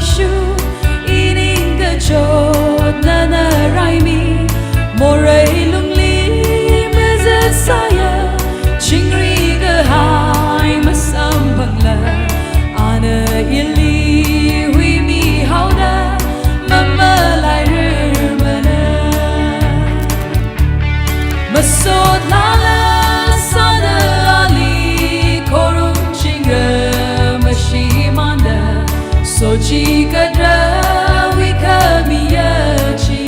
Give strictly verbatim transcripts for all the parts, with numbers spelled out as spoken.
Shu ining kachot nana raimi, morai lungli mezat saya, chingri kahai masam bangla, ana ili hui mi hauda, mama lai rirmana. Masot lala sana ali korum chingra mashimanda, sochi kadra wikamiyachi.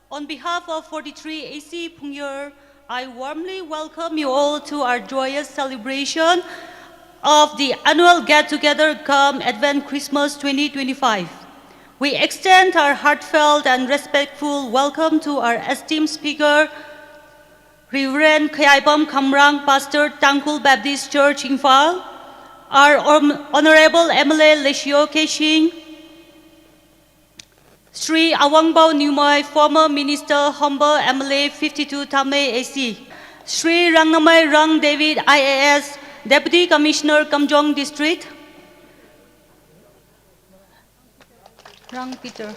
On behalf of forty-three A C Phungyur, I warmly welcome you all to our joyous celebration of the annual get-together cum Advent Christmas twenty twenty-five. We extend our heartfelt and respectful welcome to our esteemed speaker, Reverend Khayaibam Khamrang, Pastor, Tangkhul Baptist Church, Imphal, our hon-, Honorable M L A Leshio Keishing, Shri Awangbao Newmai, former Minister, Homba M L A fifty-two Thamei A C, Shri Rangnamai Rang David, I A S, Deputy Commissioner, Kamjong District. Rang Peter.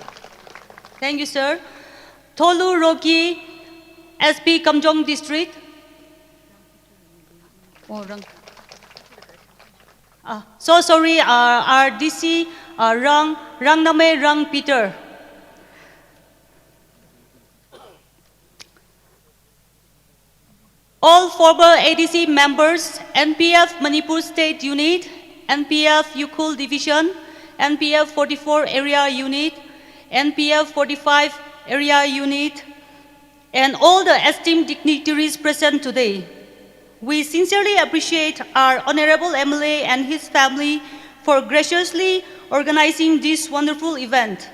Thank you, sir. Tholu Rocky, S P, Kamjong District. Oh, Rang. Ah, so sorry, uh, our D C, uh, Rang, Rangnamai Rang Peter. All former A D C members, N P F Manipur State Unit, N P F Ukhrul Division, N P F forty-four Area Unit, N P F forty-five Area Unit, and all the esteemed dignitaries present today. We sincerely appreciate our Honorable M L A and his family for graciously organizing this wonderful event.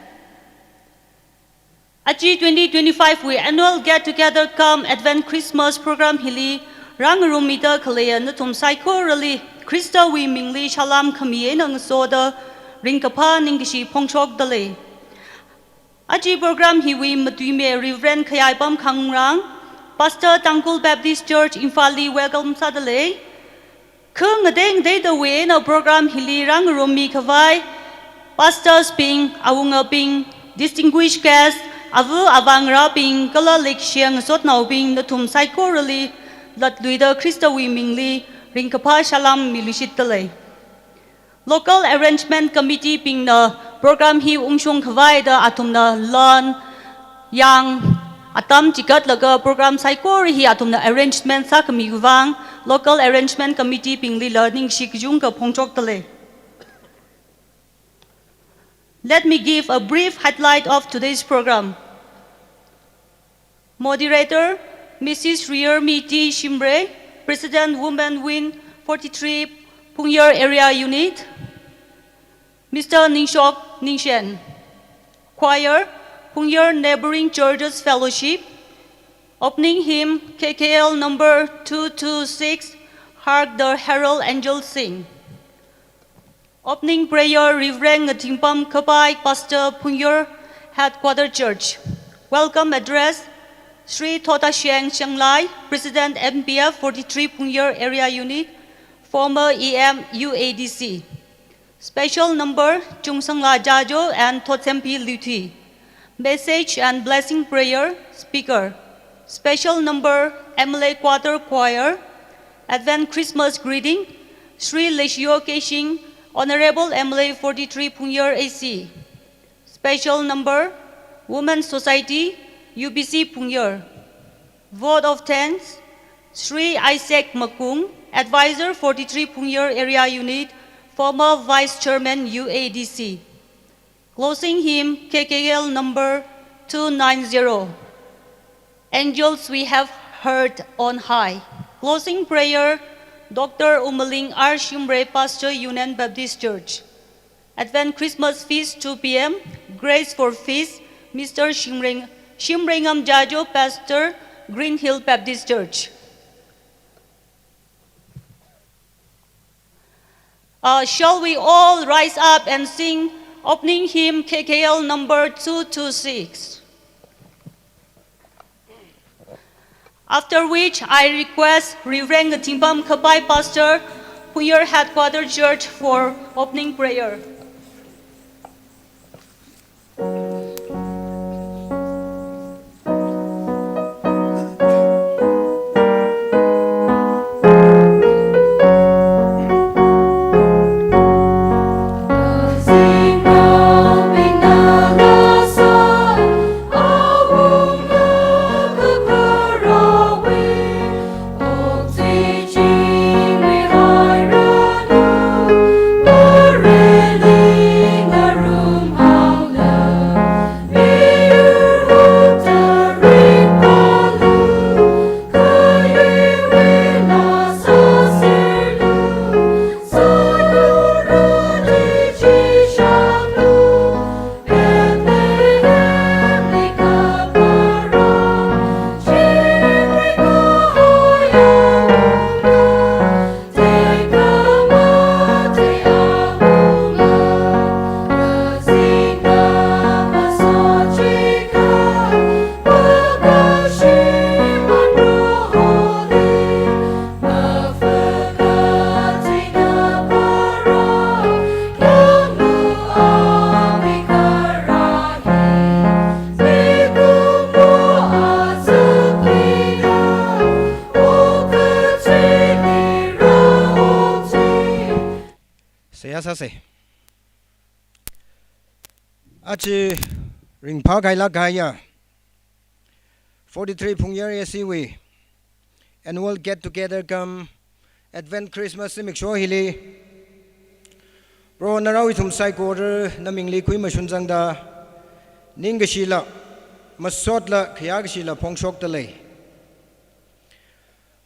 Achi twenty twenty-five wui annual get-together cum Advent Christmas program hili rangarumida khaleya nathum saikorali Khristawui mingli shalam khami eina ngasoda ringkaphā ningkashi phongshokda lei. Aja program hiwui matuime Reverend Khayaipam Khangrang, Pastor Tangkhul Baptist Church Imphal li welcome sāda lei. Kha ngatei ngateidawui eina program hili rāngarummi khavai, Pastors bing, awungabing, distinguished guests, ava avā ngarābing, kala leikashiya ngasotnaobing, nathum saikorali latluida Khristawui mingli ringkaphā shalam miluishitda lei. Local Arrangement Committee bingna program hi ungshung khavaida athumna lan, yang, atam chigatlaga program saikora hi athumna arrangement sākhami vang Local Arrangement Committee bingli la ningshi kachungkha phongshokda lei. Let me give a brief highlight of today's program. Moderator, Missus Riermi T Shimray, President, Women Wing forty-three Phungyar Area Unit. Mister Ningshok Ningshen. Choir, Phungyar Neighboring Churches Fellowship. Opening hymn, K K L number two two six, Hark the Herald Angels Sing. Opening prayer, Reverend Ngathingpam Khapai, Pastor, Phungyar Headquarter Church. Welcome address, Sri Thotasheng Shanglai, President, M P F forty-three Phungyar Area Unit, former E M U A D C. Special number, Chungsangla Jajo and Thotsempi Luthi. Message and blessing prayer, speaker. Special number, M L A Quarter Choir. Advent Christmas greeting, Sri Leshio Keishing, Honorable M L A forty-three Phungyar A C. Special number, Women Society, U B C Phungyar. Vote of thanks, Sri Isaac Makung, Advisor forty-three Phungyar Area Unit, former Vice Chairman U A D C. Closing hymn, K K L number two nine zero. Angels we have heard on high. Closing prayer, Doctor Umaling R Shimray, Pastor, Union Baptist Church. Advent Christmas Feast, two P M. Grace for Feast, Mister Shimreng-, Shimrengam Jajo, Pastor, Green Hill Baptist Church. Uh, shall we all rise up and sing opening hymn K K L number two two six? After which, I request Reverend Ngatimbam Kapai, Pastor, Phuentsar Headquarter Church, for opening prayer. Seihā sāse. Achi ringphā kahailāk kahai ya forty-three Phuentsar A C wui annual get together cum Advent Christmas zimiksho hili, Proho narao ithum saikora namingli khuimashun zangda, ningkashila, masotla, khayākashila phongshokda lei.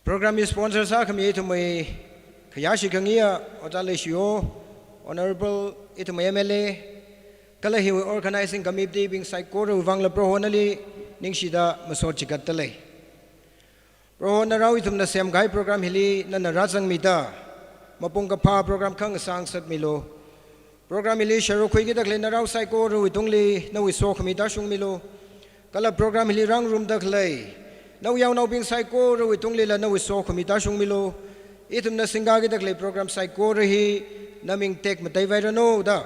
Program hi sponsor sākhami ithumwui khayāshi khangayi Ojā Leishiwo, Honorable ithumwui M L A, kala hiwui organizing committee bing saikorawui vangla Proho nali ningshida masot chigatda lei. Proho narao ithumna semkahai program hili nana rāzangmida, ꯃꯄꯨꯡ ꯀꯐꯥ program ꯈꯪ ꯁꯥꯡ ꯁꯠꯃꯤꯂꯣ꯫ Program ꯍꯤꯂꯤ ꯁꯔꯨꯛ ꯈꯨꯏꯒꯤꯗ ꯈꯂꯩ ꯅꯔꯥꯎ ꯁꯥꯏꯀꯣ ꯔꯨꯏ ꯇꯨꯡꯂꯤ ꯅꯧꯏ ꯁꯣ ꯈꯃꯤ ꯇꯥꯁꯨꯡꯃꯤꯂꯣ꯫ ꯀꯂ program ꯍꯤꯂꯤ ꯔꯥꯡ ꯔꯨꯝꯗ ꯈꯂꯩ ꯅꯧ ꯌꯥꯎ ꯅꯧꯕꯤꯡ ꯁꯥꯏꯀꯣ ꯔꯨꯏ ꯇꯨꯡꯂꯤ ꯂ ꯅꯧꯏ ꯁꯣ ꯈꯃꯤ ꯇꯥꯁꯨꯡꯃꯤꯂꯣ꯫ ꯏꯊꯨꯝꯅ ꯁꯤꯡꯒꯥꯒꯤꯗ ꯈꯂꯩ program ꯁꯥꯏꯀꯣ ꯔꯨꯍꯤ ꯅꯃꯤꯡ ꯇꯦꯛ ꯃꯇꯩ ꯋꯥꯏꯔꯅꯣꯗ꯫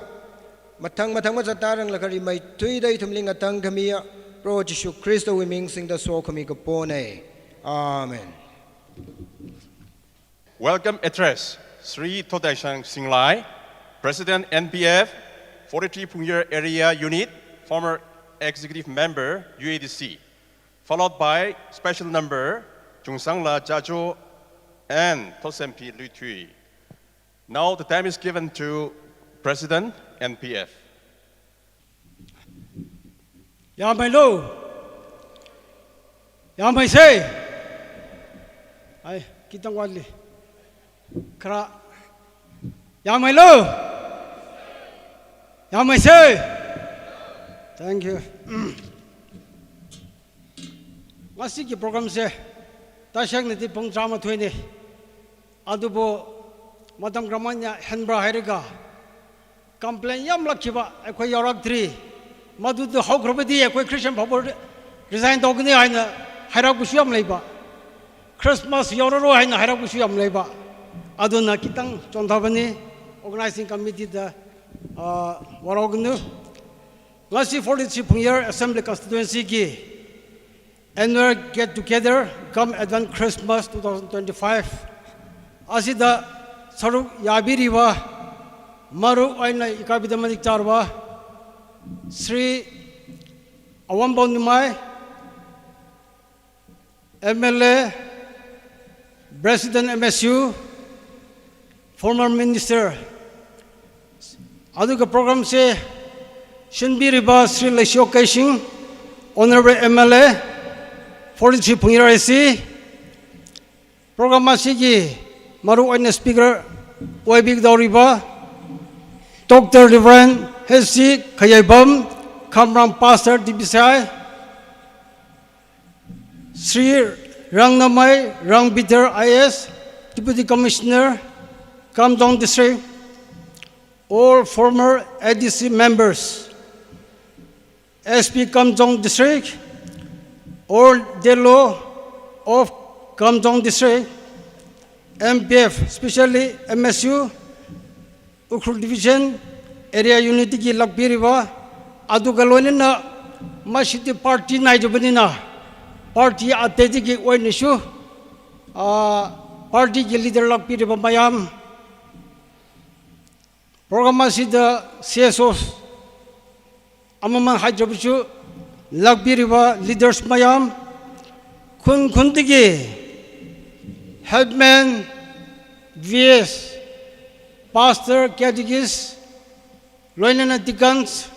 ꯃꯊꯪ ꯃꯊꯪ ꯃꯆꯥ ꯇꯥꯔꯪꯂꯒ ꯔꯤꯃꯩ ꯊꯨꯏꯗ ꯏꯊꯨꯝꯂꯤ ꯉꯇꯪ ꯈꯃꯤ ꯄ꯭ꯔꯣ ꯖꯤꯁꯨ ꯈ꯭ꯔꯤꯁꯇ ꯋꯤꯃꯤꯡꯁꯤꯡꯗ ꯁꯣ ꯈꯃꯤ ꯀꯄꯣꯅꯩ꯫ Amen. Welcome address, Sri Thodaishang Singlai, President N P F, forty-three Phungyer Area Unit, former Executive Member, U A D C, followed by special number, Chungsangla Jajo and Thosempi Luithui. Now the time is given to President N P F. ꯌꯥꯝꯃꯩꯂꯨ꯫ ꯌꯥꯝꯃꯩꯁꯦ꯫ ꯑꯩ ꯈꯤꯇꯪ ꯋꯥꯠꯂꯤ꯫ ꯈꯔ꯫ ꯌꯥꯝꯃꯩꯂꯨ꯫ ꯌꯥꯝꯃꯩꯁꯦ꯫ Thank you. ꯉꯁꯤꯒꯤ programꯁꯦ ꯇꯁꯦꯡꯅꯗꯤ ꯄꯨꯡ ꯇꯔꯥꯃꯥꯊꯣꯏꯅꯤ꯫ ꯑꯗꯨꯕꯨ ꯃꯇꯝ ꯀꯔꯝꯍꯥꯏꯅ ꯍꯦꯟꯕ꯭ꯔꯥ ꯍꯥꯏꯔꯒ complain ꯌꯥꯝ ꯂꯥꯛꯈꯤꯕ ꯑꯩꯈꯣꯏ ꯌꯥꯎꯔꯛꯇ꯭ꯔꯤ꯫ ꯃꯗꯨꯗꯨ ꯍꯧꯈ꯭ꯔꯕꯗꯤ ꯑꯩꯈꯣꯏ Christian ꯐꯥꯎꯕ resign ꯇꯧꯒꯅꯤ ꯍꯥꯏꯅ ꯍꯥꯏꯔꯛꯄꯁꯨ ꯌꯥꯝ ꯂꯩꯕ꯫ Christmas ꯌꯧꯔꯔꯣꯏ ꯍꯥꯏꯅ ꯍꯥꯏꯔꯛꯄꯁꯨ ꯌꯥꯝ ꯂꯩꯕ꯫ ꯑꯗꯨꯅ ꯈꯤꯇꯪ ꯆꯣꯟꯊꯕꯅꯤ꯫ Organizing committeeꯗ, ꯑ, ꯋꯥꯔꯧꯒꯅꯨ꯫ ꯉꯁꯤ forty-three Phungyer Assembly Constituencyꯒꯤ Annual Get Together cum Advance Christmas two thousand twenty-five ꯑꯁꯤꯗ ꯁꯔꯨꯛ ꯌꯥꯕꯤꯔꯤꯕ ꯃꯔꯨ ꯑꯣꯏꯅ ꯏꯀꯥꯏꯕꯤꯗ ꯃꯇꯤꯛ ꯆꯥꯔꯕ ꯁ꯭ꯔꯤ ꯑꯋꯥꯡꯕꯝ ꯅꯤꯃꯥꯏ, M L A, President M S U, former Minister, ꯑꯗꯨꯒ programꯁꯦ ꯁꯤꯟꯕꯤꯔꯤꯕ Shri ꯂꯩꯁꯤꯌꯣ ꯀꯩꯁꯤꯡ, Honorable M L A, forty-three Phungyer A C, program ꯑꯁꯤꯒꯤ ꯃꯔꯨꯑꯣꯏꯅ speaker ꯑꯣꯏꯕꯤꯒꯗꯧꯔꯤꯕ Doctor Reverend H C ꯈꯌꯥꯏꯕꯝ, ꯈꯝꯔꯥꯝ Pastor D B C I, Shri ꯔꯪꯅꯃꯩ ꯔꯪꯕꯤꯗꯔ I A S, Deputy Commissioner, Kamjong District, all former A D C members, S P Kamjong District, all D L O of Kamjong District, M P F, especially M S U, Ukhrul Division, Area Unity ꯒꯤ ꯂꯥꯛꯄꯤꯔꯤꯕ, ꯑꯗꯨꯒ ꯂꯣꯏꯅꯅ ꯃꯁꯤꯗꯤ party ꯅꯥꯏꯗꯕꯅꯤꯅ party ꯑꯇꯩꯗꯒꯤ ꯑꯣꯏꯅꯁꯨ, ꯑ, party ꯒꯤ leader ꯂꯥꯛꯄꯤꯔꯤꯕ ꯃꯌꯥꯝ, program ꯑꯁꯤꯗ C S O ꯑꯃꯃꯛ ꯍꯥꯏꯗ꯭ꯔꯕꯁꯨ ꯂꯥꯛꯄꯤꯔꯤꯕ leaders ꯃꯌꯥꯝ, ꯈꯨꯟ ꯈꯨꯟꯗꯒꯤ headman, V S, pastor, catechist, ꯂꯣꯏꯅꯅ deacons,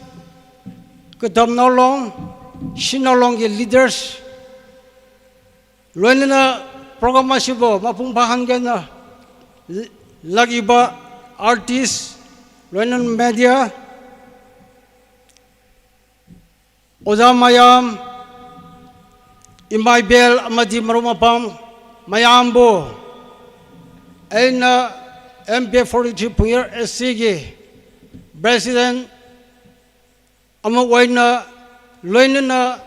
ꯀꯗꯝ ꯅꯥꯎꯂꯣꯡ, ꯁꯤ ꯅꯥꯎꯂꯣꯡꯒꯤ leaders, ꯂꯣꯏꯅꯅ program ꯑꯁꯤꯕꯨ ꯃꯄꯨꯡ ꯐꯥꯍꯟꯒꯦꯅ ꯂꯥꯛꯏꯕ artist, ꯂꯣꯏꯅꯅ media, ꯑꯣꯖꯥ ꯃꯌꯥꯝ, ꯏꯃꯥ ꯏꯕꯦꯜ ꯑꯃꯗꯤ ꯃꯔꯨꯞ ꯃꯄꯥꯡ ꯃꯌꯥꯝꯕꯨ ꯑꯩꯅ M P F forty-three ꯄꯨꯡꯌꯦꯔ S C ꯒꯤ president ꯑꯃ ꯑꯣꯏꯅ, ꯂꯣꯏꯅꯅ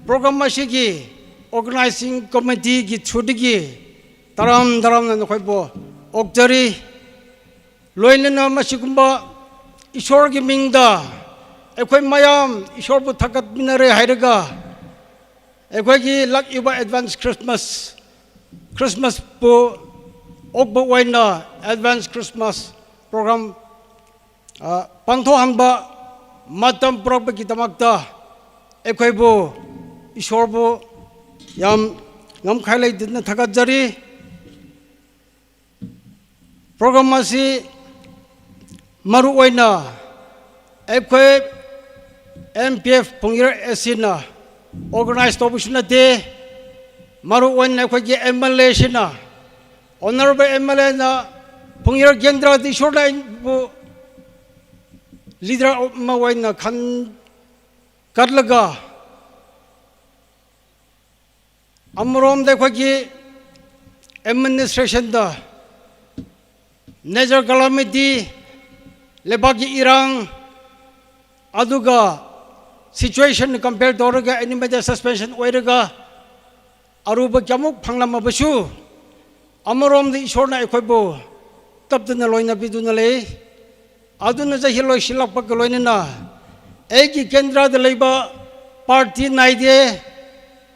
program ꯑꯁꯤꯒꯤ organizing committee ꯒꯤ through ꯗꯒꯤ ꯇꯔꯥꯝ ꯇꯔꯥꯝꯅ ꯅꯈꯣꯏꯕꯨ ꯑꯣꯛꯆꯔꯤ꯫ ꯂꯣꯏꯅꯅ ꯃꯁꯤꯒꯨꯝꯕ ꯏꯁꯣꯔꯒꯤ ꯃꯤꯡꯗ ꯑꯩꯈꯣꯏ ꯃꯌꯥꯝ ꯏꯁꯣꯔꯕꯨ ꯊꯥꯒꯠꯃꯤꯟꯅꯔꯦ ꯍꯥꯏꯔꯒ, ꯑꯩꯈꯣꯏꯒꯤ ꯂꯥꯛꯏꯕ advance Christmas, Christmas ꯄꯨ ꯑꯣꯛꯄ ꯑꯣꯏꯅ advance Christmas program, ꯑ, ꯄꯥꯡꯊꯣꯛꯍꯟꯕ ꯃꯇꯝ ꯄꯨꯔꯛꯄꯒꯤꯗꯃꯛꯇ ꯑꯩꯈꯣꯏꯕꯨ, ꯏꯁꯣꯔꯕꯨ ꯌꯥꯝ ꯉꯝꯈꯩ ꯂꯩꯇꯅ ꯊꯥꯒꯠꯆꯔꯤ꯫ Program ꯑꯁꯤ ꯃꯔꯨ ꯑꯣꯏꯅ ꯑꯩꯈꯣꯏ M P F ꯄꯨꯡꯌꯦꯔ S C ꯅ organize ꯇꯧꯕꯁꯨ ꯅꯠꯇꯦ, ꯃꯔꯨ ꯑꯣꯏꯅ ꯑꯩꯈꯣꯏꯒꯤ M L A ꯁꯤꯅ, honourable M L A ꯅ ꯄꯨꯡꯌꯦꯔ ꯀꯦꯟꯗ꯭ꯔꯗ ꯏꯁꯣꯔꯅ ꯑꯩꯕꯨ leader ꯑꯃ ꯑꯣꯏꯅ ꯈꯟꯒꯠꯂꯒ, ꯑꯃꯔꯣꯝꯗ ꯑꯩꯈꯣꯏꯒꯤ administration ꯗ Natural calamity, ꯂꯩꯕꯥꯛꯀꯤ ꯏꯔꯥꯡ, ꯑꯗꯨꯒ situation compare ꯇꯧꯔꯒ ꯑꯦꯅꯤꯃꯦꯇꯦꯗ ꯁꯁꯄꯦꯟꯁꯟ ꯑꯣꯏꯔꯒ ꯑꯔꯨꯕ ꯀꯌꯥꯃꯨꯛ ꯐꯪꯂꯝꯃꯕꯁꯨ, ꯑꯃꯔꯣꯝꯗ ꯏꯁꯣꯔꯅ ꯑꯩꯈꯣꯏꯕꯨ ꯇꯞꯇꯅ ꯂꯣꯏꯅꯕꯤꯗꯨꯅ ꯂꯩ꯫ ꯑꯗꯨꯅ ꯆꯍꯤ ꯂꯣꯏꯁꯤꯜꯂꯛꯄꯒ ꯂꯣꯏꯅꯅ ꯑꯩꯒꯤ ꯀꯦꯟꯗ꯭ꯔꯗ ꯂꯩꯕ ꯄꯥꯔꯇꯤ ꯅꯥꯏꯗꯦ,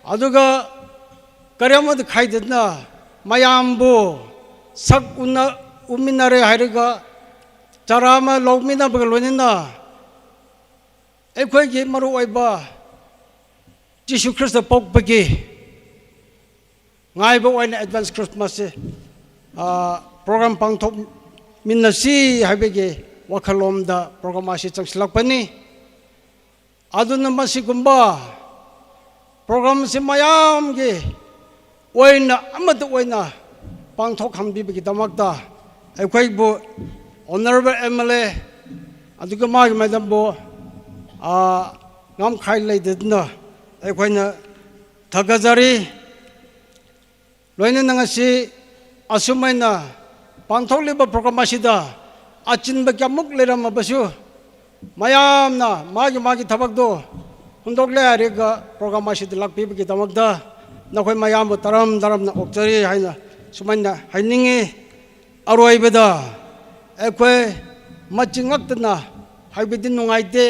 ꯑꯗꯨꯒ ꯀꯔꯤꯝꯇ ꯈꯥꯏꯗꯅ ꯃꯌꯥꯝꯕꯨ ꯁꯛ ꯎꯅ ꯎꯃꯤꯟꯅꯔꯦ ꯍꯥꯏꯔꯒ ꯆꯔꯥ ꯑꯃ ꯂꯧꯃꯤꯟꯅꯕꯒ ꯂꯣꯏꯅꯅ ꯑꯩꯈꯣꯏꯒꯤ ꯃꯔꯨꯑꯣꯏꯕ ꯖꯤꯁꯨ ꯈ꯭ꯔꯤꯁꯇ ꯄꯣꯛꯄꯒꯤ ꯉꯥꯏꯕ ꯑꯣꯏꯅ ꯑꯦꯗꯚꯥꯟꯁ ꯈ꯭ꯔꯤꯁꯃꯥꯁꯁꯦ, ꯑ, ꯄ꯭ꯔꯣꯒ꯭ꯔꯥꯝ ꯄꯥꯡꯊꯣꯛꯃꯤꯟꯅꯁꯤ ꯍꯥꯏꯕꯒꯤ ꯋꯥꯈꯜꯂꯣꯟꯗ ꯄ꯭ꯔꯣꯒ꯭ꯔꯥꯝ ꯑꯁꯤ ꯆꯪꯁꯤꯜꯂꯛꯄꯅꯤ꯫ ꯑꯗꯨꯅ ꯃꯁꯤꯒꯨꯝꯕ ꯄ꯭ꯔꯣꯒ꯭ꯔꯥꯝꯁꯤ ꯃꯌꯥꯝꯒꯤ ꯑꯣꯏꯅ ꯑꯃꯠꯇ ꯑꯣꯏꯅ ꯄꯥꯡꯊꯣꯛꯍꯟꯕꯤꯕꯒꯤꯗꯃꯛꯇ ꯑꯩꯈꯣꯏꯕꯨ ꯑꯣꯅꯔꯦꯕꯜ ꯑꯦꯝ ꯑꯦꯜ ꯑꯦ ꯑꯗꯨꯒ ꯃꯥꯒꯤ ꯃꯦꯗꯥꯝꯕꯨ, ꯑ, ꯉꯝꯈꯥꯏ ꯂꯩꯇꯗꯅ ꯑꯩꯈꯣꯏꯅ ꯊꯥꯒꯠꯆꯔꯤ꯫ ꯂꯣꯏꯅꯅ ꯉꯁꯤ ꯑꯁꯨꯃꯥꯏꯅ ꯄꯥꯡꯊꯣꯛꯂꯤꯕ ꯄ꯭ꯔꯣꯒ꯭ꯔꯥꯝ ꯑꯁꯤꯗ ꯑꯆꯤꯟꯕ ꯀꯌꯥꯃꯨꯛ ꯂꯩꯔꯝꯃꯕꯁꯨ, ꯃꯌꯥꯝꯅ ꯃꯥꯒꯤ ꯃꯥꯒꯤ ꯊꯕꯛꯇꯣ ꯍꯨꯟꯗꯣꯛꯂꯦ ꯍꯥꯏꯔꯒ ꯄ꯭ꯔꯣꯒ꯭ꯔꯥꯝ ꯑꯁꯤꯗ ꯂꯥꯛꯄꯤꯕꯒꯤꯗꯃꯛꯇ ꯅꯈꯣꯏ ꯃꯌꯥꯝꯕꯨ ꯇꯔꯥꯝ ꯇꯔꯥꯝꯅ ꯑꯣꯛꯆꯔꯤ ꯍꯥꯏꯅ ꯁꯨꯃꯥꯏꯅ ꯍꯥꯏꯅꯤꯡꯉꯤ꯫ ꯑꯔꯣꯏꯕꯗ ꯑꯩꯈꯣꯏ ꯃꯆꯤꯟ ꯉꯛꯇꯅ ꯍꯥꯏꯕꯗꯤ ꯅꯨꯡꯉꯥꯏꯇꯦ,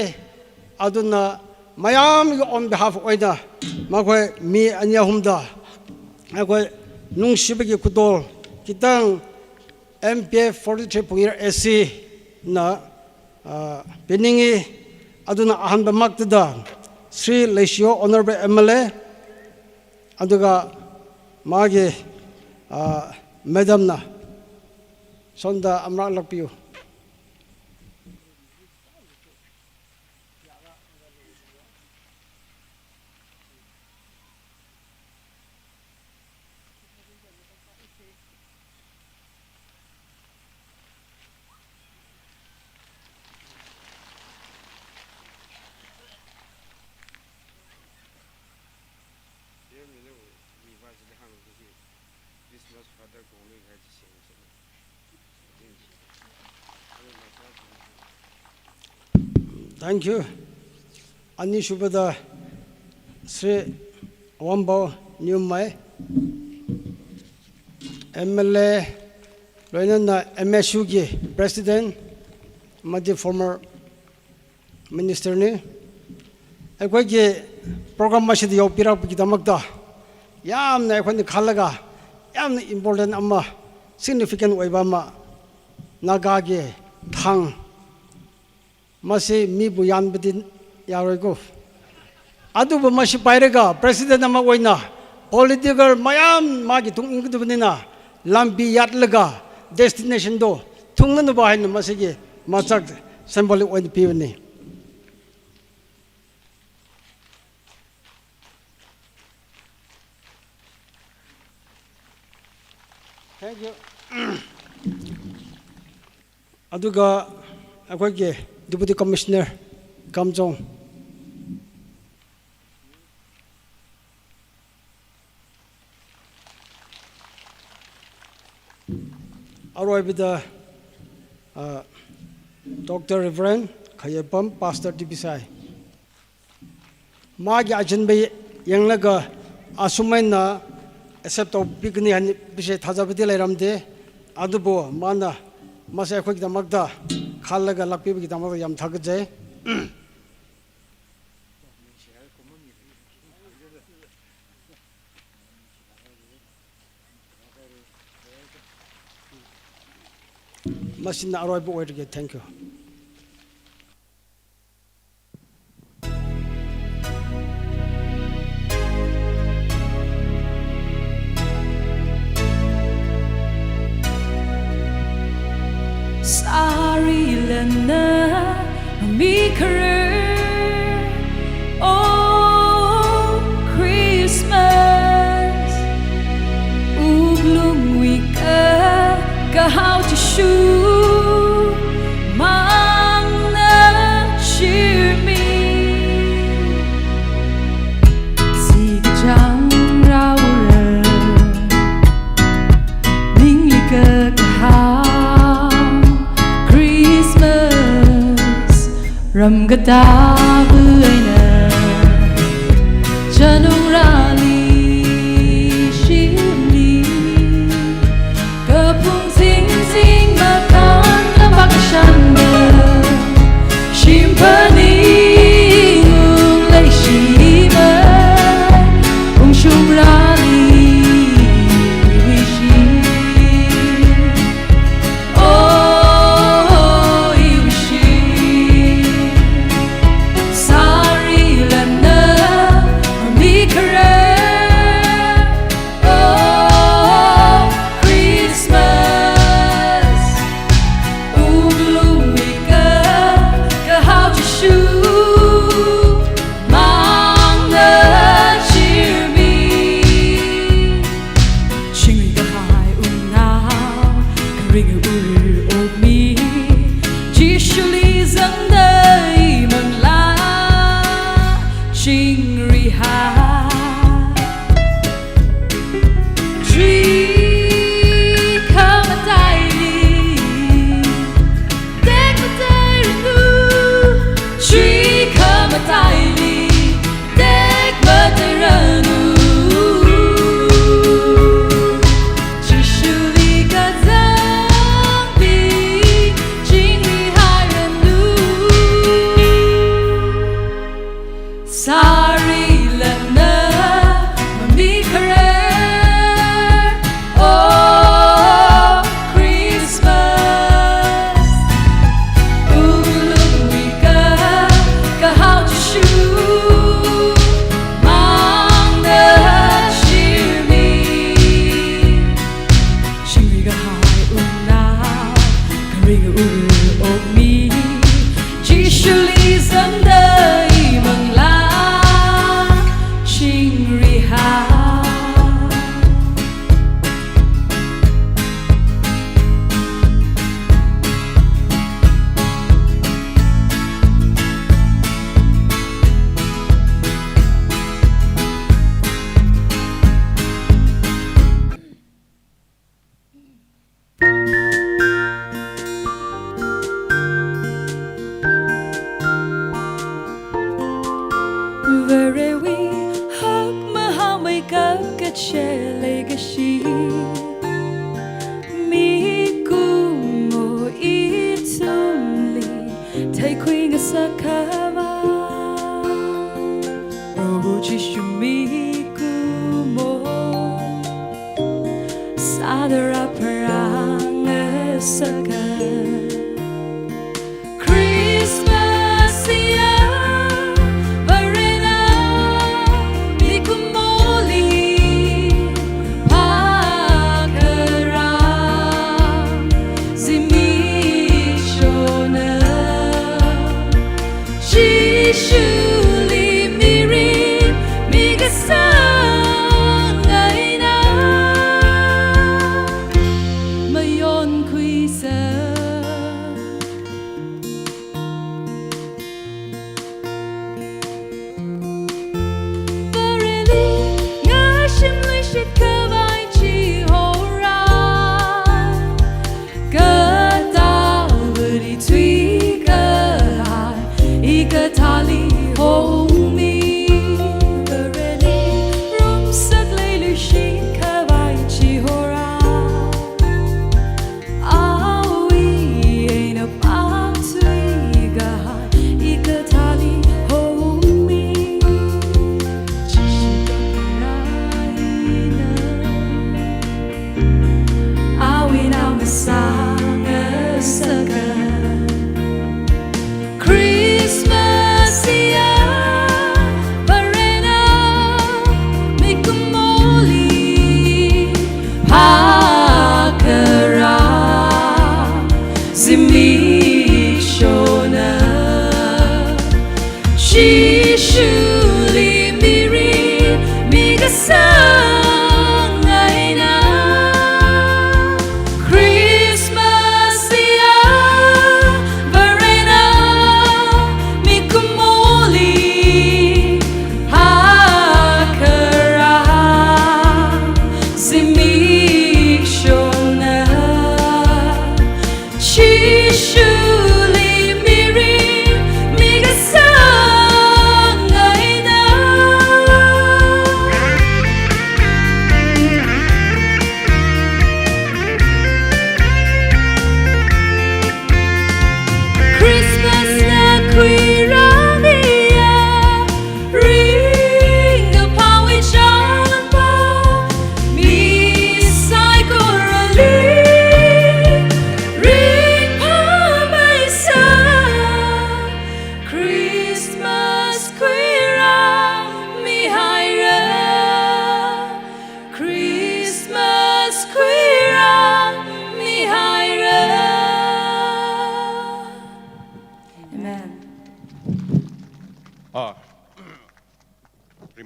ꯑꯗꯨꯅ ꯃꯌꯥꯝꯒꯤ on behalf ꯑꯣꯏꯅ ꯃꯈꯣꯏ ꯃꯤ ꯑꯅꯤ ꯑꯍꯨꯝꯗ ꯑꯩꯈꯣꯏ ꯅꯨꯡꯁꯤꯕꯒꯤ ꯈꯨꯗꯣꯜ ꯈꯤꯇꯪ M P F forty three Phungyar A ꯁꯤꯅ, ꯑ, ꯄꯤꯅꯤꯡꯏ꯫ ꯑꯗꯨꯅ ꯑꯍꯥꯟꯕꯃꯛꯇꯗ Shri Leishiyo honourable M L A ꯑꯗꯨꯒ ꯃꯥꯒꯤ, ꯑ, ꯃꯦꯗꯥꯝꯅ ꯁꯣꯝꯗ ꯑꯃꯔꯛ ꯂꯥꯛꯄꯤꯌꯨ꯫ Christmas father kong lui hai chi sing chi. Din Thank you. ꯑꯅꯤꯁꯨꯕꯗ ꯁ꯭ꯔꯤ ꯑꯋꯥꯡꯕꯥꯎ ꯅ꯭ꯌꯨꯃꯥꯏ, ꯑꯦꯝ ꯑꯦꯜ ꯑꯦ, ꯂꯣꯏꯅꯅ ꯑꯦꯝ ꯑꯦꯁ ꯌꯨꯒꯤ ꯄ꯭ꯔꯦꯁꯤꯗꯦꯟ ꯑꯃꯗꯤ ꯐꯣꯔꯃꯔ ꯃꯤꯅꯤꯁꯇꯔꯅꯤ꯫ ꯑꯩꯈꯣꯏꯒꯤ ꯄ꯭ꯔꯣꯒ꯭ꯔꯥꯝ ꯑꯁꯤꯗ ꯌꯥꯎꯕꯤꯔꯛꯄꯒꯤꯗꯃꯛꯇ ꯌꯥꯝꯅ ꯑꯩꯈꯣꯏꯅ ꯈꯜꯂꯒ ꯌꯥꯝꯅ ꯏꯝꯄꯣꯔꯇꯦꯟ ꯑꯃ, ꯁꯤꯒꯅꯤꯐꯤꯀꯦꯟ ꯑꯣꯏꯕ ꯑꯃ, ꯅꯥꯒꯥꯒꯤ ꯊꯥꯡ, ꯃꯁꯤ ꯃꯤꯕꯨ ꯌꯥꯟꯕꯗꯤ ꯌꯥꯔꯣꯏꯀꯣ꯫ ꯑꯗꯨꯕꯨ ꯃꯁꯤ ꯄꯥꯏꯔꯒ ꯄ꯭ꯔꯦꯁꯤꯗꯦꯟ ꯑꯃ ꯑꯣꯏꯅ ꯄꯣꯂꯤꯇꯤꯀꯦꯜ ꯃꯌꯥꯝ ꯃꯥꯒꯤ ꯇꯨꯡ ꯏꯟꯒꯗꯕꯅꯤꯅ, ꯂꯝꯕꯤ ꯌꯥꯠꯂꯒ ꯗꯦꯁꯇꯤꯅꯦꯁꯟꯗꯣ ꯊꯨꯡꯅꯅꯕ ꯍꯥꯏꯅ ꯃꯁꯤꯒꯤ ꯃꯆꯥꯛ ꯁꯤꯝꯕꯣꯂꯤꯛ ꯑꯣꯏꯅ ꯄꯤꯕꯅꯤ꯫ Thank you. ꯑꯗꯨꯒ ꯑꯩꯈꯣꯏꯒꯤ ꯗꯤꯄꯨꯇꯤ ꯀꯃꯤꯁꯅꯔ ꯀꯥꯝꯖꯣꯡ, ꯑꯔꯣꯏꯕꯗ, ꯑ, ꯗꯣꯛꯇꯔ ꯔꯦꯚꯔꯦꯟ ꯈꯌꯦꯄꯝ, ꯄꯥꯁꯇꯔ ꯇꯤ ꯕꯤ ꯁꯥꯏ꯫ ꯃꯥꯒꯤ ꯑꯆꯤꯟꯕ ꯌꯦꯡꯂꯒ ꯑꯁꯨꯃꯥꯏꯅ ꯑꯦꯛꯁꯦꯞ ꯇꯧꯕꯤꯒꯅꯤ ꯍꯥꯏꯕꯁꯦ ꯊꯥꯖꯕꯗꯤ ꯂꯩꯔꯝꯗꯦ꯫ ꯑꯗꯨꯕꯨ ꯃꯥꯅ ꯃꯁꯦ ꯑꯩꯈꯣꯏꯒꯤꯗꯃꯛꯇ ꯈꯜꯂꯒ ꯂꯥꯛꯄꯤꯕꯒꯤꯗꯃꯛꯇ ꯌꯥꯝ ꯊꯥꯒꯠꯆꯩ꯫ ꯃꯁꯤꯅ ꯑꯔꯣꯏꯕ ꯑꯣꯏꯔꯒꯦ꯫ Thank you꯫ Sari lena mi kare, oh Christmas, ublung wika kahau chishu, mang na cheer me. Sikjang rawre, ninglika kaham Christmas, ꯌꯥꯝꯒꯗꯕ ꯑꯩꯅ ꯆꯅꯨꯡ ꯔꯥꯅꯤ ꯁꯤꯝꯅꯤ꯫ ꯀꯄꯨꯡ ꯁꯤꯡ ꯁꯤꯡ ꯃꯈꯥꯟ ꯇꯝꯄꯥꯛ ꯁꯟꯗ ꯁꯤꯝꯐꯅꯤ ꯂꯩꯁꯤꯕ ꯎꯡꯁꯨꯝ ꯔꯥꯅꯤ ꯋꯤꯁꯤ꯫ Oh, ꯏꯁꯤ ꯁꯥꯔꯤ ꯂꯟꯅ ꯃꯤꯈꯔ꯫ Oh, Christmas ꯎꯡꯂꯨꯃꯤꯀ ꯀꯍꯥꯎ ꯖꯤꯁꯨ ꯃꯥꯡꯅ ꯆꯤꯔꯃꯤ꯫ ꯆꯤꯡꯒ ꯍꯥꯏ ꯎꯅꯥꯎ ꯀꯔꯤꯒ ꯎꯔ ꯑꯣꯛꯃꯤ꯫ ꯖꯤꯁꯨ ꯂꯤꯖꯪꯗ ꯏꯃꯪꯂꯥ ꯆꯤꯡꯔꯤ ꯍꯥꯏ꯫ ꯖꯨꯏ ꯈꯃꯇꯥꯏꯅꯤ ꯇꯦꯛ ꯃꯇꯥꯏꯔꯅꯨ꯫ ꯖꯨꯏ ꯈꯃꯇꯥꯏꯅꯤ ꯇꯦꯛ ꯃꯇꯥꯏꯔꯅꯨ꯫ ꯖꯤꯁꯨ ꯂꯤꯀꯖꯝꯕꯤ ꯆꯤꯡꯔꯤ ꯍꯥꯏꯔꯅꯨ꯫ ꯁꯥꯔ saka. Christmas ia barena mikumoli pakara zimishona. Jishuli miri migasanga ina mayon kuisa. Bareli ngashim lishit kavai chihora. Katawari tui kahai ikatali homi. Bareli rumsak leilushi kavai chihora. Au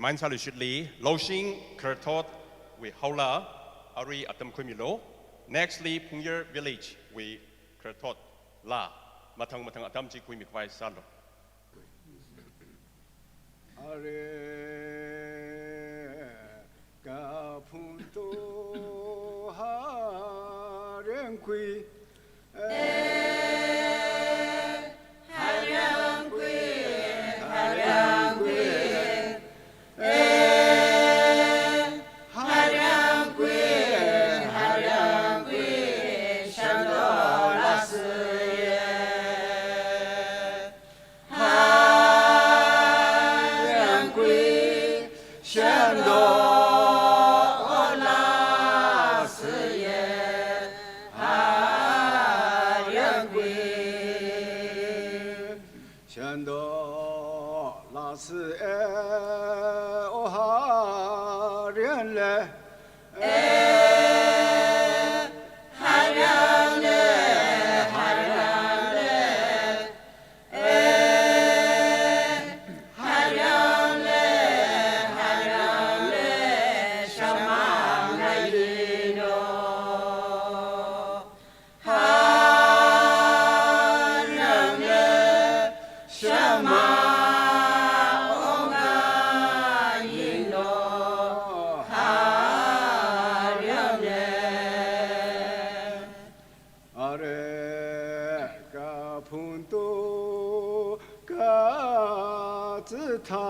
ꯃꯥꯏꯟ ꯁꯥꯂꯨ ꯁꯤꯠꯂꯤ, ꯂꯧꯁꯤꯡ ꯈꯔꯊꯣꯠ ꯋꯤ ꯍꯧꯂ, ꯑꯔꯨꯏ ꯑꯇꯝ ꯈꯨꯏꯃꯤꯂꯣ꯫ Nextly, ꯐꯨꯡꯌꯔ village ꯋꯤ ꯈꯔꯊꯣꯠ ꯂꯥ꯫ ꯃꯊꯪ ꯃꯊꯪ ꯑꯇꯝ ꯆꯤ ꯈꯨꯏꯃꯤ ꯈ꯭ꯋꯥꯏ ꯁꯥꯂꯣ꯫ ꯑꯔꯦ ꯀꯐꯨꯟꯇꯨ ꯍꯔꯦꯡ ꯀꯨꯏ ꯁꯦꯟꯗꯣ ꯂꯥꯛꯁꯤ ꯑꯦ ꯑꯣ ꯍꯔꯦꯟꯂꯦ꯫ ꯑꯔꯦ ꯀꯐꯨꯟꯇꯨ ꯀꯆꯤꯊꯥ꯫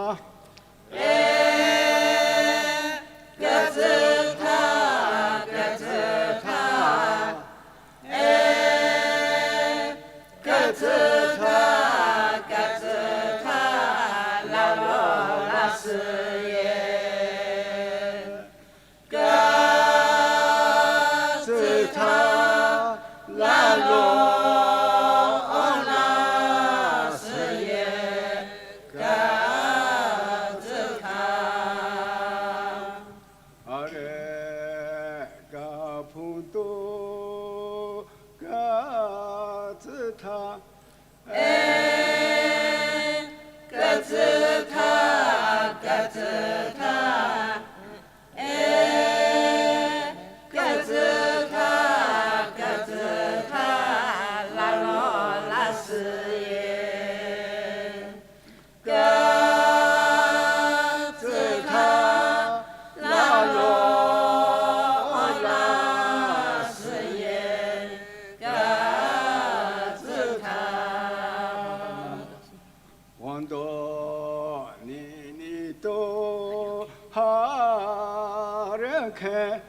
ꯑꯔꯦ ꯀꯐꯨꯟꯇꯨ ꯀꯆꯤꯊꯥ꯫ ꯑꯦ ꯀꯆꯤꯊꯥ ꯀꯆꯤꯊꯥ꯫ Wando ni ni to ha re khe.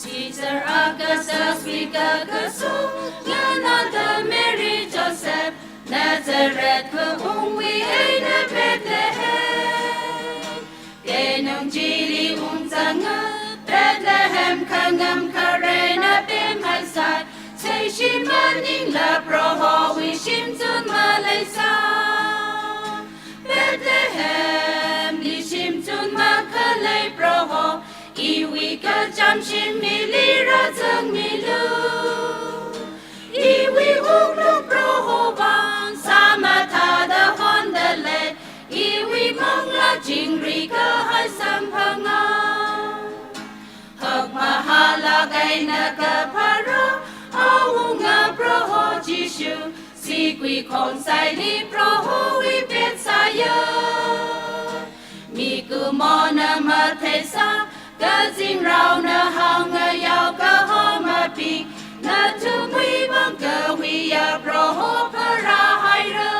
Caesar Augustus wi ka kaso, yana da Mary Joseph, Nazareth ka ungwi eina Bethlehem. Kenung jili ungzanga, Bethlehem ka ngam karena pem haisai, sei shi maning la Proho wi shim tun ma leisa. Bethlehem, ni shim tun ma ka lei Proho, iwi ka jam shim mi li ra zang mi lu. Iwi ung lu Proho bang, sa ma ta da hon da le, iwi mong la jing ri ka hai sam pa nga. Hak ma ha la gai na ka pa ra, a ung a Proho Jishu, si gwi kong sai li Proho wi pet sa ya. Mi ku mo na ma te sa, ka zing rau na hang a yau ka ho ma pi, na tu mui bang ka wi ya Proho pa ra hai ra.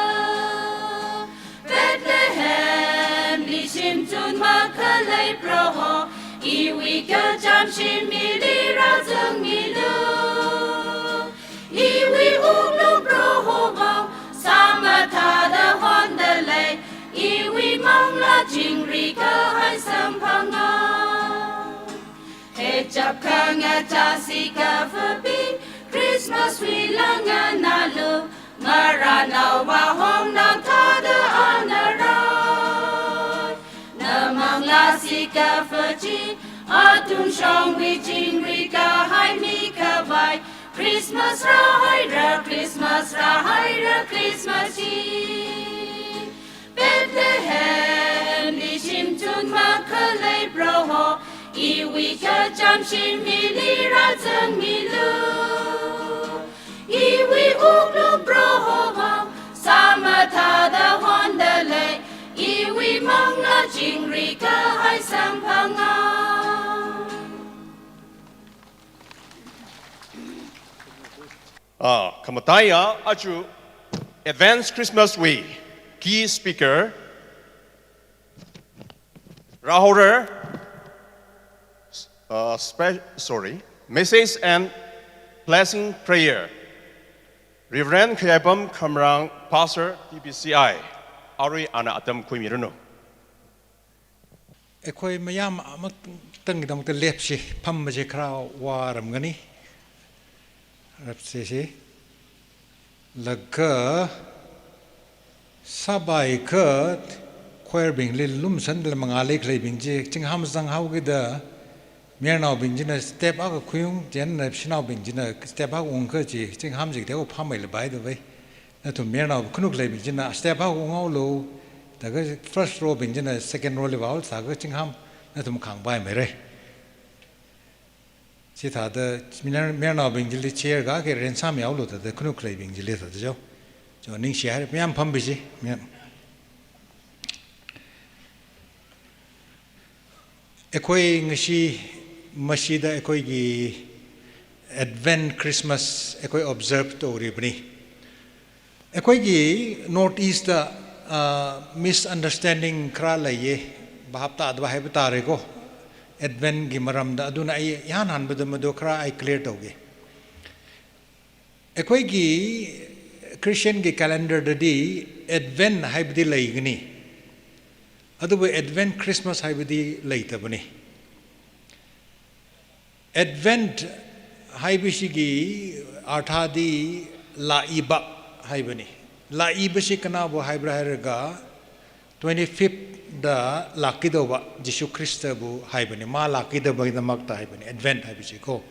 Bethlehem. Chamshin mili razung milu. Iwi ukluk rohobang sama tada honda lei. Iwi mangla chingri kahai sampanga. Hechap kanga chasi kafapi Christmas wi langa nalu. Marana wahong na tada anarai. Namang lasi kafachi atun shong wi chingri kahai mi kawai. Christmas rahai ra, Christmas rahai ra, Christmas chi. Bethlehem ni shim tun makalei broho. Iwi kacham shim mili razang milu. Iwi ukluk brohobang sama tada honda lei. Iwi mangla chingri kahai sampanga. Ah, kamataya achu Advance Christmas Week key speaker Rahorer, uh, spe- sorry, message and blessing prayer. Reverend Khayapam Khamrang, Pastor T B C I, Arui Ana Atam Kuimirunu. ꯑꯩꯈꯣꯏ ꯃꯌꯥꯝ ꯑꯃꯇꯪꯒꯤꯗꯃꯛꯇ ꯂꯦꯞꯁꯤ꯫ ꯐꯝꯕꯁꯦ ꯈꯔ ꯋꯥꯔꯝꯒꯅꯤ꯫ ꯔꯞꯁꯦꯁꯤ ꯂꯒ ꯁꯥꯕꯥꯏ ꯈꯠ ꯈ꯭ꯋꯥꯏꯔꯕꯤꯡ ꯂꯤꯜ ꯂꯨꯝꯁꯟꯗ ꯃꯉꯥ ꯂꯩꯈ꯭ꯔꯩꯕꯤꯡꯁꯤ ꯆꯤꯡꯍꯥꯝ ꯆꯪꯍꯥꯎꯒꯤꯗ ꯃꯤꯔꯅꯥꯎꯕꯤꯡꯁꯤꯅ step ꯑꯥꯒ ꯈꯨꯌꯨꯡ ꯆꯦꯟꯅ ꯁꯤꯅꯥꯎꯕꯤꯡꯁꯤꯅ step ꯑꯥꯒ ꯎꯪꯈ ꯆꯤ ꯆꯤꯡꯍꯥꯝꯁꯤꯒꯗꯤ ꯑꯩꯈꯣꯏ ꯐꯥꯝꯃꯩ ꯂꯕꯥꯏꯗꯕꯩ ꯅꯠꯇꯨꯝ ꯃꯤꯔꯅꯥꯎ ꯈꯨꯅꯨꯛ ꯂꯩꯕꯤꯡꯁꯤꯅ step ꯑꯥꯒ ꯎꯉꯥꯎꯂꯨ ꯇꯒ first ꯔꯣꯕꯤꯡꯁꯤꯅ ꯁꯦꯀꯦꯟ ꯔꯣ ꯂꯤꯕꯥꯎ ꯁꯥꯒ ꯆꯤꯡꯍꯥꯝ ꯅꯠꯇꯨꯝ ꯈꯥꯡꯕꯥꯏ ꯃꯩꯔꯩ ꯁꯤ ꯊꯥꯗ ꯃꯤꯔꯅꯥꯎꯕꯤꯡꯁꯤꯂꯤ ꯆꯦꯔꯒ ꯀꯦ ꯔꯦꯟꯁꯥꯝ ꯌꯥꯎꯂꯨ ꯇꯗ ꯈꯨꯅꯨꯛ ꯂꯩꯕꯤꯡꯁꯤꯂꯤ ꯇꯗ ꯆꯧ ꯆꯧ ꯅꯤꯡꯁꯤ ꯍꯥꯏꯔ ꯃꯌꯥꯝ ꯐꯝꯕꯤꯁꯤ ꯃꯌꯥꯝ ꯑꯩꯈꯣꯏ ꯉꯁꯤ ꯃꯁꯤꯗ ꯑꯩꯈꯣꯏꯒꯤ Advent Christmas ꯑꯩꯈꯣꯏ observe ꯇꯧꯔꯤꯕꯅꯤ꯫ ꯑꯩꯈꯣꯏꯒꯤ North East ꯇ ꯃꯤꯁꯑꯟꯗꯔꯁ꯭ꯇꯦꯟꯗꯤꯡ ꯈꯔ ꯂꯩꯌꯦ, ꯚꯥꯞ ꯇꯥꯗꯕ ꯍꯥꯏꯕ ꯇꯥꯔꯦꯀꯣ꯫ ꯑꯦꯗꯚꯦꯟꯒꯤ ꯃꯔꯝꯗ꯫ ꯑꯗꯨꯅ ꯑꯩ ꯏꯍꯥꯟ ꯍꯥꯟꯕꯗ ꯃꯗꯨ ꯈꯔ ꯑꯩ ꯀ꯭ꯂꯤꯌꯔ ꯇꯧꯒꯦ꯫ ꯑꯩꯈꯣꯏꯒꯤ ꯈ꯭ꯔꯤꯁꯇꯤꯌꯟꯒꯤ ꯀꯦꯂꯦꯟꯗꯔꯗꯗꯤ ꯑꯦꯗꯚꯦꯟ ꯍꯥꯏꯕꯗꯤ ꯂꯩꯒꯅꯤ, ꯑꯗꯨꯕꯨ ꯑꯦꯗꯚꯦꯟ ꯈ꯭ꯔꯤꯁꯃꯥꯁ ꯍꯥꯏꯕꯗꯤ ꯂꯩꯇꯕꯅꯤ꯫ ꯑꯦꯗꯚꯦꯟ ꯍꯥꯏꯕꯁꯤꯒꯤ ꯑꯥꯔꯊꯥꯗꯤ ꯂꯥꯛꯏꯕ ꯍꯥꯏꯕꯅꯤ꯫ ꯂꯥꯛꯏꯕꯁꯤ ꯀꯅꯥꯕꯨ ꯍꯥꯏꯕ꯭ꯔꯥ ꯍꯥꯏꯔꯒ, ꯇ꯭ꯋꯦꯟꯇꯤ ꯐꯤꯐꯇ ꯂꯥꯛꯀꯗꯧꯕ ꯖꯤꯁꯨ ꯈ꯭ꯔꯤꯁꯇꯕꯨ ꯍꯥꯏꯕꯅꯤ꯫ ꯃꯥ ꯂꯥꯛꯀꯗꯕꯒꯤꯗꯃꯛꯇ ꯍꯥꯏꯕꯅꯤ ꯑꯦꯗꯚꯦꯟ ꯍꯥꯏꯕꯁꯤꯀꯣ꯫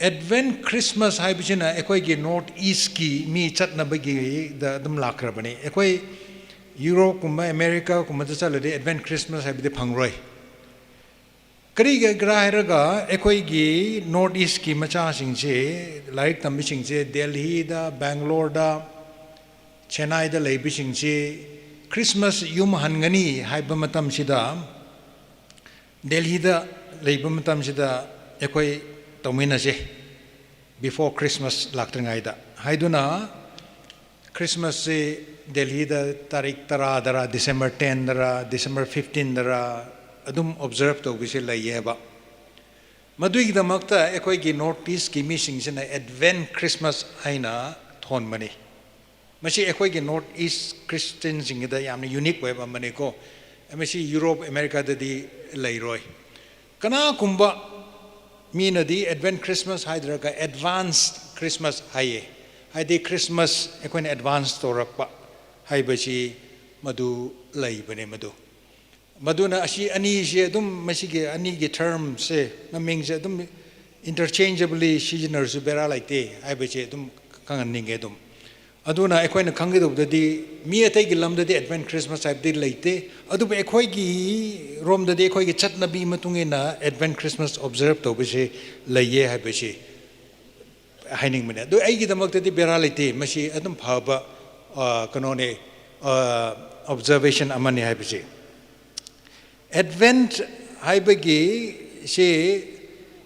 ꯑꯦꯗꯚꯦꯟ ꯈ꯭ꯔꯤꯁꯃꯥꯁ ꯍꯥꯏꯕꯁꯤꯅ ꯑꯩꯈꯣꯏꯒꯤ ꯅꯣꯔꯠ ꯏꯁꯀꯤ ꯃꯤ ꯆꯠꯅꯕꯒꯤꯗ ꯑꯗꯨꯝ ꯂꯥꯛꯈ꯭ꯔꯕꯅꯤ꯫ ꯑꯩꯈꯣꯏ ꯌꯨꯔꯣꯞꯀꯨꯝꯕ ꯑꯃꯦꯔꯤꯀꯥꯒꯨꯝꯕꯗ ꯆꯠꯂꯗꯤ ꯑꯦꯗꯚꯦꯟ ꯈ꯭ꯔꯤꯁꯃꯥꯁ ꯍꯥꯏꯕꯗꯤ ꯐꯪꯔꯣꯏ꯫ ꯀꯔꯤꯒꯤꯔꯥ ꯍꯥꯏꯔꯒ, ꯑꯩꯈꯣꯏꯒꯤ ꯅꯣꯔꯠ ꯏꯁꯀꯤ ꯃꯆꯥꯁꯤꯡꯁꯦ ꯂꯥꯏꯔꯤꯛ ꯇꯝꯕꯁꯤꯡꯁꯦ ꯗꯦꯜꯍꯤꯗ, ꯕꯦꯡꯒ꯭ꯂꯣꯔꯗ, ꯆꯦꯟꯅꯥꯏꯗ ꯂꯩꯕꯁꯤꯡꯁꯦ ꯈ꯭ꯔꯤꯁꯃꯥꯁ ꯌꯨꯝ ꯍꯟꯒꯅꯤ ꯍꯥꯏꯕ ꯃꯇꯝꯁꯤꯗ, ꯗꯦꯜꯍꯤꯗ ꯂꯩꯕ ꯃꯇꯝꯁꯤꯗ ꯑꯩꯈꯣꯏ ꯇꯧꯃꯤꯟꯅꯁꯦ, before Christmas ꯂꯥꯛꯇ꯭ꯔꯤꯉꯩꯗ ꯍꯥꯏꯗꯨꯅ, ꯈ꯭ꯔꯤꯁꯃꯥꯁꯁꯤ ꯗꯦꯜꯍꯤꯗ ꯇꯥꯔꯤꯛ ꯇꯔꯥꯗꯔ, ꯗꯤꯁꯦꯝꯕꯔ ꯇꯦꯟꯗꯔ, ꯗꯤꯁꯦꯝꯕꯔ ꯐꯤꯐꯇꯤꯟꯗꯔ ꯑꯗꯨꯝ ꯑꯣꯕꯖꯔꯕ ꯇꯧꯕꯁꯦ ꯂꯩꯌꯦꯕ꯫ ꯃꯗꯨꯒꯤꯗꯃꯛꯇ ꯑꯩꯈꯣꯏꯒꯤ ꯅꯣꯔꯠ ꯏꯁꯀꯤ ꯃꯤꯁꯤꯡꯁꯤꯅ ꯑꯦꯗꯚꯦꯟ ꯈ꯭ꯔꯤꯁꯃꯥꯁ ꯍꯥꯏꯅ ꯊꯣꯟꯕꯅꯤ꯫ ꯃꯁꯤ ꯑꯩꯈꯣꯏꯒꯤ ꯅꯣꯔꯠ ꯏꯁ ꯈ꯭ꯔꯤꯁꯇꯤꯌꯟꯁꯤꯡꯒꯤꯗ ꯌꯥꯝꯅ ꯌꯨꯅꯤꯛ ꯑꯣꯏꯕ ꯑꯃꯅꯤꯀꯣ꯫ ꯃꯁꯤ ꯌꯨꯔꯣꯞ, ꯑꯃꯦꯔꯤꯀꯥꯗꯗꯤ ꯂꯩꯔꯣꯏ꯫ ꯀꯅꯥꯒꯨꯝꯕ ꯃꯤꯅꯗꯤ ꯑꯦꯗꯚꯦꯟ ꯈ꯭ꯔꯤꯁꯃꯥꯁ ꯍꯥꯏꯗ꯭ꯔꯒ ꯑꯦꯗꯚꯥꯟꯁ ꯈ꯭ꯔꯤꯁꯃꯥꯁ ꯍꯥꯏꯌꯦ꯫ ꯍꯥꯏꯗꯤ ꯈ꯭ꯔꯤꯁꯃꯥꯁ ꯑꯩꯈꯣꯏꯅ ꯑꯦꯗꯚꯥꯟꯁ ꯇꯧꯔꯛꯄ ꯍꯥꯏꯕꯁꯤ ꯃꯗꯨ ꯂꯩꯕꯅꯦ ꯃꯗꯨ꯫ ꯃꯗꯨꯅ ꯑꯁꯤ ꯑꯅꯤꯁꯦ ꯑꯗꯨꯝ, ꯃꯁꯤꯒꯤ ꯑꯅꯤꯒꯤ ꯇꯔꯝꯁꯦ, ꯃꯃꯤꯡꯁꯦ ꯑꯗꯨꯝ ꯏꯟꯇꯔꯆꯦꯟꯖꯦꯕꯂꯤ ꯁꯤꯖꯤꯟꯅꯔꯁꯨ ꯕꯦꯔꯥ ꯂꯩꯇꯦ ꯍꯥꯏꯕꯁꯦ ꯑꯗꯨꯝ ꯈꯪꯍꯟꯅꯤꯡꯉꯦ ꯑꯗꯨꯝ꯫ ꯑꯗꯨꯅ ꯑꯩꯈꯣꯏꯅ ꯈꯪꯒꯗꯧꯕꯗꯗꯤ, ꯃꯤ ꯑꯇꯩꯒꯤ ꯂꯝꯗꯗꯤ ꯑꯦꯗꯚꯦꯟ ꯈ꯭ꯔꯤꯁꯃꯥꯁ ꯍꯥꯏꯕꯗꯤ ꯂꯩꯇꯦ, ꯑꯗꯨꯕꯨ ꯑꯩꯈꯣꯏꯒꯤ ꯔꯣꯝꯗꯗꯤ ꯑꯩꯈꯣꯏꯒꯤ ꯆꯠꯅꯕꯤ ꯃꯇꯨꯡ ꯏꯟꯅ ꯑꯦꯗꯚꯦꯟ ꯈ꯭ꯔꯤꯁꯃꯥꯁ ꯑꯣꯕꯖꯔꯕ ꯇꯧꯕꯁꯦ ꯂꯩꯌꯦ ꯍꯥꯏꯕꯁꯤ ꯍꯥꯏꯅꯤꯡꯕꯅꯦ꯫ ꯑꯗꯨ ꯑꯩꯒꯤꯗꯃꯛꯇꯗꯤ ꯕꯦꯔꯥ ꯂꯩꯇꯦ, ꯃꯁꯤ ꯑꯗꯨꯝ ꯐꯕ, ꯑ, ꯀꯩꯅꯣꯅꯦ, ꯑ, ꯑꯣꯕꯖꯔꯕꯦꯁꯟ ꯑꯃꯅꯤ ꯍꯥꯏꯕꯁꯦ꯫ ꯑꯦꯗꯚꯦꯟ ꯍꯥꯏꯕꯒꯤ ꯁꯤ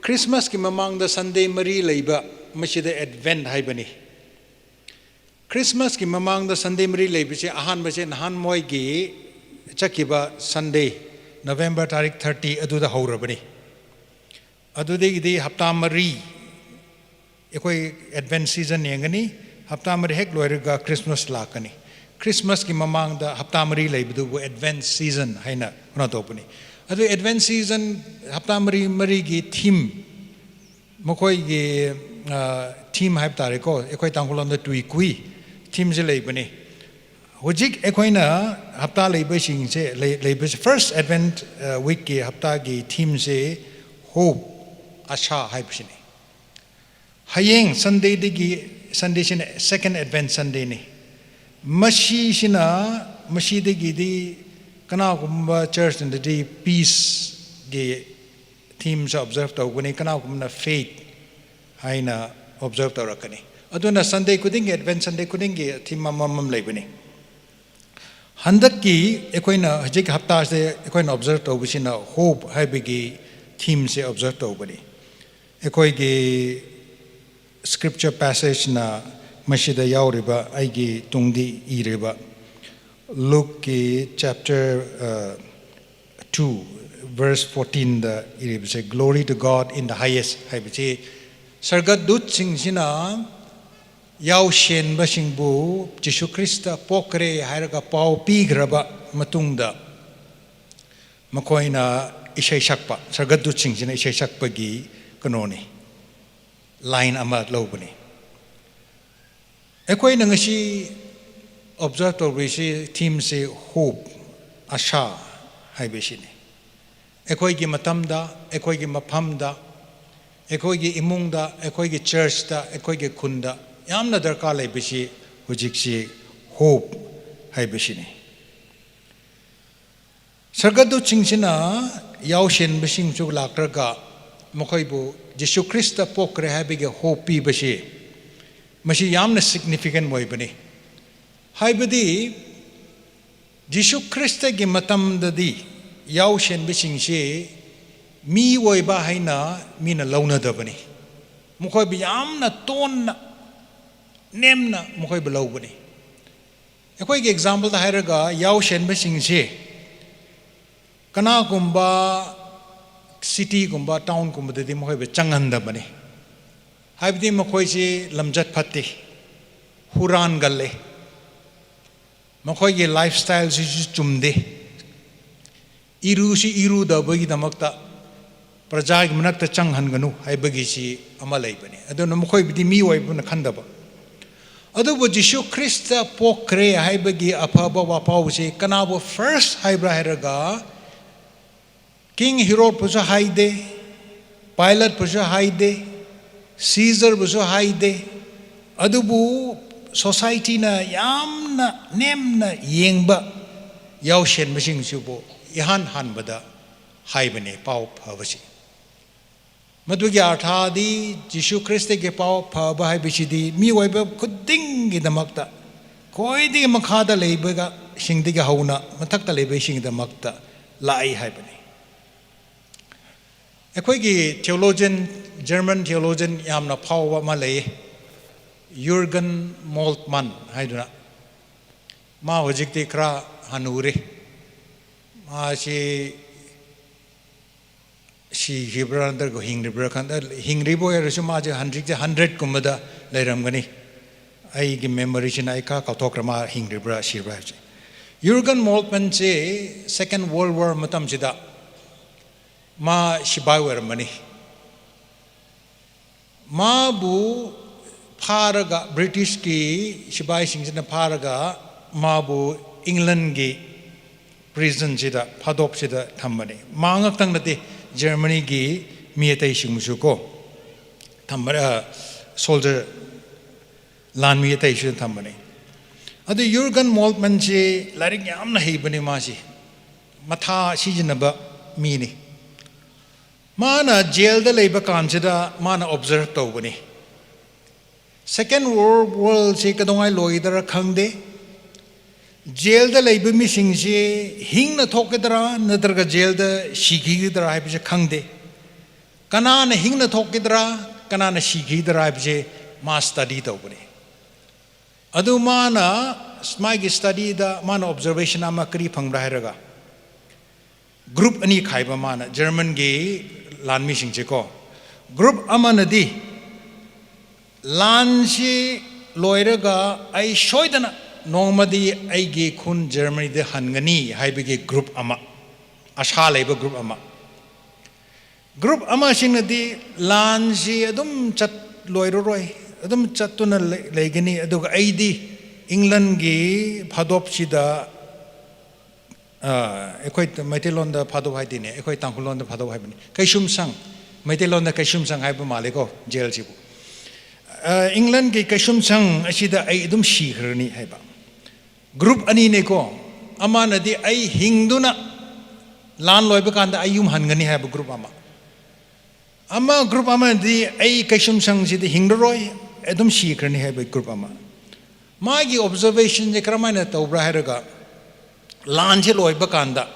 ꯈ꯭ꯔꯤꯁꯃꯥꯁꯀꯤ ꯃꯃꯥꯡꯗ ꯁꯟꯗꯦ ꯃꯔꯤ ꯂꯩꯕ, ꯃꯁꯤꯗ ꯑꯦꯗꯚꯦꯟ ꯍꯥꯏꯕꯅꯤ꯫ ꯈ꯭ꯔꯤꯁꯃꯥꯁꯀꯤ ꯃꯃꯥꯡꯗ ꯁꯟꯗꯦ ꯃꯔꯤ ꯂꯩꯕꯁꯦ, ꯑꯍꯥꯟꯕꯁꯦ ꯅꯍꯥꯟ ꯃꯣꯏꯒꯤ ꯆꯠꯈꯤꯕ ꯁꯟꯗꯦ, November ꯇꯥꯔꯤꯛ ꯊꯥꯔꯇꯤ ꯑꯗꯨꯗ ꯍꯧꯔꯕꯅꯤ꯫ ꯑꯗꯨꯗꯒꯤꯗꯤ ꯍꯞꯇꯥ ꯃꯔꯤ ꯑꯩꯈꯣꯏ Advent season ꯌꯦꯡꯒꯅꯤ꯫ ꯍꯞꯇꯥ ꯃꯔꯤ ꯍꯦꯛ ꯂꯣꯏꯔꯒ Christmas ꯂꯥꯛꯀꯅꯤ꯫ Christmasꯀꯤ ꯃꯃꯥꯡꯗ ꯍꯞꯇꯥ ꯃꯔꯤ ꯂꯩꯕꯗꯨꯕꯨ Advent season ꯍꯥꯏꯅ ꯀꯩꯅꯣ ꯇꯧꯕꯅꯤ꯫ ꯑꯗꯨ Advent season ꯍꯞꯇꯥ ꯃꯔꯤ ꯃꯔꯤꯒꯤ theme, ꯃꯈꯣꯏꯒꯤ, ꯑ, theme ꯍꯥꯏꯕ ꯇꯥꯔꯦꯀꯣ, ꯑꯩꯈꯣꯏ ꯇꯥꯡꯈꯨꯜ ꯂꯣꯟꯗ ꯇꯨꯏꯀꯨꯏ themeꯁꯦ ꯂꯩꯕꯅꯤ꯫ ꯍꯧꯖꯤꯛ ꯑꯩꯈꯣꯏꯅ ꯍꯞꯇꯥ ꯂꯩꯕꯁꯤꯡꯁꯦ, ꯂꯩ-, ꯂꯩꯕꯁꯦ, first Advent, ꯑ, weekꯀꯤ ꯍꯞꯇꯥꯒꯤ themeꯁꯦ hope, ꯑꯁꯥ ꯍꯥꯏꯕꯁꯤꯅꯤ꯫ ꯍꯌꯦꯡ Sundayꯗꯒꯤ, Sundayꯁꯤꯅ second Advent Sundayꯅꯤ꯫ ꯃꯁꯤꯁꯤꯅ, ꯃꯁꯤꯗꯒꯤꯗꯤ ꯀꯅꯥꯒꯨꯝꯕ churchꯅꯗꯤ peaceꯒꯤ themeꯁꯦ observe ꯇꯧꯒꯅꯤ, ꯀꯅꯥꯒꯨꯝꯕꯅ faith ꯍꯥꯏꯅ observe ꯇꯧꯔꯛꯀꯅꯤ꯫ ꯑꯗꯨꯅ Sunday ꯈꯨꯗꯤꯡꯒꯤ, Advent Sunday ꯈꯨꯗꯤꯡꯒꯤ theme ꯑꯃꯃꯝ ꯂꯩꯕꯅꯤ꯫ ꯍꯟꯗꯛꯀꯤ ꯑꯩꯈꯣꯏꯅ ꯍꯧꯖꯤꯛ ꯍꯞꯇꯥꯁꯦ ꯑꯩꯈꯣꯏꯅ observe ꯇꯧꯕꯁꯤꯅ hope ꯍꯥꯏꯕꯒꯤ themeꯁꯦ observe ꯇꯧꯕꯅꯤ꯫ ꯑꯩꯈꯣꯏꯒꯤ scripture passageꯅ ꯃꯁꯤꯗ ꯌꯥꯎꯔꯤꯕ, ꯑꯩꯒꯤ ꯇꯨꯡꯗꯤ ꯏꯔꯤꯕ Lukeꯀꯤ chapter, ꯑ, two verse fourteenꯗ ꯏꯔꯤꯕꯁꯦ, "Glory to God in the highest" ꯍꯥꯏꯕꯁꯤ ꯁꯔꯒꯗꯨꯠꯁꯤꯡꯁꯤꯅ ꯌꯥꯎꯁꯦꯟꯕꯁꯤꯡꯕꯨ ꯖꯤꯁꯨ ꯈ꯭ꯔꯤꯁꯇ ꯄꯣꯛꯈ꯭ꯔꯦ ꯍꯥꯏꯔꯒ ꯄꯥꯎ ꯄꯤꯈ꯭ꯔꯕ ꯃꯇꯨꯡꯗ ꯃꯈꯣꯏꯅ ꯏꯁꯩ ꯁꯛꯄ, ꯁꯔꯒꯗꯨꯠꯁꯤꯡꯁꯤꯅ ꯏꯁꯩ ꯁꯛꯄꯒꯤ ꯀꯩꯅꯣꯅꯤ, line ꯑꯃ ꯂꯧꯕꯅꯤ꯫ ꯑꯩꯈꯣꯏꯅ ꯉꯁꯤ observe ꯇꯧꯔꯤꯁꯤ themeꯁꯤ hope, ꯑꯁꯥ ꯍꯥꯏꯕꯁꯤꯅꯤ꯫ ꯑꯩꯈꯣꯏꯒꯤ ꯃꯇꯝꯗ, ꯑꯩꯈꯣꯏꯒꯤ ꯃꯐꯝꯗ, ꯑꯩꯈꯣꯏꯒꯤ ꯏꯃꯨꯡꯗ, ꯑꯩꯈꯣꯏꯒꯤ churchꯇ, ꯑꯩꯈꯣꯏꯒꯤ ꯈꯨꯟꯗ ꯌꯥꯝꯅ ꯗꯔꯀꯥꯔ ꯂꯩꯕꯁꯤ ꯍꯧꯖꯤꯛꯁꯤ hope ꯍꯥꯏꯕꯁꯤꯅꯤ꯫ ꯁꯔꯒꯗꯨꯠꯁꯤꯡꯁꯤꯅ ꯌꯥꯎꯁꯦꯟꯕꯁꯤꯡꯁꯨ ꯂꯥꯛꯂꯒ ꯃꯈꯣꯏꯕꯨ ꯖꯤꯁꯨ ꯈ꯭ꯔꯤꯁꯇ ꯄꯣꯛꯈ꯭ꯔꯦ ꯍꯥꯏꯕꯒꯤ hope ꯄꯤꯕꯁꯤ, ꯃꯁꯤ ꯌꯥꯝꯅ significant ꯑꯣꯏꯕꯅꯤ꯫ ꯍꯥꯏꯕꯗꯤ ꯖꯤꯁꯨ ꯈ꯭ꯔꯤꯁꯇꯒꯤ ꯃꯇꯝꯗꯗꯤ ꯌꯥꯎꯁꯦꯟꯕꯁꯤꯡꯁꯤ ꯃꯤ ꯑꯣꯏꯕ ꯍꯥꯏꯅ ꯃꯤꯅ ꯂꯧꯅꯗꯕꯅꯤ꯫ ꯃꯈꯣꯏꯕꯨ ꯌꯥꯝꯅ ꯇꯣꯟꯅ, ꯅꯦꯝꯅ ꯃꯈꯣꯏꯕꯨ ꯂꯧꯕꯅꯤ꯫ ꯑꯩꯈꯣꯏꯒꯤ exampleꯗ ꯍꯥꯏꯔꯒ ꯌꯥꯎꯁꯦꯟꯕꯁꯤꯡꯁꯤ ꯀꯅꯥꯒꯨꯝꯕ ꯁꯤꯇꯤꯒꯨꯝꯕ ꯇꯥꯎꯟꯒꯨꯝꯕꯗꯗꯤ ꯃꯈꯣꯏꯕꯨ ꯆꯪꯍꯟꯗꯕꯅꯤ꯫ ꯍꯥꯏꯕꯗꯤ ꯃꯈꯣꯏꯁꯤ ꯂꯝꯆꯠ ꯐꯠꯇꯦ, ꯍꯨꯔꯥꯟꯒꯜꯂꯦ, ꯃꯈꯣꯏꯒꯤ ꯂꯥꯏꯐ ꯁ꯭ꯇꯥꯏꯜꯁꯤꯁꯨ ꯆꯨꯝꯗꯦ, ꯏꯔꯨꯁꯤ ꯏꯔꯨꯗꯕꯒꯤꯗꯃꯛꯇ ꯄ꯭ꯔꯖꯥꯒꯤ ꯃꯅꯥꯛꯇ ꯆꯪꯍꯟꯒꯅꯨ ꯍꯥꯏꯕꯒꯤꯁꯤ ꯑꯃ ꯂꯩꯕꯅꯤ꯫ ꯑꯗꯨꯅ ꯃꯈꯣꯏꯕꯨꯗꯤ ꯃꯤ ꯑꯣꯏꯕꯅ ꯈꯟꯗꯕ꯫ ꯑꯗꯨꯕꯨ ꯖꯤꯁꯨ ꯈ꯭ꯔꯤꯁꯇ ꯄꯣꯛꯈ꯭ꯔꯦ ꯍꯥꯏꯕꯒꯤ ꯑꯐꯕ ꯋꯥꯄꯥꯎꯁꯤ ꯀꯅꯥꯕꯨ ꯐꯥꯔꯁ ꯍꯥꯏꯕ꯭ꯔꯥ ꯍꯥꯏꯔꯒ, ꯀꯤꯡ ꯍꯤꯔꯣꯗꯄꯨꯁꯨ ꯍꯥꯏꯗꯦ, ꯄꯥꯏꯂꯠꯄꯨꯁꯨ ꯍꯥꯏꯗꯦ, ꯁꯤꯖꯔꯕꯨꯁꯨ ꯍꯥꯏꯗꯦ꯫ ꯑꯗꯨꯕꯨ ꯁꯣꯁꯥꯏꯇꯤꯅ ꯌꯥꯝꯅ ꯅꯦꯝꯅ ꯌꯦꯡꯕ ꯌꯥꯎꯁꯦꯟꯕꯁꯤꯡꯁꯤꯕꯨ ꯏꯍꯥꯟ ꯍꯥꯟꯕꯗ ꯍꯥꯏꯕꯅꯦ ꯄꯥꯎ ꯐꯕꯁꯤ꯫ ꯃꯗꯨꯒꯤ ꯑꯔꯊꯗꯤ ꯖꯤꯁꯨ ꯈ꯭ꯔꯤꯁꯇꯒꯤ ꯄꯥꯎ ꯐꯕ ꯍꯥꯏꯕꯁꯤꯗꯤ ꯃꯤꯑꯣꯏꯕ ꯈꯨꯗꯤꯡꯒꯤꯗꯃꯛꯇ, ꯈ꯭ꯋꯥꯏꯗꯒꯤ ꯃꯈꯥꯗ ꯂꯩꯕꯁꯤꯡꯗꯒꯤ ꯍꯧꯅ ꯃꯊꯛꯇ ꯂꯩꯕꯁꯤꯡꯒꯤꯗꯃꯛꯇ ꯂꯥꯛꯏ ꯍꯥꯏꯕꯅꯤ꯫ ꯑꯩꯈꯣꯏꯒꯤ ꯊꯤꯑꯣꯂꯣꯖꯤꯌꯟ, ꯖꯔꯃꯟ ꯊꯤꯑꯣꯂꯣꯖꯤꯌꯟ ꯌꯥꯝꯅ ꯐꯥꯎꯕ ꯑꯃ ꯂꯩꯌꯦ, ꯌꯨꯔꯒꯟ ꯃꯣꯜꯠꯃꯥꯟ ꯍꯥꯏꯗꯨꯅ꯫ ꯃꯥ ꯍꯧꯖꯤꯛꯇꯤ ꯈꯔ ꯍꯅꯨꯔꯦ꯫ ꯃꯥꯁꯤ ꯁꯤꯈꯤꯕ꯭ꯔꯥ ꯅꯠꯇ꯭ꯔꯒ ꯍꯤꯡꯂꯤꯕ꯭ꯔꯥ ꯈꯪꯗꯦ꯫ ꯍꯤꯡꯂꯤꯕ ꯑꯣꯏꯔꯁꯨ ꯃꯥꯁꯦ ꯍꯧꯖꯤꯛꯁꯦ ꯍꯟꯗ꯭ꯔꯦꯠꯀꯨꯝꯕꯗ ꯂꯩꯔꯝꯒꯅꯤ꯫ ꯑꯩꯒꯤ ꯃꯦꯃꯣꯔꯤꯁꯤꯅ ꯑꯩ ꯈꯔ ꯀꯥꯎꯊꯣꯛꯈ꯭ꯔꯦ ꯃꯥ ꯍꯤꯡꯂꯤꯕ꯭ꯔꯥ ꯁꯤꯕ꯭ꯔꯥ ꯍꯥꯏꯕꯁꯦ꯫ ꯌꯨꯔꯒꯟ ꯃꯣꯜꯠꯃꯥꯟꯁꯦ ꯁꯦꯀꯦꯟ ꯋꯥꯔꯜ ꯋꯥꯔ ꯃꯇꯝꯁꯤꯗ ꯃꯥ ꯁꯤꯐꯥꯏ ꯑꯣꯏꯔꯝꯕꯅꯤ꯫ ꯃꯥꯕꯨ ꯐꯥꯔꯒ, ꯕ꯭ꯔꯤꯇꯤꯁꯀꯤ ꯁꯤꯐꯥꯏꯁꯤꯡꯁꯤꯅ ꯐꯥꯔꯒ ꯃꯥꯕꯨ ꯏꯪꯂꯟꯒꯤ ꯄ꯭ꯔꯤꯖꯟꯁꯤꯗ, ꯐꯥꯗꯣꯞꯁꯤꯗ ꯊꯝꯕꯅꯤ꯫ ꯃꯥ ꯉꯥꯛꯇꯪ ꯅꯠꯇꯦ, ꯖꯔꯃꯅꯤꯒꯤ ꯃꯤ ꯑꯇꯩꯁꯤꯡꯕꯨꯁꯨ ꯀꯣ ꯊꯝꯕ, ꯁꯣꯜꯖꯔ, ꯂꯥꯟꯃꯤ ꯑꯇꯩꯁꯨ ꯊꯝꯕꯅꯤ꯫ ꯑꯗꯨ ꯌꯨꯔꯒꯟ ꯃꯣꯜꯠꯃꯥꯟꯁꯤ ꯂꯥꯏꯔꯤꯛ ꯌꯥꯝꯅ ꯍꯩꯕꯅꯤ꯫ ꯃꯥꯁꯤ ꯃꯊꯥ ꯁꯤꯖꯤꯟꯅꯕ ꯃꯤꯅꯤ꯫ ꯃꯥꯅ ꯖꯦꯜꯗ ꯂꯩꯕ ꯀꯥꯟꯁꯤꯗ ꯃꯥꯅ ꯑꯣꯕꯖꯔꯚ ꯇꯧꯕꯅꯤ꯫ ꯁꯦꯀꯦꯟ ꯋꯥꯔꯜ ꯋꯥꯔꯁꯤ ꯀꯩꯗꯧꯉꯥꯏ ꯂꯣꯏꯒꯗ꯭ꯔꯥ ꯈꯪꯗꯦ꯫ ꯖꯦꯜꯗ ꯂꯩꯕ ꯃꯤꯁꯤꯡꯁꯤ ꯍꯤꯡꯅ ꯊꯣꯛꯀꯗ꯭ꯔꯥ ꯅꯠꯇ꯭ꯔꯒ ꯖꯦꯜꯗ ꯁꯤꯈꯤꯒꯗ꯭ꯔꯥ ꯍꯥꯏꯕꯁꯦ ꯈꯪꯗꯦ꯫ ꯀꯅꯥꯅ ꯍꯤꯡꯅ ꯊꯣꯛꯀꯗ꯭ꯔꯥ, ꯀꯅꯥꯅ ꯁꯤꯈꯤꯒꯗ꯭ꯔꯥ ꯍꯥꯏꯕꯁꯦ ꯃꯥ ꯁ꯭ꯇꯗꯤ ꯇꯧꯕꯅꯤ꯫ ꯑꯗꯨ ꯃꯥꯅ, ꯃꯥꯒꯤ ꯁ꯭ꯇꯗꯤꯗ ꯃꯥꯅ ꯑꯣꯕꯖꯔꯕꯦꯁꯟ ꯑꯃ ꯀꯔꯤ ꯐꯪꯕ꯭ꯔꯥ ꯍꯥꯏꯔꯒ, ꯒ꯭ꯔꯨꯞ ꯑꯅꯤ ꯈꯥꯏꯕ ꯃꯥꯅ, ꯖꯔꯃꯟꯒꯤ ꯂꯥꯟꯃꯤꯁꯤꯡꯁꯦꯀꯣ꯫ ꯒ꯭ꯔꯨꯞ ꯑꯃꯅꯗꯤ ꯂꯥꯟꯁꯤ ꯂꯣꯏꯔꯒ ꯑꯩ ꯁꯣꯏꯗꯅ ꯅꯣꯡꯃꯗꯤ ꯑꯩꯒꯤ ꯈꯨꯟ ꯖꯔꯃꯅꯤꯗ ꯍꯟꯒꯅꯤ ꯍꯥꯏꯕꯒꯤ ꯒ꯭ꯔꯨꯞ ꯑꯃ, ꯑꯁꯥ ꯂꯩꯕ ꯒ꯭ꯔꯨꯞ ꯑꯃ꯫ ꯒ꯭ꯔꯨꯞ ꯑꯃꯁꯤꯡꯅꯗꯤ ꯂꯥꯟꯁꯤ ꯑꯗꯨꯝ ꯆꯠꯂꯣꯏꯔꯔꯣꯏ, ꯑꯗꯨꯝ ꯆꯠꯇꯨꯅ ꯂꯩ-, ꯂꯩꯒꯅꯤ, ꯑꯗꯨꯒ ꯑꯩꯗꯤ ꯏꯪꯂꯟꯒꯤ ꯐꯥꯗꯣꯞꯁꯤꯗ, ꯑ, ꯑꯩꯈꯣꯏ ꯃꯩꯇꯩꯂꯣꯟꯗ ꯐꯥꯗꯣꯞ ꯍꯥꯏꯗꯦꯅꯦ, ꯑꯩꯈꯣꯏ ꯇꯥꯡꯈꯨꯜꯂꯣꯟꯗ ꯐꯥꯗꯣꯞ ꯍꯥꯏꯕꯅꯤ, ꯀꯩꯁꯨꯝꯁꯪ, ꯃꯩꯇꯩꯂꯣꯟꯗ ꯀꯩꯁꯨꯝꯁꯪ ꯍꯥꯏꯕ ꯃꯥꯜꯂꯦꯀꯣ, ꯖꯦꯜꯁꯤꯕꯨ꯫ ꯑ, ꯏꯪꯂꯟꯒꯤ ꯀꯩꯁꯨꯝꯁꯪ ꯑꯁꯤꯗ ꯑꯩ ꯑꯗꯨꯝ ꯁꯤꯈ꯭ꯔꯅꯤ ꯍꯥꯏꯕ꯫ ꯒ꯭ꯔꯨꯞ ꯑꯅꯤꯅꯦꯀꯣ, ꯑꯃꯅꯗꯤ ꯑꯩ ꯍꯤꯡꯗꯨꯅ ꯂꯥꯟ ꯂꯣꯏꯕ ꯀꯥꯟꯗ ꯑꯩ ꯌꯨꯝ ꯍꯟꯒꯅꯤ ꯍꯥꯏꯕ ꯒ꯭ꯔꯨꯞ ꯑꯃ, ꯑꯃ ꯒ꯭ꯔꯨꯞ ꯑꯃꯗꯤ ꯑꯩ ꯀꯩꯁꯨꯝꯁꯪꯁꯤꯗ ꯍꯤꯡꯂꯔꯣꯏ, ꯑꯗꯨꯝ ꯁꯤꯈ꯭ꯔꯅꯤ ꯍꯥꯏꯕ ꯒ꯭ꯔꯨꯞ ꯑꯃ꯫ ꯃꯥꯒꯤ ꯑꯣꯕꯖꯔꯕꯦꯁꯟꯁꯦ ꯀꯔꯝꯍꯥꯏꯅ ꯇꯧꯕ꯭ꯔꯥ ꯍꯥꯏꯔꯒ, ꯂꯥꯟꯁꯦ ꯂꯣꯏꯕ ꯀꯥꯟꯗ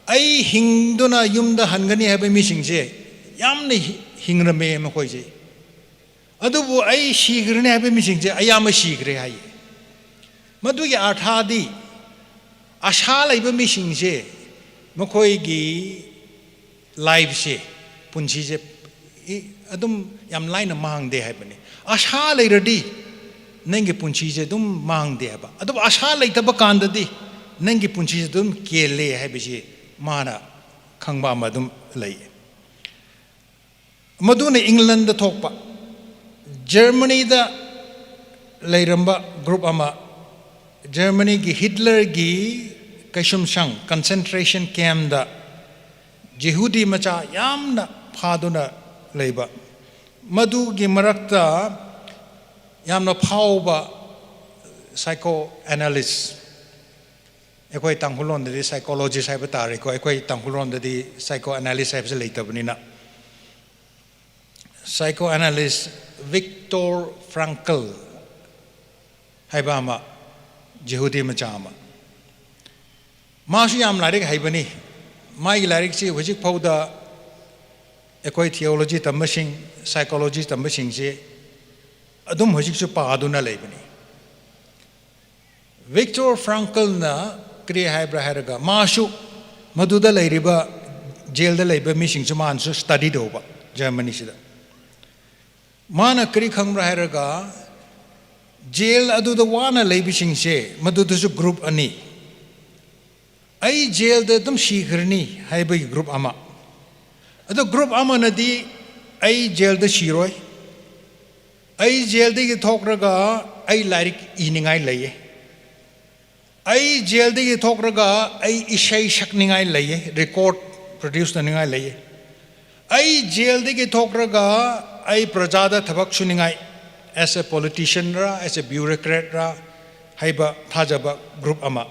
ꯑꯩ ꯍꯤꯡꯗꯨꯅ ꯌꯨꯝꯗ ꯍꯟꯒꯅꯤ ꯍꯥꯏꯕ ꯃꯤꯁꯤꯡꯁꯦ ꯌꯥꯝꯅ ꯍꯤ-, ꯍꯤꯡꯔꯝꯃꯦ ꯃꯈꯣꯏꯁꯦ꯫ ꯑꯗꯨꯕꯨ ꯑꯩ ꯁꯤꯈ꯭ꯔꯅꯤ ꯍꯥꯏꯕ ꯃꯤꯁꯤꯡꯁꯦ ꯑꯌꯥꯝꯕ ꯁꯤꯈ꯭ꯔꯦ ꯍꯥꯏꯌꯦ꯫ ꯃꯗꯨꯒꯤ ꯑꯥꯔꯊꯥꯗꯤ ꯑꯁꯥ ꯂꯩꯕ ꯃꯤꯁꯤꯡꯁꯦ ꯃꯈꯣꯏꯒꯤ ꯂꯥꯏꯐꯁꯦ, ꯄꯨꯟꯁꯤꯁꯦ, ꯏ-, ꯑꯗꯨꯝ ꯌꯥꯝ ꯂꯥꯏꯅ ꯃꯥꯡꯗꯦ ꯍꯥꯏꯕꯅꯤ꯫ ꯑꯁꯥ ꯂꯩꯔꯗꯤ ꯅꯪꯒꯤ ꯄꯨꯟꯁꯤꯁꯦ ꯑꯗꯨꯝ ꯃꯥꯡꯗꯦ ꯍꯥꯏꯕ꯫ ꯑꯗꯨꯕꯨ ꯑꯁꯥ ꯂꯩꯇꯕ ꯀꯥꯟꯗꯗꯤ ꯅꯪꯒꯤ ꯄꯨꯟꯁꯤꯁꯦ ꯑꯗꯨꯝ ꯀꯦꯜꯂꯦ ꯍꯥꯏꯕꯁꯤ ꯃꯥꯅ ꯈꯪꯕ ꯑꯃ ꯑꯗꯨꯝ ꯂꯩ꯫ ꯃꯗꯨꯅ ꯏꯪꯂꯟꯗ ꯊꯣꯛꯄ꯫ ꯖꯔꯃꯅꯤꯗ ꯂꯩꯔꯝꯕ ꯒ꯭ꯔꯨꯞ ꯑꯃ, ꯖꯔꯃꯅꯤꯒꯤ ꯍꯤꯠꯂꯔꯒꯤ ꯀꯩꯁꯨꯝꯁꯪ, ꯀꯟꯁꯦꯟꯇ꯭ꯔꯦꯁꯟ ꯀꯦꯝꯗ ꯖꯤꯍꯨꯗꯤ ꯃꯆꯥ ꯌꯥꯝꯅ ꯐꯥꯗꯨꯅ ꯂꯩꯕ꯫ ꯃꯗꯨꯒꯤ ꯃꯔꯛꯇ ꯌꯥꯝꯅ ꯐꯥꯎꯕ ꯁꯥꯏꯀꯣ ꯑꯦꯅꯥꯂꯤꯁ, ꯑꯩꯈꯣꯏ ꯇꯥꯡꯈꯨꯜꯂꯣꯟꯗꯗꯤ ꯁꯥꯏꯀꯣꯂꯣꯖꯤꯁ ꯍꯥꯏꯕ ꯇꯥꯔꯦꯀꯣ, ꯑꯩꯈꯣꯏ ꯇꯥꯡꯈꯨꯜꯂꯣꯟꯗꯗꯤ ꯁꯥꯏꯀꯣ ꯑꯦꯅꯥꯂꯤꯁ ꯍꯥꯏꯕꯁꯦ ꯂꯩꯇꯕꯅꯤꯅ꯫ ꯁꯥꯏꯀꯣ ꯑꯦꯅꯥꯂꯤꯁ ꯚꯤꯛꯇꯣꯔ ꯐ꯭ꯔꯥꯡꯀꯜ ꯍꯥꯏꯕ ꯑꯃ, ꯖꯤꯍꯨꯗꯤ ꯃꯆꯥ ꯑꯃ, ꯃꯥꯁꯨ ꯌꯥꯝ ꯂꯥꯏꯔꯤꯛ ꯍꯩꯕꯅꯤ꯫ ꯃꯥꯒꯤ ꯂꯥꯏꯔꯤꯛꯁꯤ ꯍꯧꯖꯤꯛ ꯐꯥꯎꯗ ꯑꯩꯈꯣꯏ ꯊꯤꯑꯣꯂꯣꯖꯤ ꯇꯝꯕꯁꯤꯡ, ꯁꯥꯏꯀꯣꯂꯣꯖꯤ ꯇꯝꯕꯁꯤꯡꯁꯤ ꯑꯗꯨꯝ ꯍꯧꯖꯤꯛꯁꯨ ꯄꯥꯗꯨꯅ ꯂꯩꯕꯅꯤ꯫ ꯚꯤꯛꯇꯣꯔ ꯐ꯭ꯔꯥꯡꯀꯜꯅ ꯀꯔꯤ ꯍꯥꯏꯕ꯭ꯔꯥ ꯍꯥꯏꯔꯒ, ꯃꯥꯁꯨ ꯃꯗꯨꯗ ꯂꯩꯔꯤꯕ, ꯖꯦꯜꯗ ꯂꯩꯕ ꯃꯤꯁꯤꯡꯁꯨ ꯃꯥꯅꯁꯨ ꯁ꯭ꯇꯗꯤ ꯇꯧꯕ ꯖꯔꯃꯅꯤꯁꯤꯗ꯫ ꯃꯥꯅ ꯀꯔꯤ ꯈꯪꯕ꯭ꯔꯥ ꯍꯥꯏꯔꯒ, ꯖꯦꯜ ꯑꯗꯨꯗ ꯋꯥꯅ ꯂꯩꯕꯁꯤꯡꯁꯦ, ꯃꯗꯨꯗꯁꯨ ꯒ꯭ꯔꯨꯞ ꯑꯅꯤ, "ꯑꯩ ꯖꯦꯜꯗ ꯑꯗꯨꯝ ꯁꯤꯈ꯭ꯔꯅꯤ" ꯍꯥꯏꯕꯒꯤ ꯒ꯭ꯔꯨꯞ ꯑꯃ, ꯑꯗꯣ ꯒ꯭ꯔꯨꯞ ꯑꯃꯅꯗꯤ, "ꯑꯩ ꯖꯦꯜꯗ ꯁꯤꯔꯣꯏ, ꯑꯩ ꯖꯦꯜꯗꯒꯤ ꯊꯣꯛꯂꯒ ꯑꯩ ꯂꯥꯏꯔꯤꯛ ꯏꯅꯤꯡꯉꯥꯏ ꯂꯩꯌꯦ, ꯑꯩ ꯖꯦꯜꯗꯒꯤ ꯊꯣꯛꯂꯒ ꯑꯩ ꯏꯁꯩ ꯁꯛꯅꯤꯡꯉꯥꯏ ꯂꯩꯌꯦ, ꯔꯦꯀꯣꯔꯗ ꯄ꯭ꯔꯣꯗ꯭ꯌꯨꯁ ꯇꯧꯅꯤꯡꯉꯥꯏ ꯂꯩꯌꯦ, ꯑꯩ ꯖꯦꯜꯗꯒꯤ ꯊꯣꯛꯂꯒ ꯑꯩ ꯄ꯭ꯔꯖꯥꯗ ꯊꯕꯛ ꯁꯨꯅꯤꯡꯉꯥꯏ, as a politician ꯔ, as a bureaucrat ꯔ" ꯍꯥꯏꯕ ꯊꯥꯖꯕ ꯒ꯭ꯔꯨꯞ ꯑꯃ꯫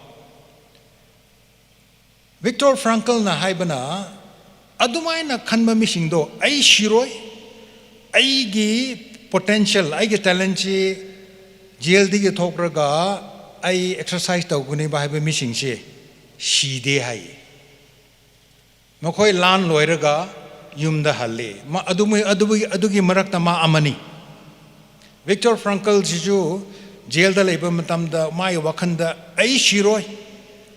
ꯚꯤꯛꯇꯣꯔ ꯐ꯭ꯔꯥꯡꯀꯜꯅ ꯍꯥꯏꯕꯅ, ꯑꯗꯨꯃꯥꯏꯅ ꯈꯟꯕ ꯃꯤꯁꯤꯡꯗꯣ, "ꯑꯩ ꯁꯤꯔꯣꯏ, ꯑꯩꯒꯤ ꯄꯣꯇꯦꯟꯁꯤꯌꯦꯜ, ꯑꯩꯒꯤ ꯇꯦꯂꯦꯟꯁꯤ ꯖꯦꯜꯗꯒꯤ ꯊꯣꯛꯂꯒ ꯑꯩ ꯑꯦꯛꯁꯔꯁꯥꯏꯁ ꯇꯧꯒꯅꯤꯕ" ꯍꯥꯏꯕ ꯃꯤꯁꯤꯡꯁꯦ ꯁꯤꯗꯦ ꯍꯥꯏ꯫ ꯃꯈꯣꯏ ꯂꯥꯟ ꯂꯣꯏꯔꯒ ꯌꯨꯝꯗ ꯍꯜꯂꯤ꯫ ꯃ-, ꯑꯗꯨꯃ-, ꯑꯗꯨꯒꯤ, ꯑꯗꯨꯒꯤ ꯃꯔꯛꯇ ꯃꯥ ꯑꯃꯅꯤ꯫ ꯚꯤꯛꯇꯣꯔ ꯐ꯭ꯔꯥꯡꯀꯜꯁꯤꯁꯨ ꯖꯦꯜꯗ ꯂꯩꯕ ꯃꯇꯝꯗ ꯃꯥꯒꯤ ꯋꯥꯈꯜꯗ, "ꯑꯩ ꯁꯤꯔꯣꯏ,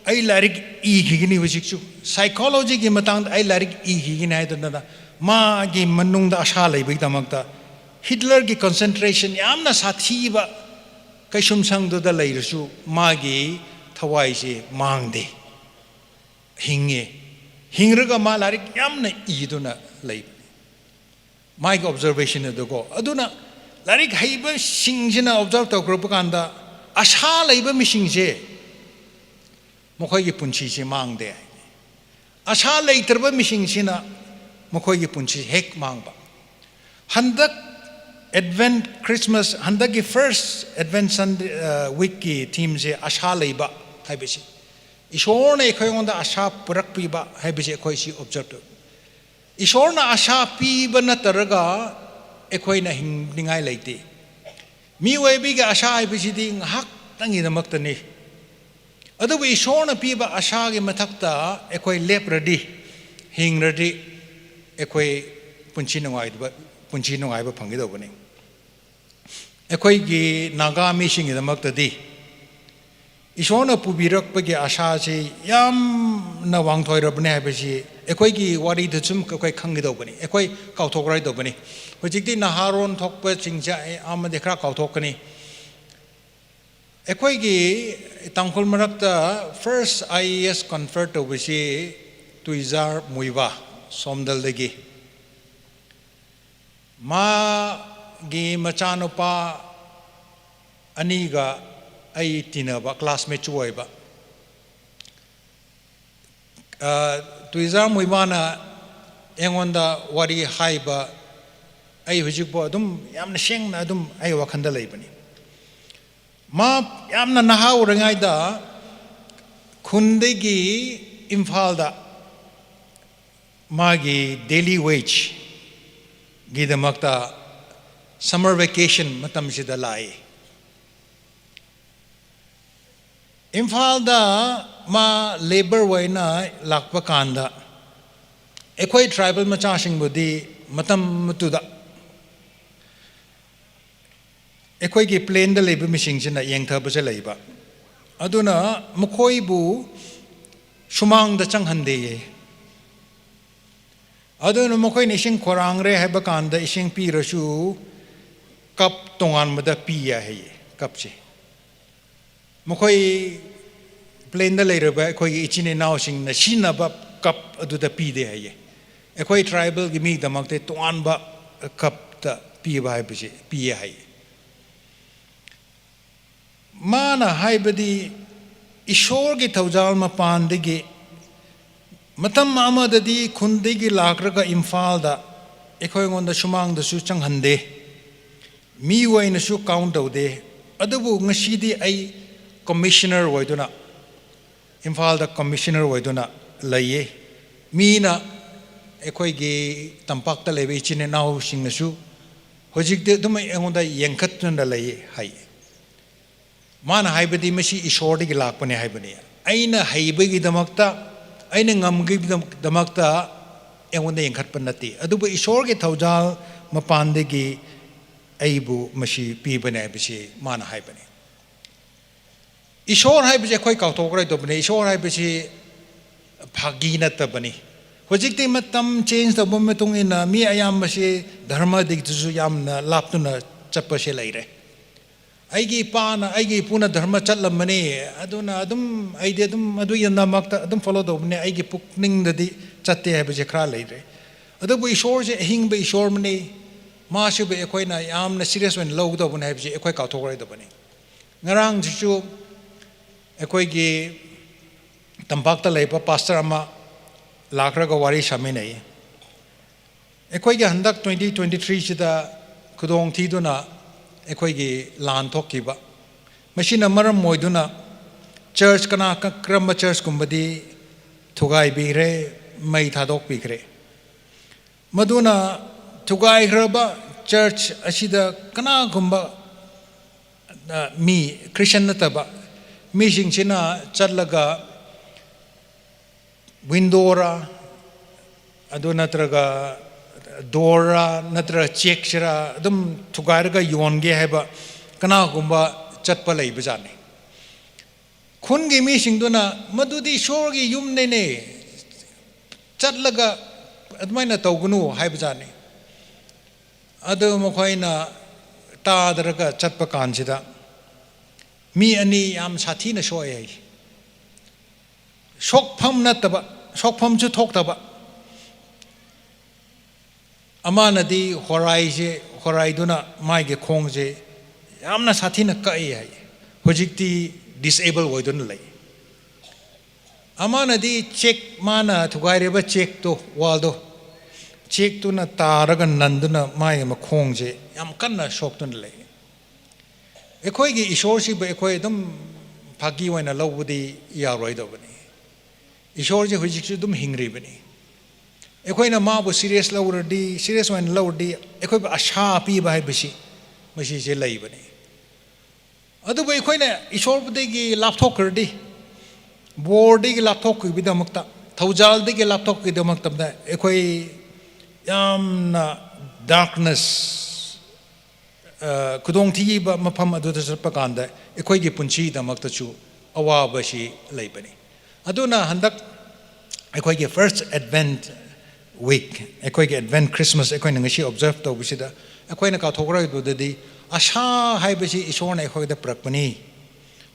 ꯑꯩ ꯂꯥꯏꯔꯤꯛ ꯏꯈꯤꯒꯅꯤ, ꯍꯧꯖꯤꯛꯁꯨ ꯁꯥꯏꯀꯣꯂꯣꯖꯤꯒꯤ ꯃꯇꯥꯡꯗ ꯑꯩ ꯂꯥꯏꯔꯤꯛ ꯏꯈꯤꯒꯅꯤ" ꯍꯥꯏꯗꯅ ꯃꯥꯒꯤ ꯃꯅꯨꯡꯗ ꯑꯁꯥ ꯂꯩꯕꯒꯤꯗꯃꯛꯇ, ꯍꯤꯠꯂꯔꯒꯤ ꯀꯟꯁꯦꯟꯇ꯭ꯔꯦꯁꯟ ꯌꯥꯝꯅ ꯁꯥꯊꯤꯕ ꯀꯩꯁꯨꯝꯁꯪꯗꯨꯗ ꯂꯩꯔꯁꯨ ꯃꯥꯒꯤ ꯊꯋꯥꯏꯁꯦ ꯃꯥꯡꯗꯦ, ꯍꯤꯡꯉꯦ꯫ ꯍꯤꯡꯔꯒ ꯃꯥ ꯂꯥꯏꯔꯤꯛ ꯌꯥꯝꯅ ꯏꯗꯨꯅ ꯂꯩꯕꯅꯤ꯫ ꯃꯥꯒꯤ ꯑꯣꯕꯖꯔꯕꯦꯁꯟ ꯑꯗꯨꯀꯣ꯫ ꯑꯗꯨꯅ ꯂꯥꯏꯔꯤꯛ ꯍꯩꯕꯁꯤꯡꯁꯤꯅ ꯑꯣꯕꯖꯔꯕ ꯇꯧꯈ꯭ꯔꯕ ꯀꯥꯟꯗ, ꯑꯁꯥ ꯂꯩꯕ ꯃꯤꯁꯤꯡꯁꯦ ꯃꯈꯣꯏꯒꯤ ꯄꯨꯟꯁꯤꯁꯦ ꯃꯥꯡꯗꯦ꯫ ꯑꯁꯥ ꯂꯩꯇ꯭ꯔꯕ ꯃꯤꯁꯤꯡꯁꯤꯅ ꯃꯈꯣꯏꯒꯤ ꯄꯨꯟꯁꯤ ꯍꯦꯛ ꯃꯥꯡꯕ꯫ ꯍꯟꯗꯛ ꯑꯦꯗꯚꯦꯟꯠ ꯈ꯭ꯔꯤꯁꯃꯥꯁ, ꯍꯟꯗꯛꯀꯤ ꯐꯥꯔꯁ ꯑꯦꯗꯚꯦꯟꯠ ꯁꯟꯗꯦ, ꯑ, ꯋꯤꯛꯀꯤ ꯊꯤꯝꯁꯦ ꯑꯁꯥ ꯂꯩꯕ ꯍꯥꯏꯕꯁꯤ, ꯏꯁꯣꯔꯅ ꯑꯩꯈꯣꯏꯉꯣꯟꯗ ꯑꯁꯥ ꯄꯨꯔꯛꯄꯤꯕ ꯍꯥꯏꯕꯁꯤ ꯑꯩꯈꯣꯏ ꯁꯤ ꯑꯣꯕꯖꯔꯕ ꯇꯧꯏ꯫ ꯏꯁꯣꯔꯅ ꯑꯁꯥ ꯄꯤꯕ ꯅꯠꯇ꯭ꯔꯒ ꯑꯩꯈꯣꯏꯅ ꯍꯤꯡꯅꯤꯡꯉꯥꯏ ꯂꯩꯇꯦ꯫ ꯃꯤꯑꯣꯏꯕꯒꯤ ꯑꯁꯥ ꯍꯥꯏꯕꯁꯤꯗꯤ ꯉꯥꯏꯍꯥꯛꯇꯪꯒꯤꯗꯃꯛꯇꯅꯤ꯫ ꯑꯗꯨꯕꯨ ꯏꯁꯣꯔꯅ ꯄꯤꯕ ꯑꯁꯥꯒꯤ ꯃꯊꯛꯇ ꯑꯩꯈꯣꯏ ꯂꯦꯞꯂꯗꯤ, ꯍꯤꯡꯂꯗꯤ, ꯑꯩꯈꯣꯏ ꯄꯨꯟꯁꯤ ꯅꯨꯡꯉꯥꯏꯕ, ꯄꯨꯟꯁꯤ ꯅꯨꯡꯉꯥꯏꯕ ꯐꯪꯒꯗꯧꯕꯅꯤ꯫ ꯑꯩꯈꯣꯏꯒꯤ ꯅꯥꯒꯥ ꯃꯤꯁꯤꯡꯒꯤꯗꯃꯛꯇꯗꯤ ꯏꯁꯣꯔꯅ ꯄꯨꯕꯤꯔꯛꯄꯒꯤ ꯑꯥꯁꯥꯁꯤ ꯌꯥꯝꯅ ꯋꯥꯡꯊꯣꯏꯔꯕꯅꯤ ꯍꯥꯏꯕꯁꯤ ꯑꯩꯈꯣꯏꯒꯤ ꯋꯥꯔꯤꯗ ꯁꯨꯝ ꯑꯩꯈꯣꯏ ꯈꯪꯒꯗꯧꯕꯅꯤ, ꯑꯩꯈꯣꯏ ꯀꯥꯎꯊꯣꯛꯂꯣꯏꯗꯧꯕꯅꯤ꯫ ꯍꯧꯖꯤꯛꯇꯤ ꯅꯍꯥꯔꯣꯟ ꯊꯣꯛꯄꯁꯤꯡꯁꯦ ꯑꯩ ꯑꯃꯗꯤ ꯈꯔ ꯀꯥꯎꯊꯣꯛꯀꯅꯤ꯫ ꯑꯩꯈꯣꯏꯒꯤ ꯇꯥꯡꯈꯨꯜ ꯃꯔꯛꯇ first I A S confer ꯇꯧꯕꯁꯤ ꯇꯨꯏꯖꯥꯔ ꯃꯨꯏꯕꯥ ꯁꯣꯝꯗꯜꯗꯒꯤ꯫ ꯃꯥꯒꯤ ꯃꯆꯥꯅꯨꯄꯥ ꯑꯅꯤꯒ ꯑꯩ ꯇꯤꯟꯅꯕ, classmateꯁꯨ ꯑꯣꯏꯕ꯫ ꯑ, ꯇꯨꯏꯖꯥꯔ ꯃꯨꯏꯕꯥꯅ ꯑꯩꯉꯣꯟꯗ ꯋꯥꯔꯤ ꯍꯥꯏꯕ ꯑꯩ ꯍꯧꯖꯤꯛꯐꯥꯎ ꯑꯗꯨꯝ ꯌꯥꯝꯅ ꯁꯦꯡꯅ ꯑꯗꯨꯝ ꯑꯩ ꯋꯥꯈꯜꯗ ꯂꯩꯕꯅꯤ꯫ ꯃꯥ ꯌꯥꯝꯅ ꯅꯍꯥ ꯑꯣꯏꯔꯤꯉꯩꯗ ꯈꯨꯟꯗꯒꯤ ꯏꯝꯐꯥꯜꯗ ꯃꯥꯒꯤ daily wageꯒꯤꯗꯃꯛꯇ summer vacation ꯃꯇꯝꯁꯤꯗ ꯂꯥꯛꯏ꯫ ꯏꯝꯐꯥꯜꯗ ꯃꯥ labour ꯑꯣꯏꯅ ꯂꯥꯛꯄ ꯀꯥꯟꯗ ꯑꯩꯈꯣꯏ tribal ꯃꯆꯥꯁꯤꯡꯕꯨꯗꯤ ꯃꯇꯝ ꯃꯇꯨꯗ ꯑꯩꯈꯣꯏꯒꯤ plainꯗ ꯂꯩꯕ ꯃꯤꯁꯤꯡꯁꯤꯅ ꯌꯦꯡꯊꯕꯁꯦ ꯂꯩꯕ꯫ ꯑꯗꯨꯅ ꯃꯈꯣꯏꯕꯨ ꯁꯨꯃꯥꯡꯗ ꯆꯪꯍꯟꯗꯦꯌꯦ꯫ ꯑꯗꯨꯅ ꯃꯈꯣꯏꯅ ꯏꯁꯤꯡ ꯈꯧꯔꯥꯡꯔꯦ ꯍꯥꯏꯕ ꯀꯥꯟꯗ ꯏꯁꯤꯡ ꯄꯤꯔꯁꯨ cup ꯇꯣꯉꯥꯟꯕꯗ ꯄꯤꯌꯦ ꯍꯥꯏꯌꯦ, cupꯁꯦ꯫ ꯃꯈꯣꯏ plainꯗ ꯂꯩꯔꯕ ꯑꯩꯈꯣꯏꯒꯤ ꯏꯆꯤꯟ ꯏꯅꯥꯎꯁꯤꯡꯅ ꯁꯤꯖꯤꯟꯅꯕ cup ꯑꯗꯨꯗ ꯄꯤꯗꯦ ꯍꯥꯏꯌꯦ꯫ ꯑꯩꯈꯣꯏ tribalꯒꯤ ꯃꯤꯒꯤꯗꯃꯛꯇ ꯇꯣꯉꯥꯟꯕ cupꯇ ꯄꯤꯕ ꯍꯥꯏꯕꯁꯦ ꯄꯤꯌꯦ ꯍꯥꯏꯌꯦ꯫ ꯃꯥꯅ ꯍꯥꯏꯕꯗꯤ ꯏꯁꯣꯔꯒꯤ ꯊꯧꯖꯥꯜ ꯃꯄꯥꯟꯗꯒꯤ ꯃꯇꯝ ꯑꯃꯗꯗꯤ ꯈꯨꯟꯗꯒꯤ ꯂꯥꯛꯂꯒ ꯏꯝꯐꯥꯜꯗ ꯑꯩꯈꯣꯏꯉꯣꯟꯗ ꯁꯨꯃꯥꯡꯗꯁꯨ ꯆꯪꯍꯟꯗꯦ, ꯃꯤ ꯑꯣꯏꯅꯁꯨ count ꯇꯧꯗꯦ꯫ ꯑꯗꯨꯕꯨ ꯉꯁꯤꯗꯤ ꯑꯩ commissioner ꯑꯣꯏꯗꯨꯅ, ꯏꯝꯐꯥꯜꯗ commissioner ꯑꯣꯏꯗꯨꯅ ꯂꯩꯌꯦ꯫ ꯃꯤꯅ, ꯑꯩꯈꯣꯏꯒꯤ ꯇꯝꯄꯥꯛꯇ ꯂꯩꯕ ꯏꯆꯤꯟ ꯏꯅꯥꯎꯁꯤꯡꯅꯁꯨ ꯍꯧꯖꯤꯛꯇꯤ ꯑꯗꯨꯝ ꯑꯩꯉꯣꯟꯗ ꯌꯦꯡꯈꯠꯇꯨꯅ ꯂꯩꯌꯦ ꯍꯥꯏ꯫ ꯃꯥꯅ ꯍꯥꯏꯕꯗꯤ ꯃꯁꯤ ꯏꯁꯣꯔꯗꯒꯤ ꯂꯥꯛꯄꯅꯦ ꯍꯥꯏꯕꯅꯤ꯫ ꯑꯩꯅ ꯍꯩꯕꯒꯤꯗꯃꯛꯇ, ꯑꯩꯅ ꯉꯝꯕꯒꯤꯗꯃꯛꯇ ꯑꯩꯉꯣꯟꯗ ꯌꯦꯡꯈꯠꯄ ꯅꯠꯇꯦ, ꯑꯗꯨꯕꯨ ꯏꯁꯣꯔꯒꯤ ꯊꯧꯖꯥꯜ ꯃꯄꯥꯟꯗꯒꯤ ꯑꯩꯕꯨ ꯃꯁꯤ ꯄꯤꯕꯅꯦ ꯍꯥꯏꯕꯁꯤ ꯃꯥꯅ ꯍꯥꯏꯕꯅꯤ꯫ ꯏꯁꯣꯔ ꯍꯥꯏꯕꯁꯤ ꯑꯩꯈꯣꯏ ꯀꯥꯎꯊꯣꯛꯈ꯭ꯔꯣꯏꯗꯕꯅꯤ꯫ ꯏꯁꯣꯔ ꯍꯥꯏꯕꯁꯤ ꯐꯥꯒꯤ ꯅꯠꯇꯕꯅꯤ꯫ ꯍꯧꯖꯤꯛꯇꯤ ꯃꯇꯝ ꯆꯦꯟꯖ ꯇꯧꯕ ꯃꯇꯨꯡ ꯏꯟꯅ ꯃꯤ ꯑꯌꯥꯝꯕꯁꯤ ꯙꯔꯃꯗꯒꯤꯁꯨ ꯌꯥꯝꯅ ꯂꯥꯞꯇꯨꯅ ꯆꯠꯄꯁꯦ ꯂꯩꯔꯦ꯫ ꯑꯩꯒꯤ ꯏꯄꯥꯅ, ꯑꯩꯒꯤ ꯏꯄꯨꯅ ꯙꯔꯃ ꯆꯠꯂꯝꯕꯅꯤ, ꯑꯗꯨꯅ ꯑꯗꯨꯝ ꯑꯩꯗꯤ ꯑꯗꯨꯝ ꯑꯗꯨꯒꯤꯗꯃꯛꯇ ꯑꯗꯨꯝ ꯐꯣꯂꯣ ꯇꯧꯕꯅꯦ, ꯑꯩꯒꯤ ꯄꯨꯛꯅꯤꯡꯗꯗꯤ ꯆꯠꯇꯦ ꯍꯥꯏꯕꯁꯦ ꯈꯔ ꯂꯩꯔꯦ꯫ ꯑꯗꯨꯕꯨ ꯏꯁꯣꯔꯁꯦ ꯑꯍꯤꯡꯕ ꯏꯁꯣꯔ ꯑꯃꯅꯤ, ꯃꯥꯁꯤꯕꯨ ꯑꯩꯈꯣꯏꯅ ꯌꯥꯝꯅ ꯁꯤꯔꯤꯌꯁ ꯑꯣꯏꯅ ꯂꯧꯒꯗꯧꯕꯅꯤ ꯍꯥꯏꯕꯁꯦ ꯑꯩꯈꯣꯏ ꯀꯥꯎꯊꯣꯛꯂꯣꯏꯗꯕꯅꯤ꯫ ꯉꯔꯥꯡꯁꯤꯁꯨ ꯑꯩꯈꯣꯏꯒꯤ ꯇꯝꯄꯥꯛꯇ ꯂꯩꯕ ꯄꯥꯁꯇꯔ ꯑꯃ ꯂꯥꯛꯈ꯭ꯔꯒ ꯋꯥꯔꯤ ꯁꯥꯃꯤꯟꯅꯩ꯫ ꯑꯩꯈꯣꯏꯒꯤ ꯍꯟꯗꯛ ꯇ꯭ꯋꯦꯟꯇꯤ ꯇ꯭ꯋꯦꯟꯇꯤ ꯊ꯭ꯔꯤꯁꯤꯗ ꯈꯨꯗꯣꯡ ꯊꯤꯗꯨꯅ ꯑꯩꯈꯣꯏꯒꯤ ꯂꯥꯟ ꯊꯣꯛꯈꯤꯕ, ꯃꯁꯤꯅ ꯃꯔꯝ ꯑꯣꯏꯗꯨꯅ ꯆꯔꯆ ꯀꯅꯥ, ꯀꯔꯝꯕ ꯆꯔꯆꯀꯨꯝꯕꯗꯤ ꯊꯨꯒꯥꯏꯕꯤꯈ꯭ꯔꯦ, ꯃꯩ ꯊꯥꯗꯣꯛꯄꯤꯈ꯭ꯔꯦ꯫ ꯃꯗꯨꯅ ꯊꯨꯒꯥꯏꯈ꯭ꯔꯕ ꯆꯔꯆ ꯑꯁꯤꯗ ꯀꯅꯥꯒꯨꯝꯕ, ꯑ, ꯃꯤ, ꯈ꯭ꯔꯤꯁꯇꯤꯌꯟ ꯅꯠꯇꯕ ꯃꯤꯁꯤꯡꯁꯤꯅ ꯆꯠꯂꯒ ꯋꯤꯟꯗꯣꯔ, ꯑꯗꯨ ꯅꯠꯇ꯭ꯔꯒ ꯗꯣꯔꯔ ꯅꯠꯇ꯭ꯔꯒ ꯆꯦꯛꯁꯤꯔ ꯑꯗꯨꯝ ꯊꯨꯒꯥꯏꯔꯒ ꯌꯣꯟꯒꯦ ꯍꯥꯏꯕ ꯀꯅꯥꯒꯨꯝꯕ ꯆꯠꯄ ꯂꯩꯕꯖꯥꯠꯅꯤ꯫ ꯈꯨꯟꯒꯤ ꯃꯤꯁꯤꯡꯗꯨꯅ, "ꯃꯗꯨꯗꯤ ꯏꯁꯣꯔꯒꯤ ꯌꯨꯝꯅꯦꯅꯦ, ꯆꯠꯂꯒ ꯑꯗꯨꯃꯥꯏꯅ ꯇꯧꯒꯅꯨ" ꯍꯥꯏꯕꯖꯥꯠꯅꯤ꯫ ꯑꯗꯨ ꯃꯈꯣꯏꯅ ꯇꯥꯗ꯭ꯔꯒ ꯆꯠꯄ ꯀꯥꯟꯁꯤꯗ ꯃꯤ ꯑꯅꯤ ꯌꯥꯝ ꯁꯥꯊꯤꯅ ꯁꯣꯛꯑꯦ ꯍꯥꯏ꯫ ꯁꯣꯛꯐꯝ ꯅꯠꯇꯕ, ꯁꯣꯛꯐꯝꯁꯨ ꯊꯣꯛꯇꯕ꯫ ꯑꯃꯅꯗꯤ ꯍꯣꯔꯥꯏꯁꯦ, ꯍꯣꯔꯥꯏꯗꯨꯅ ꯃꯥꯒꯤ ꯈꯣꯡꯁꯦ ꯌꯥꯝꯅ ꯁꯥꯊꯤꯅ ꯀꯛꯏ ꯍꯥꯏ꯫ ꯍꯧꯖꯤꯛꯇꯤ ꯗꯤꯁꯑꯦꯕꯜ ꯑꯣꯏꯗꯨꯅ ꯂꯩ꯫ ꯑꯃꯅꯗꯤ ꯆꯦꯛ, ꯃꯥꯅ ꯊꯨꯒꯥꯏꯔꯤꯕ ꯆꯦꯛꯇꯣ, ꯋꯥꯜꯗꯣ, ꯆꯦꯛꯇꯨꯅ ꯇꯥꯔꯒ ꯅꯟꯗꯨꯅ ꯃꯥꯒꯤ ꯃꯈꯣꯡꯁꯦ ꯌꯥꯝ ꯀꯟꯅ ꯁꯣꯛꯇꯨꯅ ꯂꯩ꯫ ꯑꯩꯈꯣꯏꯒꯤ ꯏꯁꯣꯔꯁꯤꯕꯨ ꯑꯩꯈꯣꯏ ꯑꯗꯨꯝ ꯐꯥꯒꯤ ꯑꯣꯏꯅ ꯂꯧꯕꯗꯤ ꯌꯥꯔꯣꯏꯗꯕꯅꯤ꯫ ꯏꯁꯣꯔꯁꯦ ꯍꯧꯖꯤꯛꯁꯨ ꯑꯗꯨꯝ ꯍꯤꯡꯂꯤꯕꯅꯤ꯫ ꯑꯩꯈꯣꯏꯅ ꯃꯥꯕꯨ ꯁꯤꯔꯤꯌꯁ ꯂꯧꯔꯗꯤ, ꯁꯤꯔꯤꯌꯁ ꯑꯣꯏꯅ ꯂꯧꯔꯗꯤ, ꯑꯩꯈꯣꯏꯕꯨ ꯑꯁꯥ ꯄꯤꯕ ꯍꯥꯏꯕꯁꯤ ꯃꯁꯤꯁꯦ ꯂꯩꯕꯅꯤ꯫ ꯑꯗꯨꯕꯨ ꯑꯩꯈꯣꯏꯅ ꯏꯁꯣꯔꯗꯒꯤ ꯂꯥꯞꯊꯣꯛꯈ꯭ꯔꯗꯤ, ꯕꯣꯔꯗꯒꯤ ꯂꯥꯞꯊꯣꯛꯈꯤꯕꯒꯤꯗꯃꯛꯇ, ꯊꯧꯖꯥꯜꯗꯒꯤ ꯂꯥꯞꯊꯣꯛꯈꯤꯕꯒꯤꯗꯃꯛꯇ ꯑꯩꯈꯣꯏ ꯌꯥꯝꯅ ꯗꯥꯔꯛꯅꯦꯁ ꯈꯨꯗꯣꯡꯊꯤꯕ ꯃꯐꯝ ꯑꯗꯨꯗ ꯆꯠꯄ ꯀꯥꯟꯗ ꯑꯩꯈꯣꯏꯒꯤ ꯄꯨꯟꯁꯤꯗꯃꯛꯇꯁꯨ ꯑꯋꯥꯕꯁꯤ ꯂꯩꯕꯅꯤ꯫ ꯑꯗꯨꯅ ꯍꯟꯗꯛ ꯑꯩꯈꯣꯏꯒꯤ First Advent Week, ꯑꯩꯈꯣꯏꯒꯤ Advent Christmas ꯑꯩꯈꯣꯏꯅ ꯉꯁꯤ observe ꯇꯧꯕꯁꯤꯗ ꯑꯩꯈꯣꯏꯅ ꯀꯥꯎꯊꯣꯛꯂꯣꯏꯗꯕꯗꯤ ꯑꯁꯥ ꯍꯥꯏꯕꯁꯤ ꯏꯁꯣꯔꯅ ꯑꯩꯈꯣꯏꯗ ꯄꯨꯔꯛꯄꯅꯤ꯫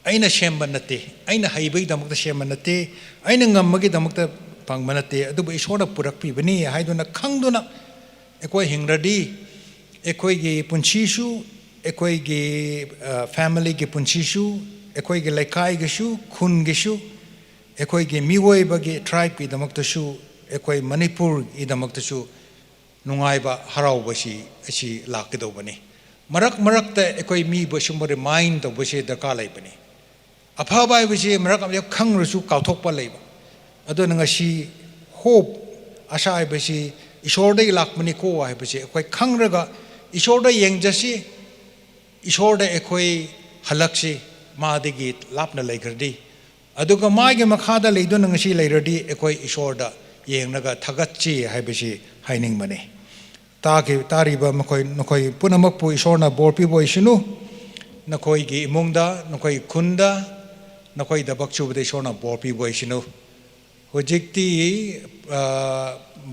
ꯑꯩꯅ ꯁꯦꯝꯕ ꯅꯠꯇꯦ, ꯑꯩꯅ ꯍꯩꯕꯒꯤꯗꯃꯛꯇ ꯁꯦꯝꯕ ꯅꯠꯇꯦ, ꯑꯩꯅ ꯉꯝꯕꯒꯤꯗꯃꯛꯇ ꯐꯪꯕ ꯅꯠꯇꯦ, ꯑꯗꯨꯕꯨ ꯏꯁꯣꯔꯅ ꯄꯨꯔꯛꯄꯤꯕꯅꯤ ꯍꯥꯏꯗꯨꯅ ꯈꯪꯗꯨꯅ ꯑꯩꯈꯣꯏ ꯍꯤꯡꯂꯗꯤ ꯑꯩꯈꯣꯏꯒꯤ ꯄꯨꯟꯁꯤꯁꯨ, ꯑꯩꯈꯣꯏꯒꯤ familyꯒꯤ ꯄꯨꯟꯁꯤꯁꯨ, ꯑꯩꯈꯣꯏꯒꯤ ꯂꯩꯀꯥꯏꯒꯤꯁꯨ, ꯈꯨꯟꯒꯤꯁꯨ, ꯑꯩꯈꯣꯏꯒꯤ ꯃꯤꯑꯣꯏꯕꯒꯤ tribeꯀꯤꯗꯃꯛꯇꯁꯨ, ꯑꯩꯈꯣꯏ ꯃꯅꯤꯄꯨꯔꯒꯤꯗꯃꯛꯇꯁꯨ ꯅꯨꯡꯉꯥꯏꯕ ꯍꯔꯥꯎꯕꯁꯤ ꯑꯁꯤ ꯂꯥꯛꯀꯗꯧꯕꯅꯤ꯫ ꯃꯔꯛ ꯃꯔꯛꯇ ꯑꯩꯈꯣꯏ ꯃꯤꯕꯨ ꯑꯁꯨꯝꯕ remind ꯇꯧꯕꯁꯦ ꯗꯔꯀꯥꯔ ꯂꯩꯕꯅꯤ꯫ ꯑꯐꯕ ꯍꯥꯏꯕꯁꯤ ꯃꯔꯛ ꯑꯃꯗ ꯈꯪꯂꯁꯨ ꯀꯥꯎꯊꯣꯛꯄ ꯂꯩꯕ꯫ ꯑꯗꯨꯅ ꯉꯁꯤ hope, ꯑꯁꯥ ꯍꯥꯏꯕꯁꯤ ꯏꯁꯣꯔꯗꯒꯤ ꯂꯥꯛꯄꯅꯤꯀꯣ ꯍꯥꯏꯕꯁꯤ ꯑꯩꯈꯣꯏ ꯈꯪꯂꯒ ꯏꯁꯣꯔꯗ ꯌꯦꯡꯖꯁꯤ꯫ ꯏꯁꯣꯔꯗ ꯑꯩꯈꯣꯏ ꯍꯜꯂꯛꯁꯤ꯫ ꯃꯥꯗꯒꯤ ꯂꯥꯞꯅ ꯂꯩꯈ꯭ꯔꯗꯤ, ꯑꯗꯨꯒ ꯃꯥꯒꯤ ꯃꯈꯥꯗ ꯂꯩꯗꯨꯅ ꯉꯁꯤ ꯂꯩꯔꯗꯤ ꯑꯩꯈꯣꯏ ꯏꯁꯣꯔꯗ ꯌꯦꯡꯂꯒ ꯊꯥꯒꯠꯁꯤ ꯍꯥꯏꯕꯁꯤ ꯍꯥꯏꯅꯤꯡꯕꯅꯤ꯫ ꯇꯥꯈꯤ-, ꯇꯥꯔꯤꯕ ꯃꯈꯣꯏ, ꯅꯈꯣꯏ ꯄꯨꯝꯅꯃꯛꯄꯨ ꯏꯁꯣꯔꯅ ꯕꯣꯔ ꯄꯤꯕ ꯑꯣꯏꯁꯅꯨ꯫ ꯅꯈꯣꯏꯒꯤ ꯏꯃꯨꯡꯗ, ꯅꯈꯣꯏ ꯈꯨꯟꯗ, ꯅꯈꯣꯏ ꯊꯕꯛ ꯁꯨꯕꯗ ꯏꯁꯣꯔꯅ ꯕꯣꯔ ꯄꯤꯕ ꯑꯣꯏꯁꯅꯨ꯫ ꯍꯧꯖꯤꯛꯇꯤ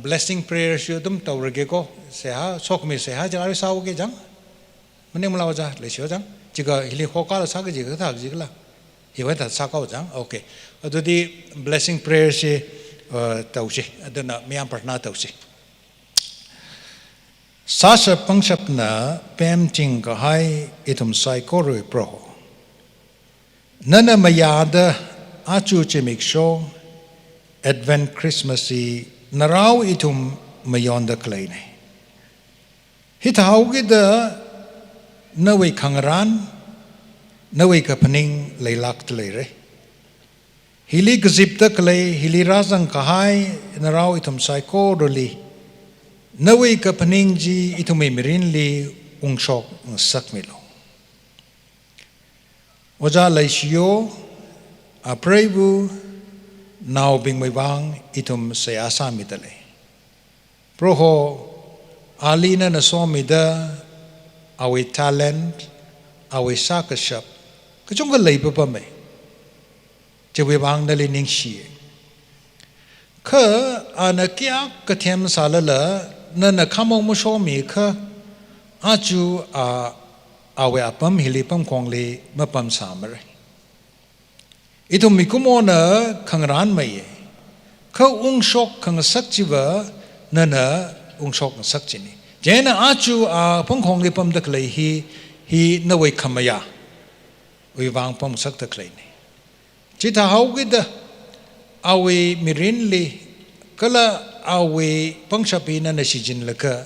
blessing prayerꯁꯨ ꯑꯗꯨꯝ ꯇꯧꯔꯒꯦꯀꯣ꯫ ꯁꯦꯍꯥ, ꯁꯣꯛꯃꯤ ꯁꯦꯍꯥ ꯖꯒꯥꯔꯤ ꯁꯥꯎꯒꯦ ꯖꯥꯡ꯫ ꯃꯅꯤꯡ ꯃꯂꯥ ꯑꯣꯖꯥ ꯂꯩꯁꯤ ꯑꯣꯖꯥ꯫ ꯆꯤꯒ ꯍꯤꯂꯤ ꯍꯣꯀꯥꯂ ꯁꯥꯒ ꯖꯤꯒ ꯊꯥ ꯖꯤꯒꯂ꯫ ꯍꯤꯋꯥꯏ ꯊꯥ ꯁꯥꯀ ꯑꯣꯖꯥ꯫ Okay꯫ ꯑꯗꯨꯗꯤ blessing prayerꯁꯤ, ꯑ, ꯇꯧꯁꯤ꯫ ꯑꯗꯨꯅ ꯃꯤꯌꯥꯝ ꯄ꯭ꯔꯊꯅꯥ ꯇꯧꯁꯤ꯫ ꯁꯥꯁ ꯄꯪꯁꯞꯅ ꯄꯦꯝ ꯆꯤꯡ ꯀꯍꯥꯏ ꯏꯊꯨꯝ ꯁꯥꯏꯀꯣꯔꯣꯏ ꯄ꯭ꯔꯣꯍꯣ꯫ ꯅꯅ ꯃꯌꯥꯗ ꯑꯥꯆꯨ ꯆꯦꯃꯤꯛꯁꯣ Advent Christmasꯁꯤ ꯅꯔꯥꯎ ꯏꯊꯨꯝ ꯃꯌꯣꯟꯗ ꯀꯂꯩꯅꯩ꯫ ꯍꯤꯊꯥꯎꯒꯤꯗ ꯅꯋꯩ ꯈꯪꯔꯥꯟ, ꯅꯋꯩ ꯀꯐꯅꯤꯡ ꯂꯩꯂꯥꯛꯇ ꯂꯩꯔꯦ꯫ ꯍꯤꯂꯤ ꯀꯖꯤꯞꯇ ꯀꯂꯩ, ꯍꯤꯂꯤ ꯔꯥꯖꯪ ꯀꯍꯥꯏ, ꯅꯔꯥꯎ ꯏꯊꯨꯝ ꯁꯥꯏꯀꯣ ꯔꯣꯂꯤ, ꯅꯋꯩ ꯀꯐꯅꯤꯡ ꯖꯤ ꯏꯊꯨꯝ ꯃꯤꯔꯤꯟ ꯂꯤ ꯎꯪꯁꯣꯛ ꯁꯛꯃꯤꯂꯣ꯫ ꯑꯣꯖꯥ ꯂꯩꯁꯤꯌꯣ, ꯑꯄ꯭ꯔꯩꯕꯨ, ꯅꯥꯎꯕꯤꯡ ꯃꯩꯕꯥꯡ, ꯏꯊꯨꯝ ꯁꯌꯥ ꯁꯥꯃꯤꯗ ꯂꯩ꯫ ꯄ꯭ꯔꯣꯍꯣ, ꯑꯥꯂꯤꯅ ꯅꯁꯣꯃꯤꯗ, ꯑꯋꯦ talent, ꯑꯋꯦ ꯁꯥꯀꯁꯞ, ꯀꯆꯨꯡꯒ ꯂꯩꯕ ꯄꯝꯃꯦ꯫ ꯆꯦꯋꯦꯕꯥꯡꯗ ꯂꯩ ꯅꯤꯡꯁꯤꯌꯦ꯫ ꯈ ꯑꯅ ꯀꯌꯥ ꯀꯊꯦꯝ ꯁꯥꯂꯂ, ꯅꯅ ꯈꯥꯃꯣꯡ ꯃꯁꯣꯃꯤ ꯈ, ꯑꯆꯨ ꯑ, ꯑꯋꯦ ꯑꯄꯝ ꯍꯤꯂꯤ ꯄꯝ ꯈꯣꯡꯂꯤ ꯃꯄꯝ ꯁꯥꯃꯔꯦ꯫ ꯏꯊꯨꯝ ꯃꯤꯀꯨꯃꯣꯅ ꯈꯪꯔꯥꯟ ꯃꯩꯌꯦ꯫ ꯈ ꯎꯪꯁꯣꯛ ꯈꯪꯁꯛ ꯆꯤꯕ ꯅꯅ ꯎꯪꯁꯣꯛ ꯁꯛ ꯆꯤꯅꯤ꯫ ꯖꯦꯅ ꯑꯆꯨ ꯑ ꯄꯝ ꯈꯣꯡꯂꯤ ꯄꯝꯗ ꯈꯂꯩ ꯍꯤ, ꯍꯤ ꯅꯋꯩ ꯈꯃꯌꯥ꯫ ꯎꯏꯕꯥꯡ ꯄꯝ ꯁꯛꯇ ꯈꯂꯩꯅꯤ꯫ ꯆꯤꯊꯥ ꯍꯧꯒꯤꯗ ꯑꯋꯦ ꯃꯤꯔꯤꯟꯂꯤ, ꯀꯂ ꯑꯋꯦ ꯄꯪꯁꯄꯤ ꯅꯅ ꯁꯤꯖꯤꯟꯂꯒ,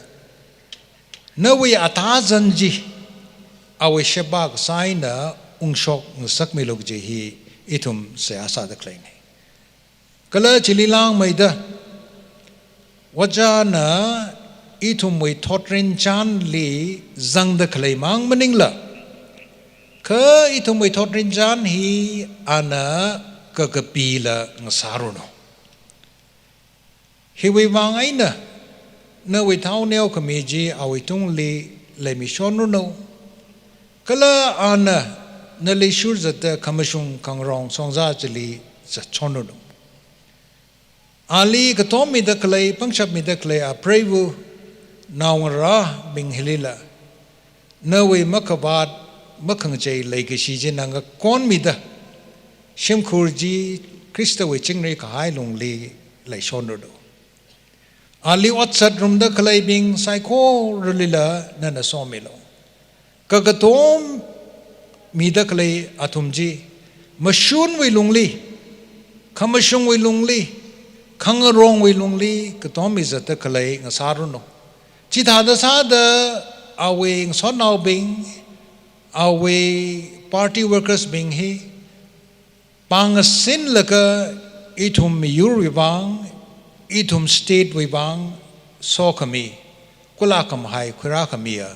ꯅꯋꯤ ꯑꯇꯥꯖꯟꯖꯤ, ꯑꯋꯦ ꯁꯦꯕꯥꯛ ꯁꯥꯏꯅ ꯎꯪꯁꯣꯛ ꯁꯛꯃꯤꯂꯨꯛꯖꯤ ꯍꯤ ꯏꯊꯨꯝ ꯁꯦ ꯑꯁꯥꯗ ꯈꯂꯩꯅꯤ꯫ ꯀꯂ ꯆꯤꯂꯤ ꯂꯥꯡꯃꯩꯗ, ꯋꯥꯖꯥꯅ ꯏꯊꯨꯝ ꯋꯤ ꯊꯣꯠꯔꯤꯟ ꯆꯥꯟꯂꯤ ꯖꯪꯗ ꯈꯂꯩ ꯃꯥꯡ ꯃꯅꯤꯡꯂ, ꯈ ꯏꯊꯨꯝ ꯋꯤ ꯊꯣꯠꯔꯤꯟ ꯆꯥꯟ ꯍꯤ ꯑꯅ ꯀꯀꯄꯤꯂ ꯉꯁꯥꯔꯨꯅꯣ꯫ ꯍꯤꯋꯤ ꯃꯥꯡ ꯑꯩꯅ ꯅꯋꯤ ꯊꯥꯎ ꯅꯦꯎ ꯈꯃꯤꯖꯤ ꯑꯋꯤ ꯇꯨꯡꯂꯤ ꯂꯩꯃꯤ ꯁꯣꯟꯔꯨꯅꯣ꯫ ꯀꯂ ꯑꯅ ꯅꯂꯤ ꯁꯨꯔꯖꯠꯇ ꯈꯃꯁꯨꯡ ꯈꯪꯔꯣꯡ ꯁꯣꯡꯖꯥ ꯆꯤꯂꯤ ꯆꯠꯁꯣꯟꯔꯨꯅꯣ꯫ ꯑꯂꯤ ꯀꯇꯣꯝ ꯃꯤꯗ ꯈꯂꯩ, ꯄꯪꯁꯞ ꯃꯤꯗ ꯈꯂꯩ, ꯑꯄ꯭ꯔꯩꯕꯨ ꯅꯥꯎꯉꯔꯥ ꯕꯤꯡ ꯍꯤꯂꯤꯂ꯫ ꯅꯋꯤ ꯃꯈꯕꯥꯠ ꯃꯈꯪꯆꯩ ꯂꯩꯒꯁꯤꯖꯤ ꯅꯪꯒ ꯀꯣꯟ ꯃꯤꯗ, ꯁꯤꯝꯈꯨꯔꯖꯤ ꯈ꯭ꯔꯤꯁꯇ ꯋꯤ ꯆꯤꯡꯔꯩ ꯀꯍꯥꯏ ꯂꯨꯡꯂꯤ ꯂꯩꯁꯣꯟꯔꯨꯅꯣ꯫ ꯑꯂꯤ ꯋꯥꯠꯁꯠ ꯔꯨꯝꯗ ꯈꯂꯩꯕꯤꯡ ꯁꯥꯏꯈꯣ ꯔꯨꯂꯤꯂ ꯅꯅ ꯁꯣꯃꯤꯂꯣ꯫ ꯀꯒꯇꯣꯝ ꯃꯤꯗ ꯈꯂꯩ ꯑꯊꯨꯝꯖꯤ, ꯃꯁꯨꯟ ꯋꯤ ꯂꯨꯡꯂꯤ, ꯈꯃꯁꯨꯡ ꯋꯤ ꯂꯨꯡꯂꯤ, ꯈꯪꯉꯔꯣꯡ ꯋꯤ ꯂꯨꯡꯂꯤ, ꯀꯇꯣꯝ ꯃꯤꯖꯠꯇ ꯈꯂꯩ ꯉꯁꯥꯔꯨꯅꯣ꯫ ꯆꯤꯊꯥꯗ ꯁꯥꯗ ꯑꯋꯦ ꯉꯁꯣꯠ ꯅꯥꯎꯕꯤꯡ, ꯑꯋꯦ party workers ꯕꯤꯡ ꯍꯤ, ꯄꯥꯡ ꯑꯁꯤꯟꯂꯒ ꯏꯊꯨꯝ ꯃꯤꯌꯨꯔ ꯋꯤꯕꯥꯡ, ꯏꯊꯨꯝ state ꯋꯤꯕꯥꯡ, ꯁꯣꯈꯃꯤ, ꯀꯨꯂꯥ ꯀꯝꯍꯥꯏ ꯈꯨꯔꯥ ꯀꯃꯤꯌ,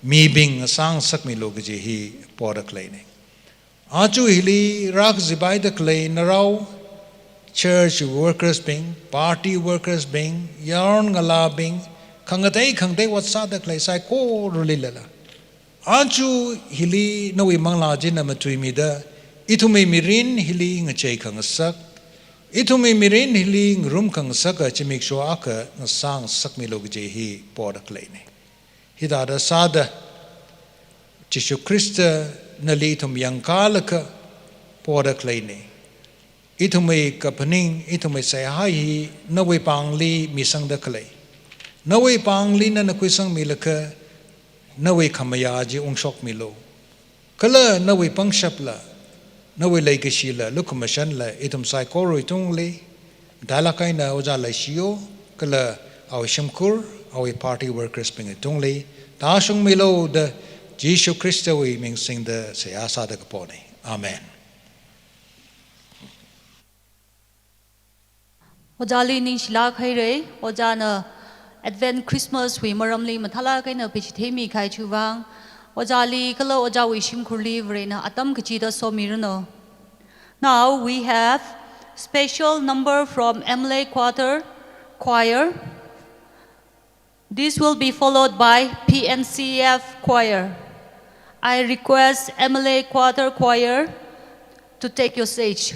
ꯃꯤꯕꯤꯡ ꯑꯁꯥꯡ ꯁꯛꯃꯤ ꯂꯣꯒꯖꯤ ꯍꯤ ꯄꯣꯔꯛ ꯂꯩꯅꯤ꯫ ꯑꯥꯆꯨ ꯍꯤꯂꯤ ꯔꯥꯛ ꯖꯤꯕꯥꯏꯗ ꯈꯂꯩ ꯅꯔꯥꯎ, church workers ꯕꯤꯡ, party workers ꯕꯤꯡ, ꯌꯥꯔꯣꯟ ꯉꯂꯥ ꯕꯤꯡ, ꯈꯪꯒꯗꯩ ꯈꯪꯗꯩ ꯋꯥꯠꯁꯥꯗ ꯈꯂꯩ ꯁꯥꯏ ꯀꯣꯔꯨ ꯂꯤꯂꯂ꯫ Achu hili nawui manglā china matuimida, ithumwui mirin hili ngachei khangasak, ithumwui mirin hili ngarum khangasaka zimiksho akha ngasang sakmilu kaji hi poda khaleina. Hithāda sāda, Jishu Khrista nali ithum yangkālaga poda khaleina. Ithumwui kaphaning, ithumwui seihā hi nawui pāngli misangda khalei. Nawui pāngli nana khuisangmilaga, nawui khamayā chi ungshokmilu. Kala nawui pangshapla, nawui leikashila, lukhamashanla, ithum saikorawui tungli, dalakaina Ojā Leishiyo, kala awui shimkhur, awui party workers bingwui tungli, tāshungmilu da Jishu Khristawui ming singda seihā sāda kapona. Amen. Ojāli ningshilāk haira, Ojāna Advent Christmas wui maramli mathālāk eina pheichithei mikahai chiwui vang. Ojāli kala Ojāwui shimkhurli Varena atam kachida somiranu. Now we have special number from M L A Quarter Choir. This will be followed by P N C F Choir. I request M L A Quarter Choir to take your stage.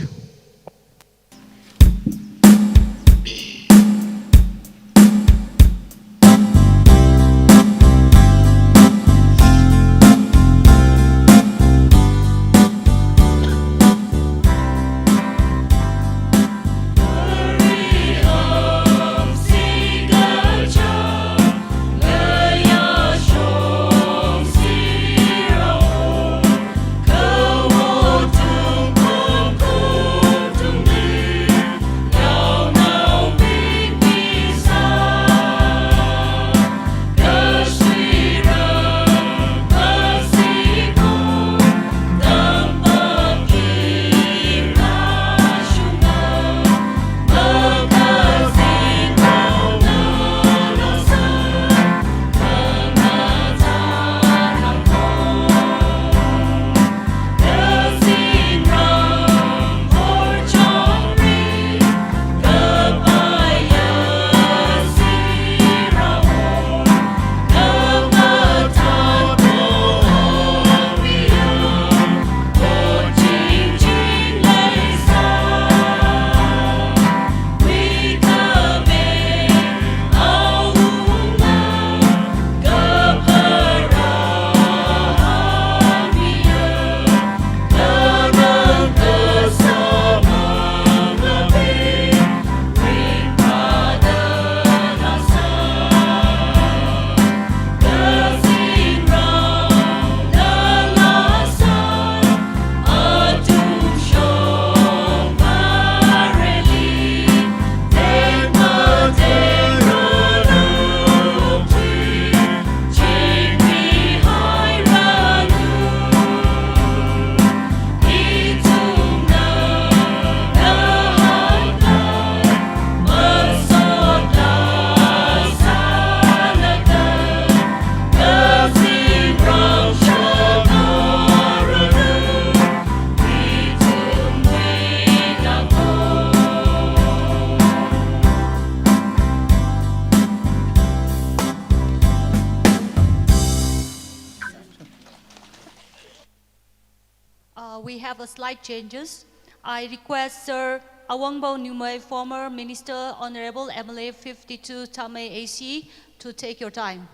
Uh, we have a slight changes. I request Sir Awangbau Numei, former Minister, Honorable M L A fifty-two Tamei A C, to take your time.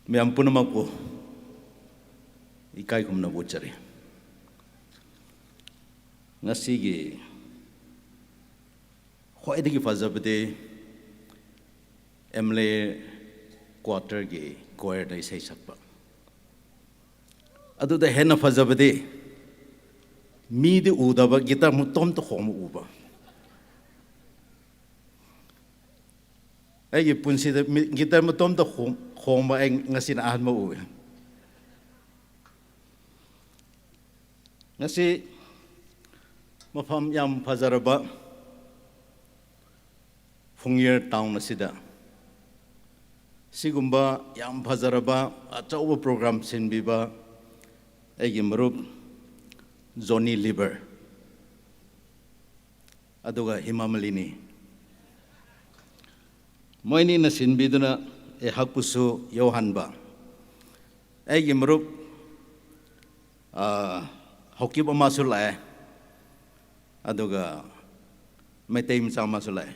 ꯃꯌꯥꯝ ꯄꯨꯝꯅꯃꯛꯄꯨ ꯏꯀꯥꯏ ꯈꯨꯝꯅꯕ ꯎꯠꯆꯔꯤ꯫ ꯉꯁꯤꯒꯤ ꯈ꯭ꯋꯥꯏꯗꯒꯤ ꯐꯖꯕꯗꯤ M L ꯑꯦ ꯀ꯭ꯋꯥꯇꯔꯒꯤ ꯀ꯭ꯋꯥꯌꯔꯗ ꯏꯁꯩ ꯁꯛꯄ꯫ ꯑꯗꯨꯗ ꯍꯦꯟꯅ ꯐꯖꯕꯗꯤ ꯃꯤꯗꯤ ꯎꯗꯕ ꯒꯤꯇꯥꯔ ꯃꯇꯣꯝꯇ ꯈꯣꯡꯕ ꯎꯕ꯫ ꯑꯩꯒꯤ ꯄꯨꯟꯁꯤꯗ ꯃꯤ- ꯒꯤꯇꯥꯔ ꯃꯇꯣꯝꯇ ꯈꯣꯡ- ꯈꯣꯡꯕ ꯑꯩ ꯉꯁꯤꯅ ꯑꯍꯥꯟꯕ ꯎꯏ꯫ ꯉꯁꯤ ꯃꯐꯝ ꯌꯥꯝ ꯐꯖꯔꯕ ꯐꯨꯡꯌꯔ ꯇꯥꯎꯟ ꯑꯁꯤꯗ ꯁꯤꯒꯨꯝꯕ ꯌꯥꯝ ꯐꯖꯔꯕ ꯑꯆꯧꯕ ꯄ꯭ꯔꯣꯒ꯭ꯔꯥꯝ ꯁꯤꯟꯕꯤꯕ ꯑꯩꯒꯤ ꯃꯔꯨꯞ ꯖꯣꯅꯤ ꯂꯤꯕꯔ ꯑꯗꯨꯒ ꯍꯤꯃꯥꯃꯂꯤꯅꯤ, ꯃꯣꯏꯅꯤꯅ ꯁꯤꯟꯕꯤꯗꯨꯅ ꯑꯩꯍꯥꯛꯄꯨꯁꯨ ꯌꯧꯍꯟꯕ꯫ ꯑꯩꯒꯤ ꯃꯔꯨꯞ, ꯑ, ꯍꯧꯀꯤꯞ ꯑꯃꯁꯨ ꯂꯥꯛꯑꯦ, ꯑꯗꯨꯒ ꯃꯩꯇꯩ ꯃꯆꯥ ꯑꯃꯁꯨ ꯂꯥꯛꯑꯦ꯫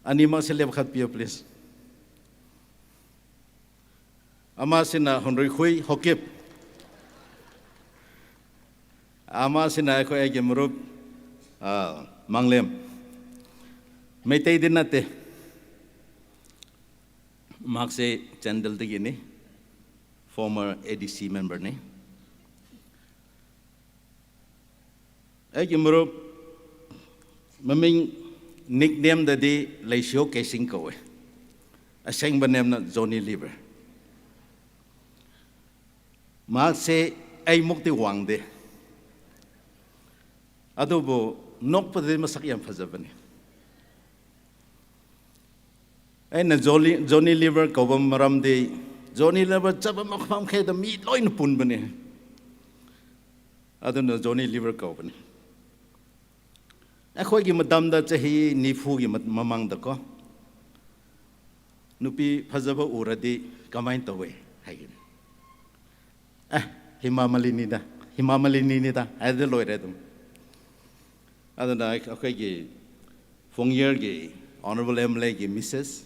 ꯑꯅꯤꯃꯛꯁꯦ ꯂꯦꯞꯈꯠꯄꯤꯌꯨ, please꯫ ꯑꯃꯁꯤꯅ ꯍꯨꯟꯗ꯭ꯔꯣꯏꯈꯨꯏ ꯍꯧꯀꯤꯞ, ꯑꯃꯁꯤꯅ ꯑꯩꯈꯣꯏ, ꯑꯩꯒꯤ ꯃꯔꯨꯞ, ꯑ, ꯃꯥꯡꯂꯦꯝ꯫ ꯃꯩꯇꯩꯗꯤ ꯅꯠꯇꯦ, ꯃꯍꯥꯛꯁꯦ ꯆꯥꯟꯗꯦꯜꯗꯒꯤꯅꯤ, former A D C memberꯅꯤ꯫ ꯑꯩꯒꯤ ꯃꯔꯨꯞ ꯃꯃꯤꯡ, ꯅꯤꯛꯅꯦꯝꯗꯗꯤ ꯂꯩꯁꯤꯌꯣ ꯀꯦꯁꯤꯡ ꯀꯧꯋꯦ, ꯑꯁꯦꯡꯕ ꯅꯦꯝꯅ ꯖꯣꯅꯤ ꯂꯤꯕꯔ꯫ ꯃꯍꯥꯛꯁꯦ ꯑꯩꯃꯨꯛꯇꯤ ꯋꯥꯡꯗꯦ, ꯑꯗꯨꯕꯨ ꯅꯣꯛꯄꯗꯗꯤ ꯃꯁꯛ ꯌꯥꯝ ꯐꯖꯕꯅꯤ꯫ ꯑꯩꯅ ꯖꯣꯂꯤ- ꯖꯣꯅꯤ ꯂꯤꯕꯔ ꯀꯧꯕ ꯃꯔꯝꯗꯤ ꯖꯣꯅꯤ ꯂꯤꯕꯔ ꯆꯠꯄ ꯃꯐꯝ ꯈꯩꯗ ꯃꯤ ꯂꯣꯏꯅ ꯄꯨꯟꯕꯅꯤ, ꯑꯗꯨꯅ ꯖꯣꯅꯤ ꯂꯤꯕꯔ ꯀꯧꯕꯅꯤ꯫ ꯑꯩꯈꯣꯏꯒꯤ ꯃꯇꯝꯗ, ꯆꯍꯤ ꯅꯤꯐꯨꯒꯤ ꯃ- ꯃꯃꯥꯡꯗꯀꯣ, ꯅꯨꯄꯤ ꯐꯖꯕ ꯎꯔꯗꯤ ꯀꯃꯥꯏꯅ ꯇꯧꯋꯦ ꯍꯥꯏꯒꯅꯤ? ꯑꯦ, ꯍꯤꯃꯥ ꯃꯥꯂꯤꯅꯤꯗ, ꯍꯤꯃꯥ ꯃꯥꯂꯤꯅꯤꯅꯤꯗ ꯍꯥꯏꯔꯗꯤ ꯂꯣꯏꯔꯦ ꯑꯗꯨꯝ꯫ ꯑꯗꯨꯅ ꯑꯩꯈꯣꯏꯒꯤ ꯐꯣꯡꯌꯔꯒꯤ Honourable M L Aꯒꯤ Missus,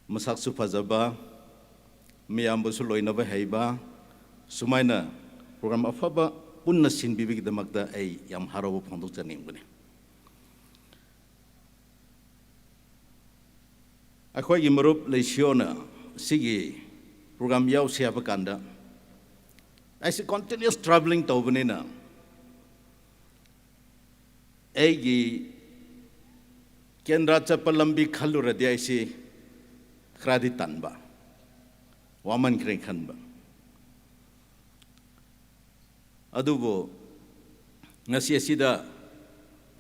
ꯃꯁꯛꯁꯨ ꯐꯖꯕ, ꯃꯤꯌꯥꯝꯕꯨꯁꯨ ꯂꯣꯏꯅꯕ ꯍꯩꯕ, ꯁꯨꯃꯥꯏꯅ program ꯑꯐꯕ ꯄꯨꯟꯅ ꯁꯤꯟꯕꯤꯕꯒꯤꯗꯃꯛꯇ ꯑꯩ ꯌꯥꯝ ꯍꯔꯥꯎꯕ ꯐꯣꯡꯗꯣꯛꯆꯅꯤꯡꯕꯅꯤ꯫ ꯑꯩꯈꯣꯏꯒꯤ ꯃꯔꯨꯞ ꯂꯩꯁꯤꯌꯣꯅ ꯁꯤꯒꯤ program ꯌꯥꯎꯁꯦ ꯍꯥꯏꯕ ꯀꯥꯟꯗ, ꯑꯩꯁꯦ continuous travelling ꯇꯧꯕꯅꯤꯅ, ꯑꯩꯒꯤ ꯀꯦꯟꯗ꯭ꯔ ꯆꯠꯄ ꯂꯝꯕꯤ ꯈꯜꯂꯨꯔꯗꯤ ꯑꯩꯁꯤ ꯈꯔꯗꯤ ꯇꯟꯕ, ꯋꯥꯃꯟꯈ꯭ꯔꯦ ꯈꯟꯕ꯫ ꯑꯗꯨꯕꯨ ꯉꯁꯤ ꯑꯁꯤꯗ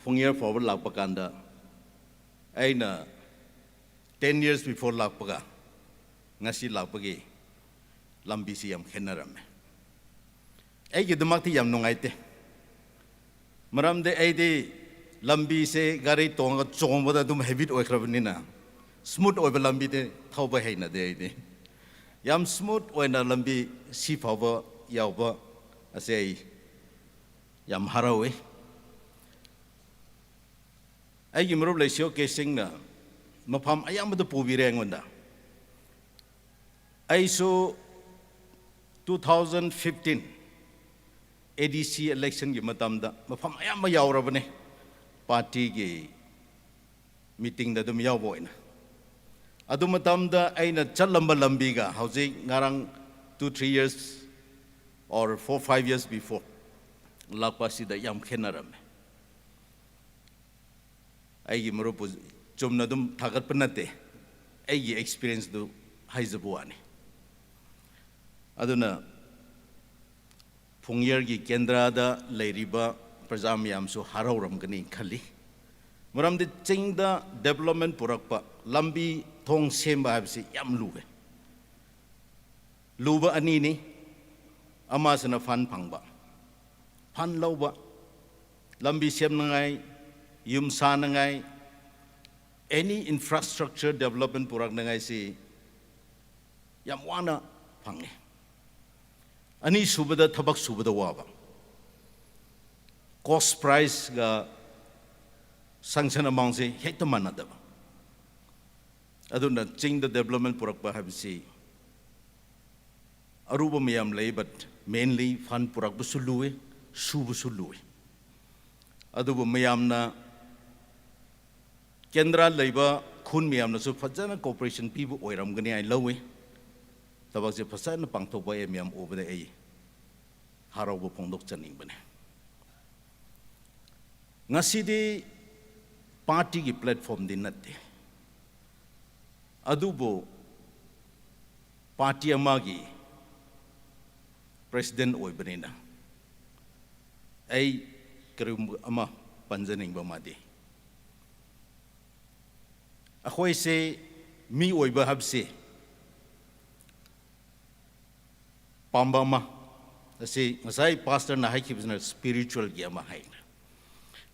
ꯐꯣꯡꯌꯔ ꯐꯥꯎꯕ ꯂꯥꯛꯄ ꯀꯥꯟꯗ, ꯑꯩꯅ ten years before ꯂꯥꯛꯄꯒ ꯉꯁꯤ ꯂꯥꯛꯄꯒꯤ ꯂꯝꯕꯤꯁꯤ ꯌꯥꯝ ꯈꯦꯠꯅꯔꯝꯃꯦ꯫ ꯑꯩꯒꯤꯗꯃꯛꯇꯤ ꯌꯥꯝ ꯅꯨꯡꯉꯥꯏꯇꯦ, ꯃꯔꯝꯗꯤ ꯑꯩꯗꯤ ꯂꯝꯕꯤꯁꯦ ꯒꯥꯔꯤ ꯇꯣꯡꯉꯒ ꯆꯣꯡꯕꯗ ꯑꯗꯨꯝ habit ꯑꯣꯏꯈ꯭ꯔꯕꯅꯤꯅ, smooth ꯑꯣꯏꯕ ꯂꯝꯕꯤꯗꯤ ꯊꯧꯕ ꯍꯩꯅꯗꯦ꯫ ꯑꯩꯗꯤ ꯌꯥꯝ smooth ꯑꯣꯏꯅ ꯂꯝꯕꯤ ꯁꯤ ꯐꯥꯎꯕ ꯌꯥꯎꯕ ꯑꯁꯦ ꯑꯩ ꯌꯥꯝ ꯍꯔꯥꯎꯏ꯫ ꯑꯩꯒꯤ ꯃꯔꯨꯞ ꯂꯩꯁꯤꯌꯣ ꯀꯦ ꯁꯤꯡꯅ ꯃꯐꯝ ꯑꯌꯥꯝꯕꯗ ꯄꯨꯕꯤꯔꯦ ꯑꯩꯉꯣꯟꯗ꯫ ꯑꯩꯁꯨ two thousand fifteen A D C electionꯒꯤ ꯃꯇꯝꯗ ꯃꯐꯝ ꯑꯌꯥꯝꯕ ꯌꯥꯎꯔꯕꯅꯦ, partyꯒꯤ meetingꯗ ꯑꯗꯨꯝ ꯌꯥꯎꯕ ꯑꯣꯏꯅ꯫ ꯑꯗꯨ ꯃꯇꯝꯗ ꯑꯩꯅ ꯆꯠꯂꯝꯕ ꯂꯝꯕꯤꯒ ꯍꯧꯖꯤꯛ ꯉꯔꯥꯡ two three years or four five years before ꯂꯥꯛꯄ ꯑꯁꯤꯗ ꯌꯥꯝ ꯈꯦꯠꯅꯔꯝꯃꯦ꯫ ꯑꯩꯒꯤ ꯃꯔꯨꯞꯄꯨ ꯆꯨꯝꯅ ꯑꯗꯨꯝ ꯊꯥꯒꯠꯄ ꯅꯠꯇꯦ, ꯑꯩꯒꯤ experienceꯗꯨ ꯍꯥꯏꯖꯕ ꯋꯥꯅꯤ꯫ ꯑꯗꯨꯅ ꯐꯣꯡꯌꯔꯒꯤ ꯀꯦꯟꯗ꯭ꯔꯗ ꯂꯩꯔꯤꯕ ꯄ꯭ꯔꯖꯥ ꯃꯌꯥꯝꯁꯨ ꯍꯔꯥꯎꯔꯝꯒꯅꯤ ꯈꯜꯂꯤ, ꯃꯔꯝꯗꯤ ꯆꯤꯡꯗ development ꯄꯨꯔꯛꯄ, ꯂꯝꯕꯤ ꯊꯣꯡ ꯁꯦꯝꯕ ꯍꯥꯏꯕꯁꯤ ꯌꯥꯝ ꯂꯨꯋꯦ꯫ ꯂꯨꯕ ꯑꯅꯤꯅꯤ, ꯑꯃꯁꯤꯅ fund ꯐꯪꯕ, fund ꯂꯧꯕ, ꯂꯝꯕꯤ ꯁꯦꯝꯅꯉꯥꯏ, ꯌꯨꯝ ꯁꯥꯅꯉꯥꯏ, any infrastructure development ꯄꯨꯔꯛꯅꯉꯥꯏꯁꯤ ꯌꯥꯝ ꯋꯥꯅ ꯐꯪꯉꯤ꯫ ꯑꯅꯤꯁꯨꯕꯗ, ꯊꯕꯛ ꯁꯨꯕꯗ ꯋꯥꯕ꯫ Cost priceꯒ sanction amountꯁꯦ ꯍꯦꯛꯇ ꯃꯥꯟꯅꯗꯕ꯫ ꯑꯗꯨꯅ ꯆꯤꯡꯗ development ꯄꯨꯔꯛꯄ ꯍꯥꯏꯕꯁꯤ ꯑꯔꯨꯕ ꯃꯌꯥꯝ ꯂꯩ, but mainly fund ꯄꯨꯔꯛꯄꯁꯨ ꯂꯨꯏ, ꯁꯨꯕꯁꯨ ꯂꯨꯏ꯫ ꯑꯗꯨꯕꯨ ꯃꯌꯥꯝꯅ, ꯀꯦꯟꯗ꯭ꯔ ꯂꯩꯕ ꯈꯨꯟ ꯃꯌꯥꯝꯅꯁꯨ ꯐꯖꯅ cooperation ꯄꯤꯕ ꯑꯣꯏꯔꯝꯒꯅꯤ ꯍꯥꯏꯅ ꯂꯧꯏ꯫ ꯊꯕꯛꯁꯦ ꯐꯖꯅ ꯄꯥꯡꯊꯣꯛꯄ ꯑꯩ ꯃꯌꯥꯝ ꯎꯕꯗ ꯑꯩ ꯍꯔꯥꯎꯕ ꯐꯣꯡꯗꯣꯛꯆꯅꯤꯡꯕꯅꯤ꯫ ꯉꯁꯤꯗꯤ partyꯒꯤ platformꯗꯤ ꯅꯠꯇꯦ, ꯑꯗꯨꯕꯨ party ꯑꯃꯒꯤ president ꯑꯣꯏꯕꯅꯤꯅ ꯑꯩ ꯀꯔꯤꯒꯨꯝꯕ ꯑꯃ ꯄꯟꯖꯅꯤꯡꯕ ꯑꯃꯗꯤ, ꯑꯩꯈꯣꯏꯁꯦ ꯃꯤ ꯑꯣꯏꯕ ꯍꯥꯏꯕꯁꯦ ꯄꯥꯝꯕ ꯑꯃ, ꯑꯁꯤ ꯉꯁꯥꯏ pastorꯅ ꯍꯥꯏꯈꯤꯕꯁꯤꯅ spiritualꯒꯤ ꯑꯃ ꯍꯥꯏꯈ꯭ꯔꯦ꯫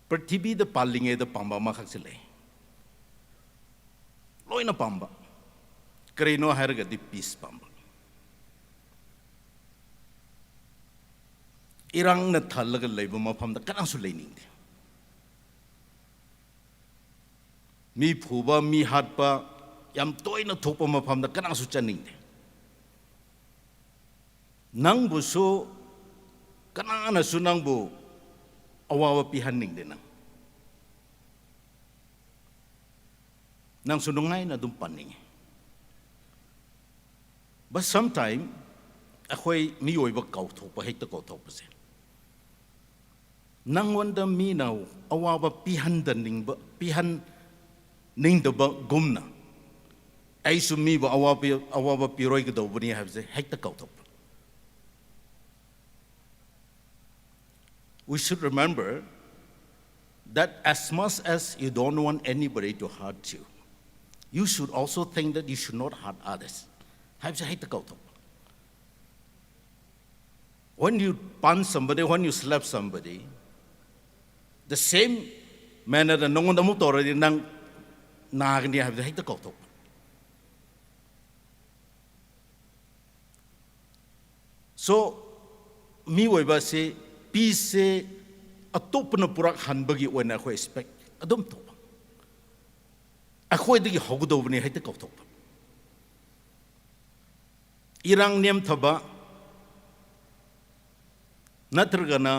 ꯄ꯭ꯔꯤꯊꯤꯕꯤꯗ ꯄꯥꯜꯂꯤꯉꯩꯗ ꯄꯥꯝꯕ ꯑꯃꯈꯛꯁꯤ ꯂꯩ, ꯂꯣꯏꯅ ꯄꯥꯝꯕ꯫ ꯀꯔꯤꯅꯣ ꯍꯥꯏꯔꯒꯗꯤ peace ꯄꯥꯝꯕ꯫ ꯏꯔꯥꯡꯅ ꯊꯜꯂꯒ ꯂꯩꯕ ꯃꯐꯝꯗ ꯀꯅꯥꯁꯨ ꯂꯩꯅꯤꯡꯗꯦ꯫ ꯃꯤ ꯐꯨꯕ, ꯃꯤ ꯍꯥꯠꯄ ꯌꯥꯝ ꯇꯣꯏꯅ ꯊꯣꯛꯄ ꯃꯐꯝꯗ ꯀꯅꯥꯁꯨ ꯆꯠꯅꯤꯡꯗꯦ꯫ ꯅꯪꯕꯨꯁꯨ, ꯀꯅꯥꯅꯁꯨ ꯅꯪꯕꯨ ꯑꯋꯥꯕ ꯄꯤꯍꯟꯅꯤꯡꯗꯦ꯫ ꯅꯪ, ꯅꯪꯁꯨ ꯅꯨꯡꯉꯥꯏꯅ ꯑꯗꯨꯝ ꯄꯥꯅꯤꯡꯉꯤ꯫ But sometime ꯑꯩꯈꯣꯏ ꯃꯤꯑꯣꯏꯕ ꯀꯥꯎꯊꯣꯛꯄ, ꯍꯦꯛꯇ ꯀꯥꯎꯊꯣꯛꯄꯁꯦ, ꯅꯪꯉꯣꯟꯗ ꯃꯤꯅ ꯑꯋꯥꯕ ꯄꯤꯍꯟꯗꯅꯤꯡꯕ, ꯄꯤꯍꯟꯅꯤꯡꯗꯕꯒꯨꯝꯅ ꯑꯩꯁꯨ ꯃꯤꯕꯨ ꯑꯋꯥꯕ, ꯑꯋꯥꯕ ꯄꯤꯔꯣꯏꯒꯗꯧꯕꯅꯤ ꯍꯥꯏꯕꯁꯦ ꯍꯦꯛꯇ ꯀꯥꯎꯊꯣꯛꯄ꯫ We should remember that as much as you don't want anybody to hurt you, you should also think that you should not hurt others ꯍꯥꯏꯕꯁꯦ ꯍꯦꯛꯇ ꯀꯥꯎꯊꯣꯛꯄ꯫ When you punch somebody, when you slap somebody, the same mannerꯗ ꯅꯉꯣꯟꯗ ꯑꯃꯨꯛ ꯇꯧꯔꯗꯤ ꯅꯪ ꯅꯥꯒꯅꯤ ꯍꯥꯏꯕꯗꯣ ꯍꯦꯛꯇ ꯀꯥꯎꯊꯣꯛꯄ꯫ So, ꯃꯤꯑꯣꯏꯕ ꯑꯁꯤ peace ꯁꯦ ꯑꯇꯣꯞꯄꯅ ꯄꯨꯔꯛꯍꯟꯕꯒꯤ ꯑꯣꯏꯅ ꯑꯩꯈꯣꯏ expect ꯑꯗꯨꯝ ꯇꯧꯕ꯫ ꯑꯩꯈꯣꯏꯗꯒꯤ ꯍꯧꯒꯗꯧꯕꯅꯤ ꯍꯦꯛꯇ ꯀꯥꯎꯊꯣꯛꯄ꯫ ꯏꯔꯥꯡ ꯅꯦꯝꯊꯕ ꯅꯠꯇ꯭ꯔꯒꯅ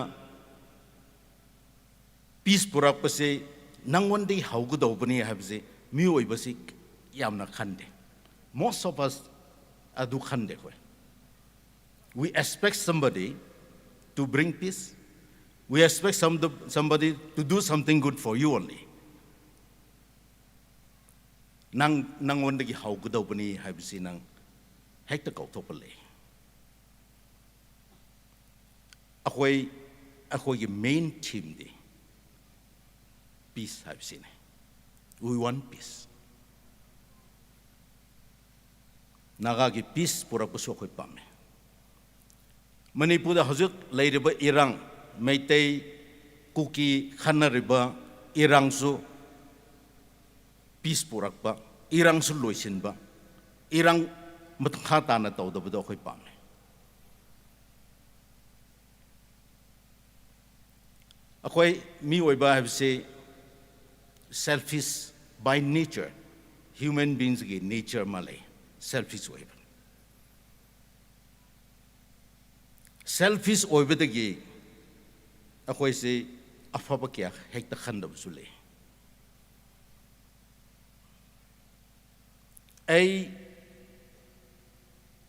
peace ꯄꯨꯔꯛꯄꯁꯦ ꯅꯪꯉꯣꯟꯗꯒꯤ ꯍꯧꯒꯗꯧꯕꯅꯤ ꯍꯥꯏꯕꯁꯦ ꯃꯤꯑꯣꯏꯕꯁꯤ ꯌꯥꯝꯅ ꯈꯟꯗꯦ꯫ Most of us ꯑꯗꯨ ꯈꯟꯗꯦ ꯑꯩꯈꯣꯏ꯫ We expect somebody to bring peace. We expect some, somebody to do something good for you only. ꯅꯪ, ꯅꯪꯉꯣꯟꯗꯒꯤ ꯍꯧꯒꯗꯧꯕꯅꯤ ꯍꯥꯏꯕꯁꯤ ꯅꯪ ꯍꯦꯛꯇ ꯀꯥꯎꯊꯣꯛꯄ ꯂꯩ꯫ ꯑꯩꯈꯣꯏ, ꯑꯩꯈꯣꯏꯒꯤ main theme ꯗꯤ peace ꯍꯥꯏꯕꯁꯤꯅꯤ꯫ We want peace. ꯅꯥꯒꯥꯒꯤ peace ꯄꯨꯔꯛꯄꯁꯨ ꯑꯩꯈꯣꯏ ꯄꯥꯝꯃꯦ꯫ ꯃꯅꯤꯄꯨꯔꯗ ꯍꯧꯖꯤꯛ ꯂꯩꯔꯤꯕ ꯏꯔꯥꯡ, ꯃꯩꯇꯩ, ꯀꯨꯀꯤ ꯈꯟꯅꯔꯤꯕ ꯏꯔꯥꯡꯁꯨ peace ꯄꯨꯔꯛꯄ, ꯏꯔꯥꯡꯁꯨ ꯂꯣꯏꯁꯤꯟꯕ, ꯏꯔꯥꯡ ꯃꯈꯥ ꯇꯥꯅ ꯇꯧꯗꯕꯗꯣ ꯑꯩꯈꯣꯏ ꯄꯥꯝꯃꯦ꯫ ꯑꯩꯈꯣꯏ ꯃꯤꯑꯣꯏꯕ ꯍꯥꯏꯕꯁꯤ selfish by nature, human beings ꯀꯤ nature ꯑꯃ ꯂꯩ, selfish ꯑꯣꯏꯕ꯫ Selfish ꯑꯣꯏꯕꯗꯒꯤ ꯑꯩꯈꯣꯏꯁꯤ ꯑꯐꯕ ꯀꯌꯥ ꯍꯦꯛꯇ ꯈꯟꯗꯕꯁꯨ ꯂꯩ꯫ ꯑꯩ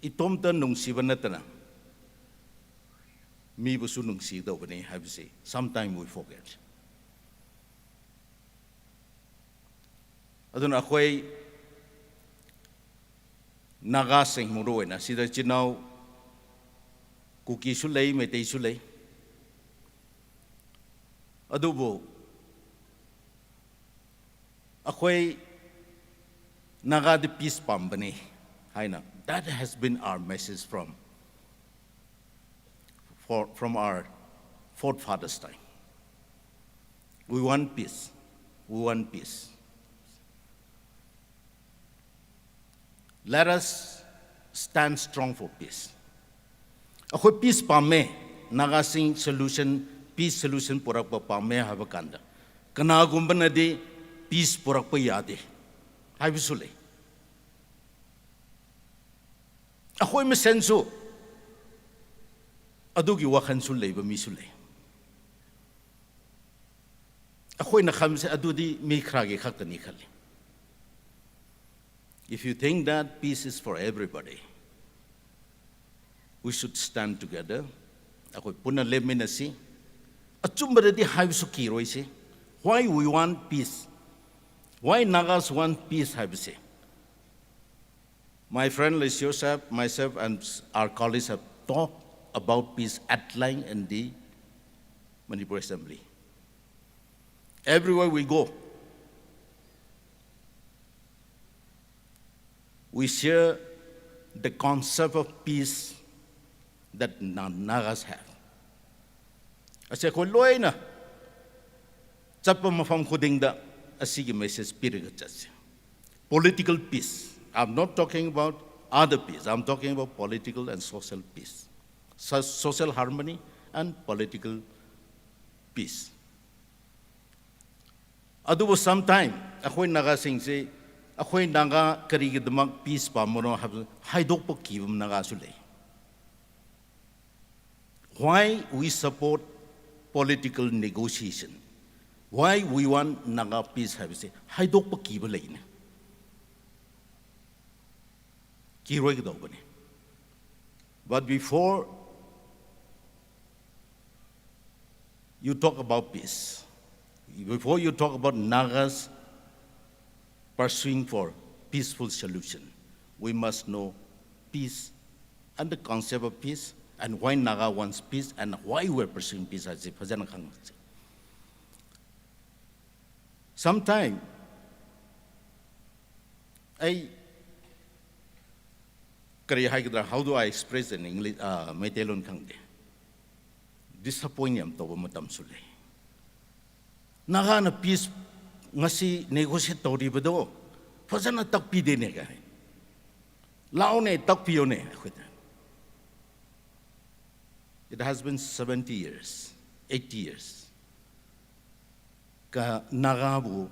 ꯏꯇꯣꯝꯇ ꯅꯨꯡꯁꯤꯕ ꯅꯠꯇꯅ ꯃꯤꯕꯨꯁꯨ ꯅꯨꯡꯁꯤꯒꯗꯧꯕꯅꯤ ꯍꯥꯏꯕꯁꯤ sometime we forget꯫ ꯑꯗꯨꯅ ꯑꯩꯈꯣꯏ ꯅꯥꯒꯥꯁꯤꯡ ꯃꯔꯨ ꯑꯣꯏꯅ ꯁꯤꯗ ꯏꯆꯤꯟ ꯏꯅꯥꯎ ꯀꯨꯀꯤꯁꯨ ꯂꯩ, ꯃꯩꯇꯩꯁꯨ ꯂꯩ꯫ ꯑꯗꯨꯕꯨ ꯑꯩꯈꯣꯏ ꯅꯥꯒꯥꯗꯤ peace ꯄꯥꯝꯕꯅꯤ ꯍꯥꯏꯅ, that has been our message from, for, from our forefathers time. We want peace. We want peace. Let us stand strong for peace. ꯑꯩꯈꯣꯏ ꯄꯤꯁ ꯄꯥꯝꯃꯦ, ꯅꯥꯒꯥꯁꯤꯡ ꯁꯣꯂꯨꯁꯟ, ꯄꯤꯁ ꯁꯣꯂꯨꯁꯟ ꯄꯨꯔꯛꯄ ꯄꯥꯝꯃꯦ ꯍꯥꯏꯕ ꯀꯥꯟꯗ, ꯀꯅꯥꯒꯨꯝꯕꯅꯗꯤ ꯄꯤꯁ ꯄꯨꯔꯛꯄ ꯌꯥꯗꯦ ꯍꯥꯏꯕꯁꯨ ꯂꯩ꯫ ꯑꯩꯈꯣꯏ ꯃꯁꯦꯟꯁꯨ ꯑꯗꯨꯒꯤ ꯋꯥꯈꯜꯁꯨ ꯂꯩꯕ ꯃꯤꯁꯨ ꯂꯩ꯫ ꯑꯩꯈꯣꯏꯅ ꯈꯟꯕꯁꯦ ꯑꯗꯨꯗꯤ ꯃꯤ ꯈꯔꯒꯤ ꯈꯛꯇꯅꯤ ꯈꯜꯂꯤ꯫ If you think that peace is for everybody, we should stand together. ꯑꯩꯈꯣꯏ ꯄꯨꯟꯅ ꯂꯦꯞꯃꯤꯟꯅꯁꯤ꯫ ꯑꯆꯨꯝꯕꯗꯗꯤ ꯍꯥꯏꯕꯁꯨ ꯀꯤꯔꯣꯏꯁꯤ꯫ Why we want peace? Why Nagas want peace ꯍꯥꯏꯕꯁꯦ? My friend Leisure Saab, myself, and our colleagues have talked about peace at length in the Manipur Assembly. Everywhere we go, we share the concept of peace that Na-, Nagas have. ꯑꯁꯤ ꯑꯩꯈꯣꯏ ꯂꯣꯏꯅ ꯆꯠꯄ ꯃꯐꯝ ꯈꯨꯗꯤꯡꯗ ꯑꯁꯤꯒꯤ message ꯄꯤꯔꯒ ꯆꯠꯁꯤ꯫ Political peace. I'm not talking about other peace. I'm talking about political and social peace. So-, social harmony and political peace. ꯑꯗꯨꯕꯨ sometime ꯑꯩꯈꯣꯏ ꯅꯥꯒꯥꯁꯤꯡꯁꯤ, ꯑꯩꯈꯣꯏ ꯅꯥꯒꯥ ꯀꯔꯤꯒꯤꯗꯃꯛ ꯄꯤꯁ ꯄꯥꯝꯕꯅꯣ ꯍꯥꯏꯕꯗꯨ ꯍꯥꯏꯗꯣꯛꯄ ꯀꯤꯕ ꯅꯥꯒꯥꯁꯨ ꯂꯩ꯫ Why we support political negotiation? Why we want Naga peace ꯍꯥꯏꯕꯁꯦ ꯍꯥꯏꯗꯣꯛꯄ ꯀꯤꯕ ꯂꯩꯅꯦ꯫ ꯀꯤꯔꯣꯏꯒꯗꯧꯕꯅꯤ꯫ But before you talk about peace, before you talk about Nagas pursuing for peaceful solution, we must know peace and the concept of peace and why Naga wants peace and why we're pursuing peace ꯍꯥꯏꯁꯦ ꯐꯖꯅ ꯈꯪꯁꯦ꯫ Sometime ꯑꯩ ꯀꯔꯤ ꯍꯥꯏꯒꯗ꯭ꯔꯥ, how do I express in English? ꯑ, ꯃꯩꯇꯩꯂꯣꯟ ꯈꯪꯗꯦ꯫ Disappoint ꯌꯥꯝ ꯇꯧꯕ ꯃꯇꯝꯁꯨ ꯂꯩ꯫ ꯅꯥꯒꯥꯅ ꯄꯤꯁ ꯉꯁꯤ ꯅꯦꯒꯣꯁꯤꯌꯦꯠ ꯇꯧꯔꯤꯕꯗꯣ ꯐꯖꯅ ꯇꯥꯛꯄꯤꯗꯦꯅꯦ ꯀꯥꯏ꯫ ꯂꯥꯛꯑꯣꯅꯦ, ꯇꯥꯛꯄꯤꯌꯣꯅꯦ ꯑꯩꯈꯣꯏꯗ꯫ It has been seventy years, eighty years. ꯀ-, ꯅꯥꯒꯥꯕꯨ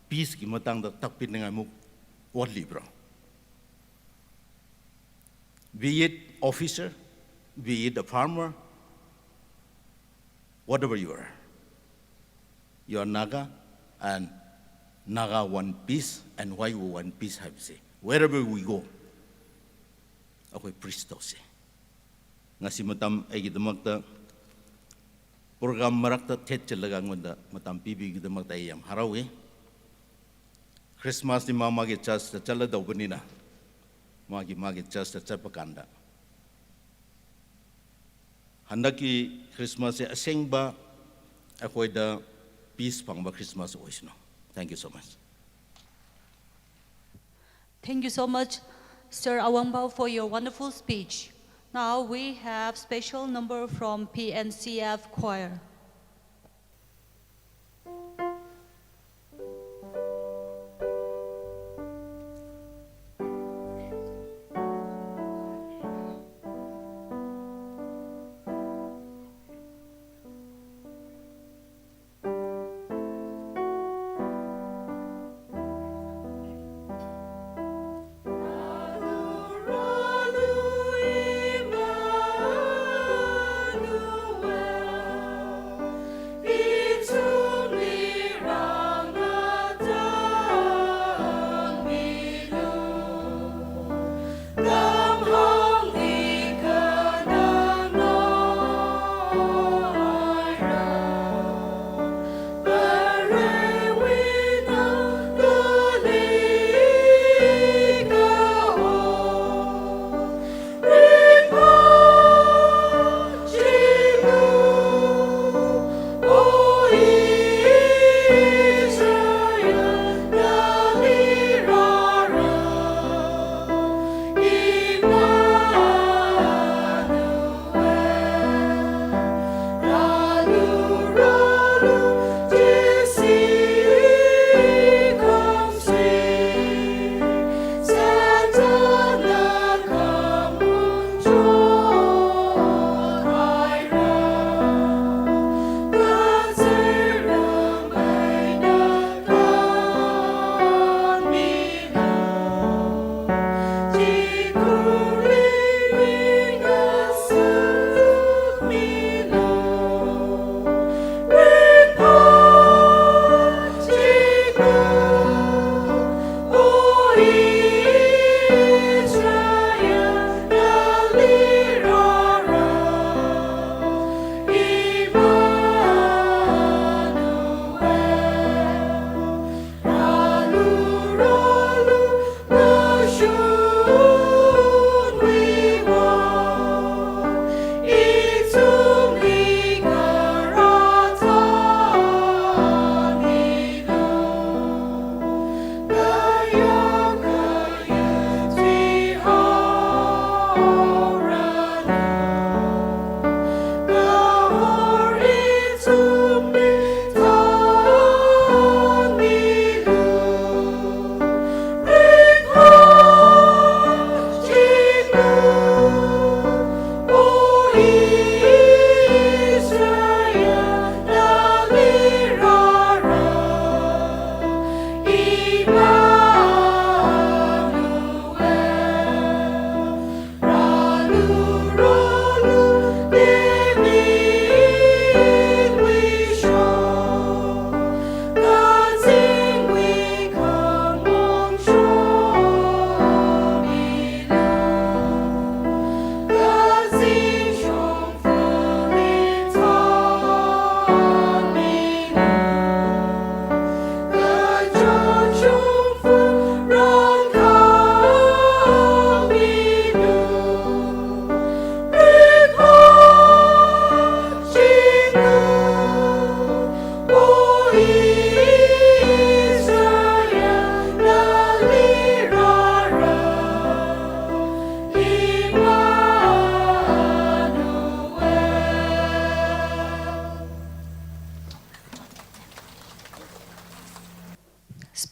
peaceꯀꯤ ꯃꯇꯥꯡꯗ ꯇꯥꯛꯄꯤꯅꯤꯡꯉꯥꯏꯃꯨꯛ ꯋꯥꯠꯂꯤꯕ꯭ꯔꯣ? Be it officer, be it a farmer, whatever you are, you are Naga, and Naga want peace, and why we want peace ꯍꯥꯏꯕꯁꯦ, wherever we go, ꯑꯩꯈꯣꯏ preach ꯇꯧꯁꯦ꯫ ꯉꯁꯤ ꯃꯇꯝ ꯑꯩꯒꯤꯗꯃꯛꯇ program ꯃꯔꯛꯇ ꯊꯦꯠꯆꯤꯜꯂꯒ ꯑꯩꯉꯣꯟꯗ ꯃꯇꯝ ꯄꯤꯕꯤꯕꯒꯤꯗꯃꯛꯇ ꯑꯩ ꯌꯥꯝ ꯍꯔꯥꯎꯏ꯫ Christmasꯇꯤ ꯃꯥ ꯃꯥꯒꯤ churchꯇ ꯆꯠꯂꯗꯧꯕꯅꯤꯅ, ꯃꯥꯒꯤ ꯃꯥꯒꯤ churchꯇ ꯆꯠꯄ ꯀꯥꯟꯗ, ꯍꯟꯗꯛꯀꯤ Christmasꯁꯦ ꯑꯁꯦꯡꯕ ꯑꯩꯈꯣꯏꯗ peace ꯐꯪꯕ Christmas ꯑꯣꯏꯁꯅꯨ꯫ Thank you so much. Thank you so much, Sir Awangbaw, for your wonderful speech. Now we have special number from P N C F Choir.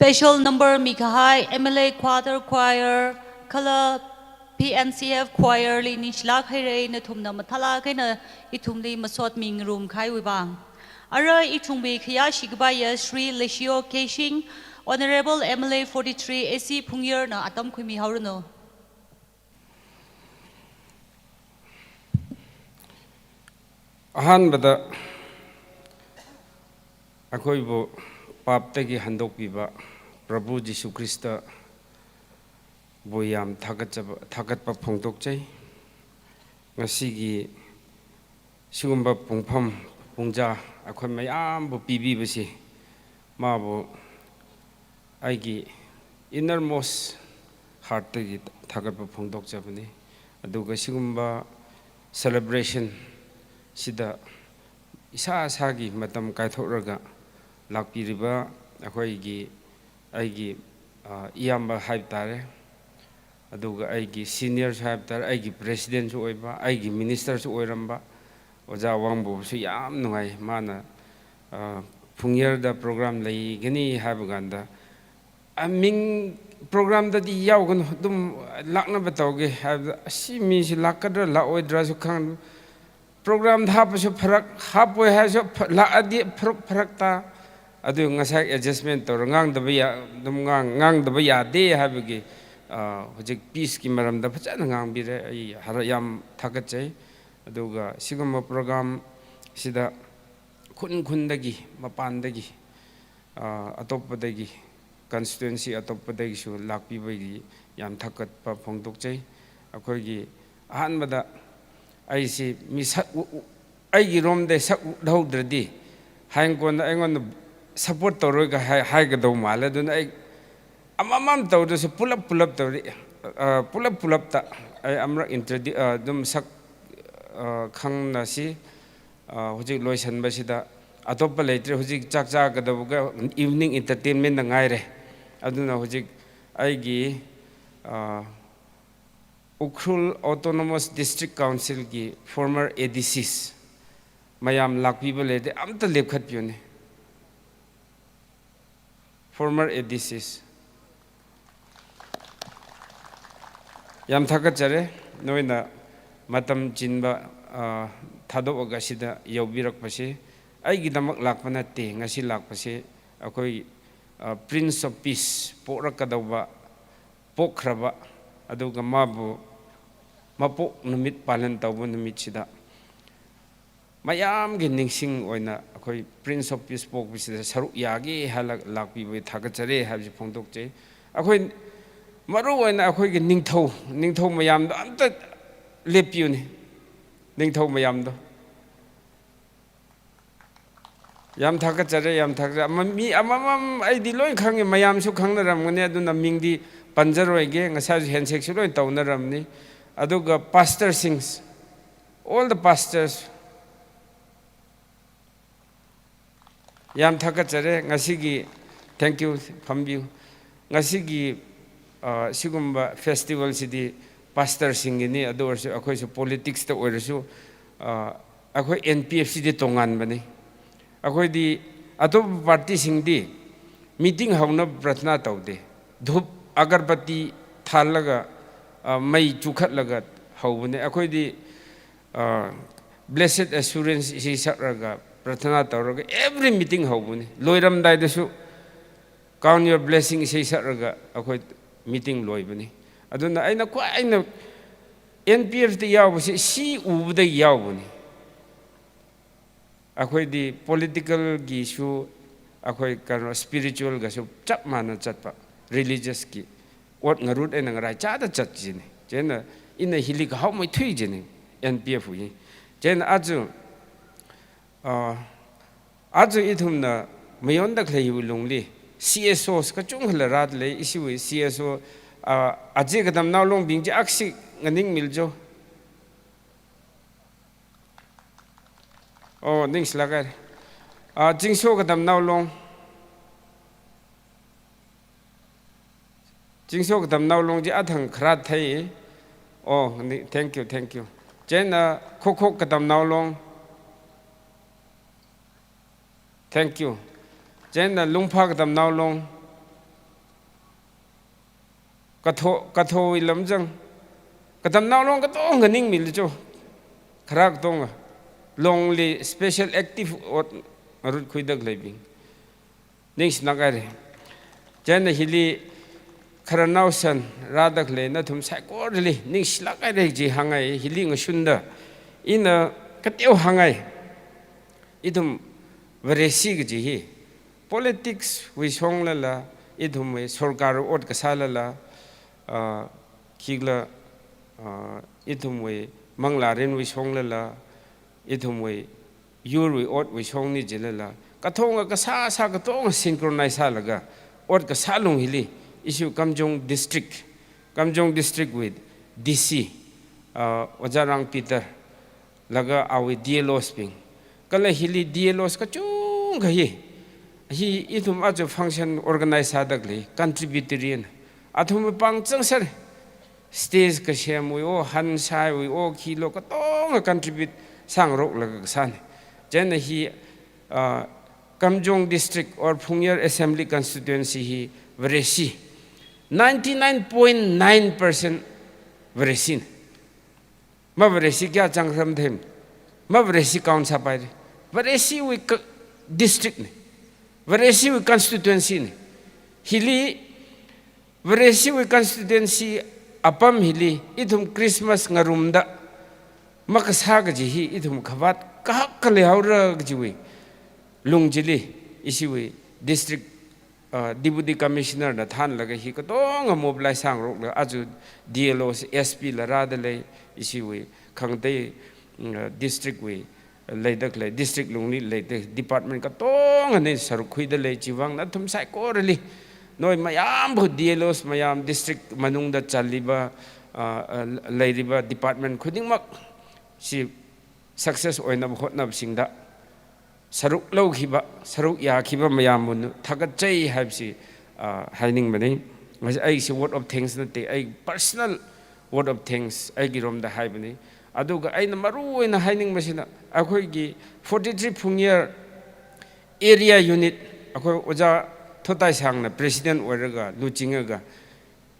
Special number mikahai M L A quarter choir, kala P N C F choir li nishla khairei na thumna mathala kaina ithumli masot mingrum khai wibang. Ara ithumbi khaya shikbaya Shri Leshio Keishing, Honorable M L A forty-three A C Phungyar na atam khumi haurano. ꯑꯍꯥꯟꯕꯗ ꯑꯩꯈꯣꯏꯕꯨ ꯄꯥꯞꯇꯒꯤ ꯍꯟꯗꯣꯛꯄꯤꯕ ꯄ꯭ꯔꯚꯨ ꯖꯤꯁꯨ ꯈ꯭ꯔꯤꯁꯇꯕꯨ ꯌꯥꯝ ꯊꯥꯒꯠꯆꯕ, ꯊꯥꯒꯠꯄ ꯐꯣꯡꯗꯣꯛꯆꯩ꯫ ꯉꯁꯤꯒꯤ ꯁꯤꯒꯨꯝꯕ ꯄꯨꯡꯐꯝ ꯄꯨꯡꯖꯥ ꯑꯩꯈꯣꯏ ꯃꯌꯥꯝꯕꯨ ꯄꯤꯕꯤꯕꯁꯤ ꯃꯥꯕꯨ ꯑꯩꯒꯤ innermost heartꯇꯒꯤ ꯊꯥꯒꯠꯄ ꯐꯣꯡꯗꯣꯛꯆꯕꯅꯤ꯫ ꯑꯗꯨꯒ ꯁꯤꯒꯨꯝꯕ celebration ꯁꯤꯗ ꯏꯁꯥ ꯏꯁꯥꯒꯤ ꯃꯇꯝ ꯀꯥꯏꯊꯣꯛꯂꯒ ꯂꯥꯛꯄꯤꯔꯤꯕ ꯑꯩꯈꯣꯏꯒꯤ, ꯑꯩꯒꯤ, ꯑ, ꯏꯌꯥꯝꯕ ꯍꯥꯏꯕ ꯇꯥꯔꯦ, ꯑꯗꯨꯒ ꯑꯩꯒꯤ seniorꯁꯨ ꯍꯥꯏꯕ ꯇꯥꯔꯦ, ꯑꯩꯒꯤ presidentꯁꯨ ꯑꯣꯏꯕ, ꯑꯩꯒꯤ ministerꯁꯨ ꯑꯣꯏꯔꯝꯕ ꯑꯣꯖꯥ ꯋꯥꯡꯕꯨꯁꯨ ꯌꯥꯝ ꯅꯨꯡꯉꯥꯏ꯫ ꯃꯥꯅ, ꯑ, ꯐꯨꯡꯌꯔꯗ program ꯂꯩꯒꯅꯤ ꯍꯥꯏꯕ ꯀꯥꯟꯗ, "ꯑ, ꯃꯤꯡ programꯗꯗꯤ ꯌꯥꯎꯒꯅꯨ, ꯑꯗꯨꯝ ꯂꯥꯛꯅꯕ ꯇꯧꯒꯦ" ꯍꯥꯏꯕꯗ, "ꯑꯁꯤ ꯃꯤꯁꯤ ꯂꯥꯛꯀꯗ꯭ꯔꯥ ꯂꯥꯛꯑꯣꯏꯗ꯭ꯔꯥꯁꯨ ꯈꯪ-, programꯗ ꯍꯥꯞꯄꯁꯨ ꯐꯔꯛ, ꯍꯥꯞꯄꯣꯏ ꯍꯥꯏꯔꯁꯨ ꯐ-, ꯂꯥꯛꯑꯗꯤ ꯐꯔꯛ, ꯐꯔꯛ ꯇꯥ"꯫ ꯑꯗꯨ ꯉꯁꯥꯏ adjustment ꯇꯧꯔ ꯉꯥꯡꯗꯕ ꯌꯥ-, ꯑꯗꯨꯝ ꯉꯥꯡ-, ꯉꯥꯡꯗꯕ ꯌꯥꯗꯦ ꯍꯥꯏꯕꯒꯤ, ꯑ, ꯍꯧꯖꯤꯛ peaceꯀꯤ ꯃꯔꯝꯗ ꯐꯖꯅ ꯉꯥꯡꯕꯤꯔꯦ꯫ ꯑꯩ ꯍꯔ-, ꯌꯥꯝ ꯊꯥꯒꯠꯆꯩ꯫ ꯑꯗꯨꯒ ꯁꯤꯒꯨꯝꯕ program ꯁꯤꯗ ꯈꯨꯟ ꯈꯨꯟꯗꯒꯤ, ꯃꯄꯥꯟꯗꯒꯤ, ꯑ, ꯑꯇꯣꯞꯄꯗꯒꯤ, constituency ꯑꯇꯣꯞꯄꯗꯒꯤꯁꯨ ꯂꯥꯛꯄꯤꯕꯒꯤ ꯌꯥꯝ ꯊꯥꯒꯠꯄ ꯐꯣꯡꯗꯣꯛꯆꯩ꯫ ꯑꯩꯈꯣꯏꯒꯤ ꯑꯍꯥꯟꯕꯗ ꯑꯩꯁꯤ ꯃꯤꯁꯛ ꯎ-, ꯎ-, ꯑꯩꯒꯤ ꯔꯣꯝꯗ ꯁꯛ ꯎꯠꯍꯧꯗ꯭ꯔꯗꯤ ꯍꯌꯦꯡ ꯀꯣꯟꯅ ꯑꯩꯉꯣꯟꯗ support ꯇꯧꯔꯣꯏꯒ ꯍꯥꯏ-, ꯍꯥꯏꯒꯗꯧ ꯃꯥꯜꯂꯦ꯫ ꯑꯗꯨꯅ ꯑꯩ ꯑꯃꯃꯝ ꯇꯧꯗ꯭ꯔꯁꯨ ꯄꯨꯂꯞ ꯄꯨꯂꯞ ꯇꯧꯔꯤ, ꯑ, ꯄꯨꯂꯞ ꯄꯨꯂꯞꯇ ꯑꯩ ꯑꯃꯔꯛ introdu-, ꯑ, ꯑꯗꯨꯝ ꯁꯛ, ꯑ, ꯈꯪꯅꯁꯤ꯫ ꯑ, ꯍꯧꯖꯤꯛ ꯂꯣꯏꯁꯤꯟꯕꯁꯤꯗ ꯑꯇꯣꯞꯄ ꯂꯩꯇ꯭ꯔꯦ꯫ ꯍꯧꯖꯤꯛ ꯆꯥꯛ ꯆꯥꯒꯗꯕꯒ evening entertainmentꯅ ꯉꯥꯏꯔꯦ꯫ ꯑꯗꯨꯅ ꯍꯧꯖꯤꯛ ꯑꯩꯒꯤ, ꯑ, Ukhrul Autonomous District Councilꯒꯤ former A D Cs ꯃꯌꯥꯝ ꯂꯥꯛꯄꯤꯕ ꯂꯩꯔꯗꯤ ꯑꯝꯇ ꯂꯦꯞꯈꯠꯄꯤꯌꯨꯅꯦ꯫ Former A D Cs, ꯌꯥꯝ ꯊꯥꯒꯠꯆꯔꯦ, ꯅꯣꯏꯅ ꯃꯇꯝ ꯆꯤꯟꯕ, ꯑ, ꯊꯥꯗꯣꯛꯑꯒ ꯁꯤꯗ ꯌꯧꯕꯤꯔꯛꯄꯁꯤ꯫ ꯑꯩꯒꯤꯗꯃꯛ ꯂꯥꯛꯄ ꯅꯠꯇꯦ, ꯉꯁꯤ ꯂꯥꯛꯄꯁꯤ ꯑꯩꯈꯣꯏ, ꯑ, Prince of Peace ꯄꯣꯛꯂꯛꯀꯗꯧꯕ, ꯄꯣꯛꯈ꯭ꯔꯕ, ꯑꯗꯨꯒ ꯃꯥꯕꯨ ꯃꯄꯣꯛ ꯅꯨꯃꯤꯠ ꯄꯥꯂꯟ ꯇꯧꯕ ꯅꯨꯃꯤꯠꯁꯤꯗ ꯃꯌꯥꯝꯒꯤ ꯅꯤꯡꯁꯤꯡ ꯑꯣꯏꯅ ꯑꯩꯈꯣꯏ Prince of Peace ꯄꯣꯛꯄꯁꯤꯗ ꯁꯔꯨꯛ ꯌꯥꯒꯦ ꯍꯥꯏꯅ ꯂꯥꯛꯄꯤꯕꯒꯤ ꯊꯥꯒꯠꯆꯔꯤ ꯍꯥꯏꯕꯁꯤ ꯐꯣꯡꯗꯣꯛꯆꯩ꯫ ꯑꯩꯈꯣꯏ ꯃꯔꯨ ꯑꯣꯏꯅ ꯑꯩꯈꯣꯏꯒꯤ ꯅꯤꯡꯊꯧ, ꯅꯤꯡꯊꯧ ꯃꯌꯥꯝꯗꯣ ꯑꯝꯇ ꯂꯦꯞꯄꯤꯌꯨꯅꯦ, ꯅꯤꯡꯊꯧ ꯃꯌꯥꯝꯗꯣ꯫ ꯌꯥꯝ ꯊꯥꯒꯠꯆꯔꯦ, ꯌꯥꯝ ꯊꯥꯒꯠꯆꯔꯦ꯫ ꯑꯃ-, ꯃꯤ ꯑꯃꯃꯝ ꯑꯩꯗꯤ ꯂꯣꯏ ꯈꯪꯉꯤ, ꯃꯌꯥꯝꯁꯨ ꯈꯪꯅꯔꯝꯒꯅꯤ, ꯑꯗꯨꯅ ꯃꯤꯡꯗꯤ ꯄꯟꯖꯔꯣꯏꯒꯦ, ꯉꯁꯥꯏꯁꯨ handshake ꯁꯨ ꯂꯣꯏ ꯇꯧꯅꯔꯝꯅꯤ꯫ ꯑꯗꯨꯒ pastor ꯁꯤꯡ, all the pastors, ꯌꯥꯝ ꯊꯥꯒꯠꯆꯔꯦ ꯉꯁꯤꯒꯤ, thank you, ꯐꯝꯕꯤꯌꯨ꯫ ꯉꯁꯤꯒꯤ, ꯑ, ꯁꯤꯒꯨꯝꯕ festival ꯁꯤꯗꯤ pastor ꯁꯤꯡꯒꯤꯅꯤ, ꯑꯗꯨ ꯑꯣꯏꯔꯁꯨ ꯑꯩꯈꯣꯏꯁꯨ politics ꯇ ꯑꯣꯏꯔꯁꯨ, ꯑ, ꯑꯩꯈꯣꯏ N P F ꯁꯤꯗꯤ ꯇꯣꯉꯥꯟꯕꯅꯤ꯫ ꯑꯩꯈꯣꯏꯗꯤ ꯑꯇꯣꯞꯄ party ꯁꯤꯡꯗꯤ meeting ꯍꯧꯅꯕ ꯄ꯭ꯔꯊꯅꯥ ꯇꯧꯗꯦ, ꯙꯨꯞ ꯑꯒꯔꯕꯇꯤ ꯊꯥꯜꯂꯒ, ꯑ, ꯃꯩ ꯆꯨꯈꯠꯂꯒ ꯍꯧꯕꯅꯦ꯫ ꯑꯩꯈꯣꯏꯗꯤ, ꯑ, Blessed Assurance ꯏꯁꯩ ꯁꯛꯂꯒ ꯄ꯭ꯔꯊꯅꯥ ꯇꯧꯔꯒ every meeting ꯍꯧꯕꯅꯤ꯫ ꯂꯣꯏꯔꯝꯗꯥꯏꯗꯁꯨ Count Your Blessing ꯏꯁꯩ ꯁꯛꯂꯒ ꯑꯩꯈꯣꯏ meeting ꯂꯣꯏꯕꯅꯤ꯫ ꯑꯗꯨꯅ ꯑꯩꯅ ꯈ꯭ꯋꯥꯏꯅ N P F ꯇ ꯌꯥꯎꯕꯁꯤ ꯁꯤ ꯎꯕꯗꯒꯤ ꯌꯥꯎꯕꯅꯤ꯫ ꯑꯩꯈꯣꯏꯗꯤ political ꯒꯤꯁꯨ, ꯑꯩꯈꯣꯏ ꯀꯩꯅꯣ spiritual ꯒꯁꯨ ꯆꯞ ꯃꯥꯟꯅ ꯆꯠꯄ, religious ꯀꯤ ꯑꯣꯠ ꯉꯔꯨꯠ ꯑꯩꯅ ꯉꯔꯥꯏ ꯆꯥꯗ ꯆꯠꯁꯤꯅꯤ꯫ ꯆꯦꯅ ꯏꯟꯅ ꯍꯤꯂꯤꯛ ꯍꯥꯎ ꯃꯩ ꯊꯨꯏꯁꯤꯅꯤ N P F ꯎꯏ꯫ ꯆꯦꯅ ꯑꯥꯖꯨ, ꯑ, ꯑꯥꯖꯨ ꯏꯊꯨꯝꯅ ꯃꯌꯣꯟꯗ ꯈ꯭ꯂꯩ ꯍꯤꯎ ꯂꯨꯡꯂꯤ, C S O ꯀꯆꯨꯡ ꯍꯜꯂ ꯔꯥꯠ ꯂꯩ, ꯏꯁꯤ ꯎꯏ, C S O, ꯑ, ꯑꯖꯦ ꯀꯗꯝ ꯅꯥꯎ ꯂꯣꯡ ꯕꯤꯡ ꯖꯤ ꯑꯛꯁꯤ ꯉꯅꯤꯡ ꯃꯤꯜꯖꯣ꯫ ꯑꯣ, ꯅꯤꯡꯁꯤꯜꯂꯛꯀꯅꯤ꯫ ꯑꯥ, ꯆꯤꯡꯁꯣ ꯀꯗꯝ ꯅꯥꯎ ꯂꯣꯡ꯫ ꯆꯤꯡꯁꯣ ꯀꯗꯝ ꯅꯥꯎ ꯂꯣꯡꯁꯤ ꯑꯊꯪ ꯈꯔ ꯊꯩ꯫ ꯑꯣ, ꯅꯤ-, thank you, thank you꯫ ꯆꯦꯟꯅ ꯈꯣꯛ ꯈꯣꯛ ꯀꯗꯝ now long. Thank you꯫ ꯆꯦꯟꯅ ꯂꯨꯡꯐꯥ ꯀꯗꯝ ꯅꯥꯎꯂꯣꯡ, ꯀꯊꯣ ꯀꯊꯣꯏ ꯂꯝꯖꯪ, ꯀꯗꯝ ꯅꯥꯎꯂꯣꯡ ꯀꯇꯣꯡꯒ ꯅꯤꯡꯃꯤꯜꯂꯤꯆꯣ꯫ ꯈꯔ ꯀꯇꯣꯡꯒ ꯂꯣꯡꯂꯤ special active ꯑꯣꯠ ꯃꯔꯨꯠ ꯈꯨꯏꯗꯛ ꯂꯩꯕꯤꯡ꯫ ꯅꯤꯡꯁꯤꯅ ꯀꯥꯏꯔꯦ꯫ ꯆꯦꯟꯅ ꯍꯤꯂꯤ ꯈꯔ ꯅꯥꯎꯁꯟ ꯔꯥꯗꯛ ꯂꯩꯅ ꯊꯨꯝ ꯁꯥꯏꯀꯣꯔꯗꯂꯤ ꯅꯤꯡꯁꯤꯂꯥꯛ ꯀꯥꯏꯔꯦ ꯖꯤ ꯍꯪꯉꯥꯏ ꯍꯤꯂꯤ ꯉꯁꯨꯟꯗ ꯏꯅ ꯀꯇꯦꯎ ꯍꯪꯉꯥꯏ꯫ ꯏꯊꯨꯝ ꯕꯔꯦꯁꯤꯒ ꯖꯤ ꯍꯤ politics ꯋꯤ ꯁꯣꯡꯂꯂ, ꯏꯊꯨꯝ ꯋꯤ ꯁꯣꯔꯀꯥꯔ ꯑꯣꯠ ꯀꯁꯥꯂꯂ, ꯈꯤꯒꯂ ꯏꯊꯨꯝ ꯋꯤ ꯃꯪꯂꯥꯔꯤꯟ ꯋꯤ ꯁꯣꯡꯂꯂ, ꯏꯊꯨꯝ ꯋꯤ ꯌꯨꯔ ꯋꯤ ꯑꯣꯠ ꯋꯤ ꯁꯣꯡꯅꯤ ꯖꯤꯂꯂ, ꯀꯊꯣꯡꯒ ꯀꯁꯥ ꯁꯥ ꯀꯇꯣꯡꯒ synchronize ꯁꯥꯂꯒ ꯑꯣꯠ ꯀꯁꯥ ꯂꯨꯡ ꯍꯤꯂꯤ꯫ ꯏꯁꯨ ꯀꯝꯖꯣꯡ district, ꯀꯝꯖꯣꯡ district ꯋꯤ DC ꯑꯣꯖꯥ ꯔꯥꯡ ꯄꯤꯇꯔ ꯂꯒ ꯑꯋꯤ DLOs ꯄꯤꯡ ꯀꯂ ꯍꯤꯂꯤ DLOs ꯀꯆꯨꯡ ꯈꯍꯤ꯫ ꯍꯤ ꯏꯊꯨꯝ ꯑꯆꯨ function organize ꯁꯥꯗꯛꯂꯤ contributory ꯑꯅ ꯑꯊꯨꯝ ꯄꯥꯡ ꯆꯪꯁꯔ stage ꯀ ꯁꯦꯝ ꯎꯏ ꯑꯣ ꯍꯟ ꯁꯥꯏ ꯎꯏ ꯑꯣ ꯈꯤꯂꯣ ꯀꯇꯣꯡ contribute ꯁꯥꯡ ꯔꯣꯛꯂꯒ ꯁꯥꯅꯤ꯫ ꯆꯦꯟꯅ ꯍꯤ ꯀꯝꯖꯣꯡ district or ꯐꯨꯡꯌꯔ assembly constituency he ꯕꯔꯦꯁꯤ ninety nine point nine percent ꯕꯔꯦꯁꯤꯅꯤ꯫ ꯃꯕꯔꯦꯁꯤ ꯀꯌꯥ ꯆꯪꯈ꯭ꯔꯝ ꯊꯦꯝ? ꯃꯕꯔꯦꯁꯤ ꯀꯥꯎꯟ ꯁꯥꯄꯥꯏꯔꯦ꯫ ꯕꯔꯦꯁꯤ ꯋꯤ district ꯅꯤ꯫ ꯕꯔꯦꯁꯤ ꯋꯤ constituency ꯅꯤ꯫ ꯍꯤꯂꯤ ꯕꯔꯦꯁꯤ ꯋꯤ constituency ꯑꯄꯝ ꯍꯤꯂꯤ ꯏꯊꯨꯝ Christmas ꯉꯔꯨꯝꯗ ꯃꯀꯁꯥꯒ ꯖꯤ ꯍꯤ ꯏꯊꯨꯝ ꯈꯕꯥꯠ ꯀꯍꯛꯀ ꯂꯩꯍꯧꯔꯒ ꯖꯤ ꯋꯤ ꯂꯨꯡꯖꯤꯂꯤ ꯏꯁꯤ ꯋꯤ district Deputy Commissioner ꯅ ꯊꯥꯟꯂꯒ ꯍꯤ ꯀꯇꯣꯡ mobilize ꯁꯥꯡꯔꯣꯛꯂꯒ ꯑꯖꯨ DLOs, SP ꯂꯔꯥꯗ ꯂꯩ, ꯏꯁꯤ ꯋꯤ ꯈꯪꯇꯩ district ꯋꯤ ꯂꯩꯗꯛ ꯂꯩ, district ꯂꯨꯡꯂꯤ ꯂꯩꯗꯛ department ꯀꯇꯣꯡ ꯑꯅꯤ ꯁꯔꯨꯛ ꯈꯨꯏꯗ ꯂꯩ꯫ ꯆꯤꯋꯥꯡꯅ ꯑꯊꯨꯝ ꯁꯥꯏꯀꯣꯔꯂꯤ ꯅꯣꯏ ꯃꯌꯥꯝꯕꯨ DLOs ꯃꯌꯥꯝ district ꯃꯅꯨꯡꯗ ꯆꯜꯂꯤꯕ ꯂꯩꯔꯤꯕ department ꯈꯨꯗꯤꯡꯃꯛ ꯁꯤ success ꯑꯣꯏꯅꯕ ꯍꯣꯠꯅꯕꯁꯤꯡꯗ ꯁꯔꯨꯛ ꯂꯧꯈꯤꯕ, ꯁꯔꯨꯛ ꯌꯥꯈꯤꯕ ꯃꯌꯥꯝꯕꯨ ꯊꯥꯒꯠꯆꯩ ꯍꯥꯏꯕꯁꯤ ꯍꯥꯏꯅꯤꯡꯕꯅꯤ꯫ ꯃꯁꯤ ꯑꯩꯒꯤꯁꯤ word of thanks ꯅꯠꯇꯦ, ꯑꯩ personal word of thanks ꯑꯩꯒꯤꯔꯣꯝꯗ ꯍꯥꯏꯕꯅꯤ꯫ ꯑꯗꯨꯒ ꯑꯩꯅ ꯃꯔꯨ ꯑꯣꯏꯅ ꯍꯥꯏꯅꯤꯡꯕꯁꯤꯅ ꯑꯩꯈꯣꯏꯒꯤ forty three ꯐꯨꯡꯌꯔ area unit ꯑꯩꯈꯣꯏ ꯑꯣꯖꯥ ꯊꯣꯇꯥꯏꯁꯥꯡꯅ president ꯑꯣꯏꯔꯒ ꯂꯨꯆꯤꯡꯉꯒ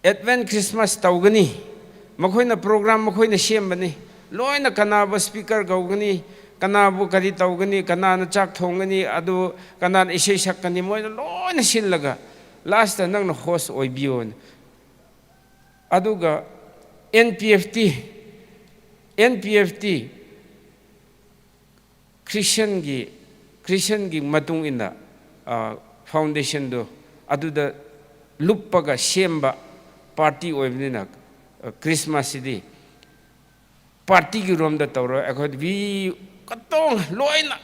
Advent Christmas ꯇꯧꯒꯅꯤ꯫ ꯃꯈꯣꯏꯅ program ꯃꯈꯣꯏꯅ ꯁꯦꯝꯕꯅꯤ꯫ ꯂꯣꯏꯅ ꯀꯅꯥꯕꯨ speaker ꯀꯧꯒꯅꯤ, ꯀꯅꯥꯕꯨ ꯀꯔꯤ ꯇꯧꯒꯅꯤ, ꯀꯅꯥꯅ ꯆꯥꯛ ꯊꯣꯡꯒꯅꯤ, ꯑꯗꯨ ꯀꯅꯥꯅ ꯏꯁꯩ ꯁꯛꯀꯅꯤ, ꯃꯣꯏꯅ ꯂꯣꯏꯅ ꯁꯤꯜꯂꯒ last ꯅꯪꯅ host ꯑꯣꯏꯕꯤꯌꯣꯅ꯫ ꯑꯗꯨꯒ N P F T, N P F T Christianꯒꯤ, Christianꯒꯤ ꯃꯇꯨꯡ ꯏꯟꯅ, ꯑ, foundationꯗꯨ ꯑꯗꯨꯗ ꯂꯨꯞꯄꯒ ꯁꯦꯝꯕ party ꯑꯣꯏꯕꯅꯤꯅ, ꯑ, Christmasꯁꯤꯗꯤ partyꯒꯤ ꯔꯣꯝꯗ ꯇꯧꯔꯣꯏ꯫ ꯑꯩꯈꯣꯏ ꯃꯤ ꯀꯇꯣꯡ ꯂꯣꯏꯅ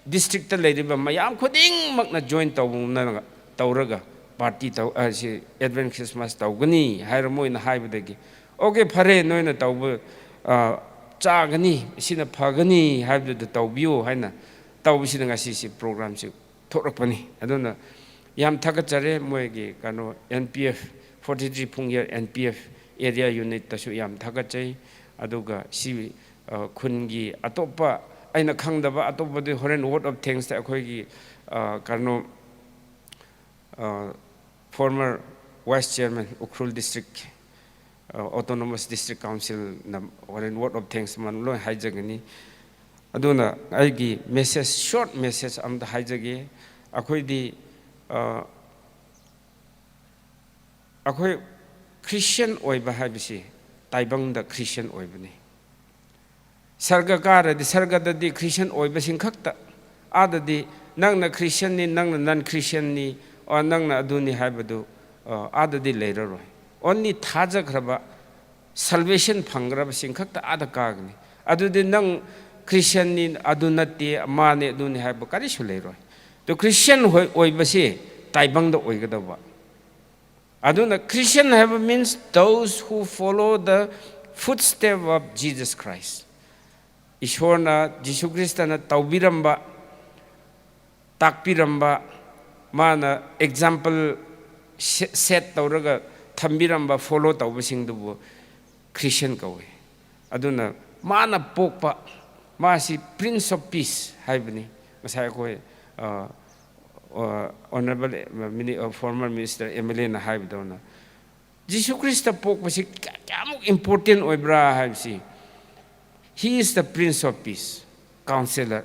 districtꯇ ꯂꯩꯔꯤꯕ ꯃꯌꯥꯝ ꯈꯨꯗꯤꯡꯃꯛꯅ join ꯇꯧꯅꯔꯒ, ꯇꯧꯔꯒ party ꯇꯧ-, ꯑ, ꯁꯤ Advent Christmas ꯇꯧꯒꯅꯤ ꯍꯥꯏꯔ ꯃꯣꯏꯅ ꯍꯥꯏꯕꯗꯒꯤ, "Okay, ꯐꯔꯦ, ꯅꯣꯏꯅ ꯇꯧꯕ, ꯑ, ꯆꯥꯒꯅꯤ, ꯁꯤꯅ ꯐꯒꯅꯤ ꯍꯥꯏꯕꯗꯨꯗ ꯇꯧꯕꯤꯌꯨ" ꯍꯥꯏꯅ ꯇꯧꯕꯁꯤꯗ ꯉꯁꯤꯁꯤ programꯁꯤ ꯊꯣꯛꯂꯛꯄꯅꯤ꯫ ꯑꯗꯨꯅ ꯌꯥꯝ ꯊꯥꯒꯠꯆꯔꯦ ꯃꯣꯏꯒꯤ ꯀꯩꯅꯣ N P F, forty three ꯐꯨꯡꯌꯔ N P F area unitꯇꯁꯨ ꯌꯥꯝ ꯊꯥꯒꯠꯆꯩ꯫ ꯑꯗꯨꯒ ꯁꯤ, ꯑ, ꯈꯨꯟꯒꯤ ꯑꯇꯣꯞꯄ ꯑꯩꯅ ꯈꯪꯗꯕ ꯑꯇꯣꯞꯄꯗꯤ ꯍꯣꯔꯦꯟ word of thanksꯇ ꯑꯩꯈꯣꯏꯒꯤ, ꯑ, ꯀꯩꯅꯣ, ꯑ, former vice chairman Ukhrul district, ꯑ, autonomous district councilꯅ ꯍꯣꯔꯦꯟ word of thanks ꯃꯥꯅ ꯂꯣꯏ ꯍꯥꯏꯖꯒꯅꯤ꯫ ꯑꯗꯨꯅ ꯑꯩꯒꯤ message, short message ꯑꯝꯇ ꯍꯥꯏꯖꯒꯦ꯫ ꯑꯩꯈꯣꯏꯗꯤ, ꯑ, ꯑꯩꯈꯣꯏ Christian ꯑꯣꯏꯕ ꯍꯥꯏꯕꯁꯤ ꯇꯥꯏꯕꯪꯗ Christian ꯑꯣꯏꯕꯅꯤ꯫ ꯁꯔꯒ ꯀꯥꯔꯗꯤ, ꯁꯔꯒꯗꯗꯤ Christian ꯑꯣꯏꯕꯁꯤꯡ ꯈꯛꯇ, ꯑꯥꯗꯗꯤ ꯅꯪꯅ Christianꯅꯤ, ꯅꯪꯅ non Christianꯅꯤ, or ꯅꯪꯅ ꯑꯗꯨꯅꯤ ꯍꯥꯏꯕꯗꯨ, ꯑ, ꯑꯥꯗꯗꯤ ꯂꯩꯔꯔꯣꯏ꯫ Only ꯊꯥꯖꯈ꯭ꯔꯕ, salvation ꯐꯪꯈ꯭ꯔꯕꯁꯤꯡ ꯈꯛꯇ ꯑꯥꯗ ꯀꯥꯒꯅꯤ꯫ ꯑꯗꯨꯗꯤ ꯅꯪ Christianꯅꯤ, ꯑꯗꯨ ꯅꯠꯇꯦ, ꯃꯥꯅꯦ, ꯑꯗꯨꯅꯤ ꯍꯥꯏꯕ ꯀꯔꯤꯁꯨ ꯂꯩꯔꯣꯏ꯫ ꯑꯗꯨ Christian ꯍꯣꯏ ꯑꯣꯏꯕꯁꯤ ꯇꯥꯏꯕꯪꯗ ꯑꯣꯏꯒꯗꯧꯕ꯫ ꯑꯗꯨꯅ Christian ꯍꯥꯏꯕ means those who follow the footstep of Jesus Christ. ꯏꯁꯣꯔꯅ, ꯖꯤꯁꯨ ꯈ꯭ꯔꯤꯁꯇꯅ ꯇꯧꯕꯤꯔꯝꯕ, ꯇꯥꯛꯄꯤꯔꯝꯕ, ꯃꯥꯅ example se-, set ꯇꯧꯔꯒ ꯊꯝꯕꯤꯔꯝꯕ, follow ꯇꯧꯕꯁꯤꯡꯗꯨꯕꯨ Christian ꯀꯧꯏ꯫ ꯑꯗꯨꯅ ꯃꯥꯅ ꯄꯣꯛꯄ, ꯃꯥꯁꯤ Prince of Peace ꯍꯥꯏꯕꯅꯤ꯫ ꯉꯁꯥꯏ ꯑꯩꯈꯣꯏ, ꯑ, honourable former minister M L ꯑꯦꯅ ꯍꯥꯏꯕꯗꯧꯅ, ꯖꯤꯁꯨ ꯈ꯭ꯔꯤꯁꯇ ꯄꯣꯛꯄꯁꯤ ꯀꯌꯥ- ꯀꯌꯥꯃꯨꯛ ꯏꯝꯄꯣꯔꯇꯦꯟ ꯑꯣꯏꯕ꯭ꯔꯥ ꯍꯥꯏꯕꯁꯤ, "He is the Prince of Peace, Counselor."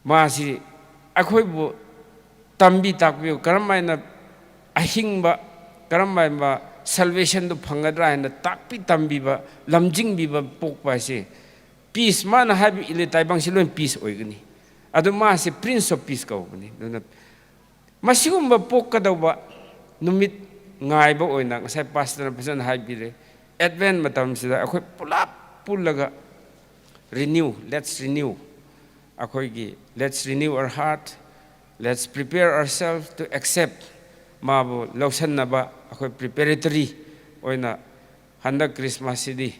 ꯃꯥꯁꯤ ꯑꯩꯈꯣꯏꯕꯨ ꯇꯝꯕꯤ ꯇꯥꯛꯄꯤꯌꯨ, ꯀꯔꯝ ꯍꯥꯏꯅ ꯑꯍꯤꯡꯕ, ꯀꯔꯝ ꯍꯥꯏꯅ ꯁꯜꯕꯦꯁꯟꯗꯨ ꯐꯪꯒꯗ꯭ꯔꯥ ꯍꯥꯏꯅ ꯇꯥꯛꯄꯤ ꯇꯝꯕꯤꯕ, ꯂꯝꯖꯤꯡꯕꯤꯕ ꯄꯣꯛꯄ ꯍꯥꯏꯁꯦ, ꯄꯤꯁ, ꯃꯥꯅ ꯍꯥꯏꯕ ꯏꯜꯂꯦ ꯇꯥꯏꯕꯪꯁꯤ ꯂꯣꯏ ꯄꯤꯁ ꯑꯣꯏꯒꯅꯤ꯫ ꯑꯗꯨ ꯃꯥꯁꯦ Prince of Peace ꯀꯧꯕꯅꯤ꯫ ꯑꯗꯨꯅ ꯃꯁꯤꯒꯨꯝꯕ ꯄꯣꯛꯀꯗꯧꯕ ꯅꯨꯃꯤꯠ ꯉꯥꯏꯕ ꯑꯣꯏꯅ ꯉꯁꯥꯏ ꯄꯥꯁꯇꯔꯅ ꯐꯖꯅ ꯍꯥꯏꯕꯤꯔꯦ꯫ ꯑꯦꯗꯚꯦꯟ ꯃꯇꯝꯁꯤꯗ ꯑꯩꯈꯣꯏ ꯄꯨꯂꯞ ꯄꯨꯜꯂꯒ renew, let's renew, ꯑꯩꯈꯣꯏꯒꯤ let's renew our heart, let's prepare ourselves to accept, ꯃꯥꯕꯨ ꯂꯧꯁꯟꯅꯕ ꯑꯩꯈꯣꯏ ꯄ꯭ꯔꯤꯄꯦꯔꯦꯇꯔꯤ ꯑꯣꯏꯅ ꯍꯟꯗꯛ ꯈ꯭ꯔꯤꯁꯃꯥꯁꯁꯤꯗꯤ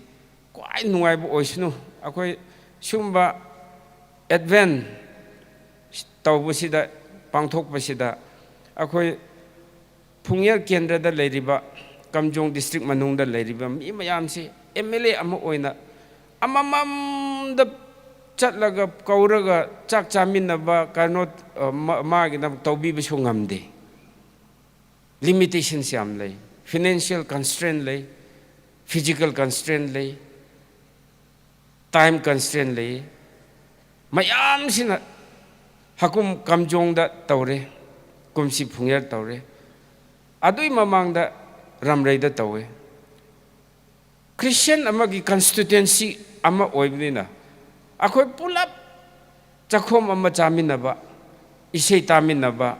ꯈ꯭ꯋꯥꯏ ꯅꯨꯡꯉꯥꯏꯕ ꯑꯣꯏꯁꯅꯨ꯫ ꯑꯩꯈꯣꯏ ꯁꯤꯒꯨꯝꯕ ꯑꯦꯗꯚꯦꯟ ꯇꯧꯕꯁꯤꯗ, ꯄꯥꯡꯊꯣꯛꯄꯁꯤꯗ ꯑꯩꯈꯣꯏ ꯐꯨꯡꯌꯔ ꯀꯦꯟꯗ꯭ꯔꯗ ꯂꯩꯔꯤꯕ, ꯀꯝꯖꯣꯡ ꯗꯤꯁꯇ꯭ꯔꯤꯛ ꯃꯅꯨꯡꯗ ꯂꯩꯔꯤꯕ ꯃꯤ ꯃꯌꯥꯝꯁꯤ ꯑꯦꯝ ꯑꯦꯜ ꯑꯦ ꯑꯃ ꯑꯣꯏꯅ ꯑꯃꯃꯝꯗ ꯆꯠꯂꯒ ꯀꯧꯔꯒ ꯆꯥꯛ ꯆꯥꯃꯤꯟꯅꯕ, ꯀꯩꯅꯣ, ꯑ, ꯃ-, ꯃꯥꯒꯤꯗꯃꯛ ꯇꯧꯕꯤꯕꯁꯨ ꯉꯝꯗꯦ꯫ ꯂꯤꯃꯤꯇꯦꯁꯟꯁ ꯌꯥꯝ ꯂꯩ, ꯐꯤꯅꯥꯟꯁꯤꯌꯦꯜ ꯀꯟꯁꯇ꯭ꯔꯦꯟ ꯂꯩ, ꯐꯤꯖꯤꯀꯦꯜ ꯀꯟꯁꯇ꯭ꯔꯦꯟ ꯂꯩ, ꯇꯥꯏꯝ ꯀꯟꯁꯇ꯭ꯔꯦꯟ ꯂꯩ꯫ ꯃꯌꯥꯝꯁꯤꯅ ꯍꯀꯨꯝ ꯀꯝꯖꯣꯡꯗ ꯇꯧꯔꯦ, ꯀꯨꯝꯁꯤ ꯐꯨꯡꯌꯔ ꯇꯧꯔꯦ, ꯑꯗꯨꯏ ꯃꯃꯥꯡꯗ ꯔꯝꯔꯩꯗ ꯇꯧꯋꯦ꯫ ꯈ꯭ꯔꯤꯁꯇꯤꯌꯟ ꯑꯃꯒꯤ ꯀꯟꯁꯇꯤꯇ꯭ꯋꯦꯟꯁꯤ ꯑꯃ ꯑꯣꯏꯕꯅꯤꯅ ꯑꯩꯈꯣꯏ ꯄꯨꯂꯞ ꯆꯥꯛꯈꯣꯝ ꯑꯃ ꯆꯥꯃꯤꯟꯅꯕ, ꯏꯁꯩ ꯇꯥꯃꯤꯟꯅꯕ,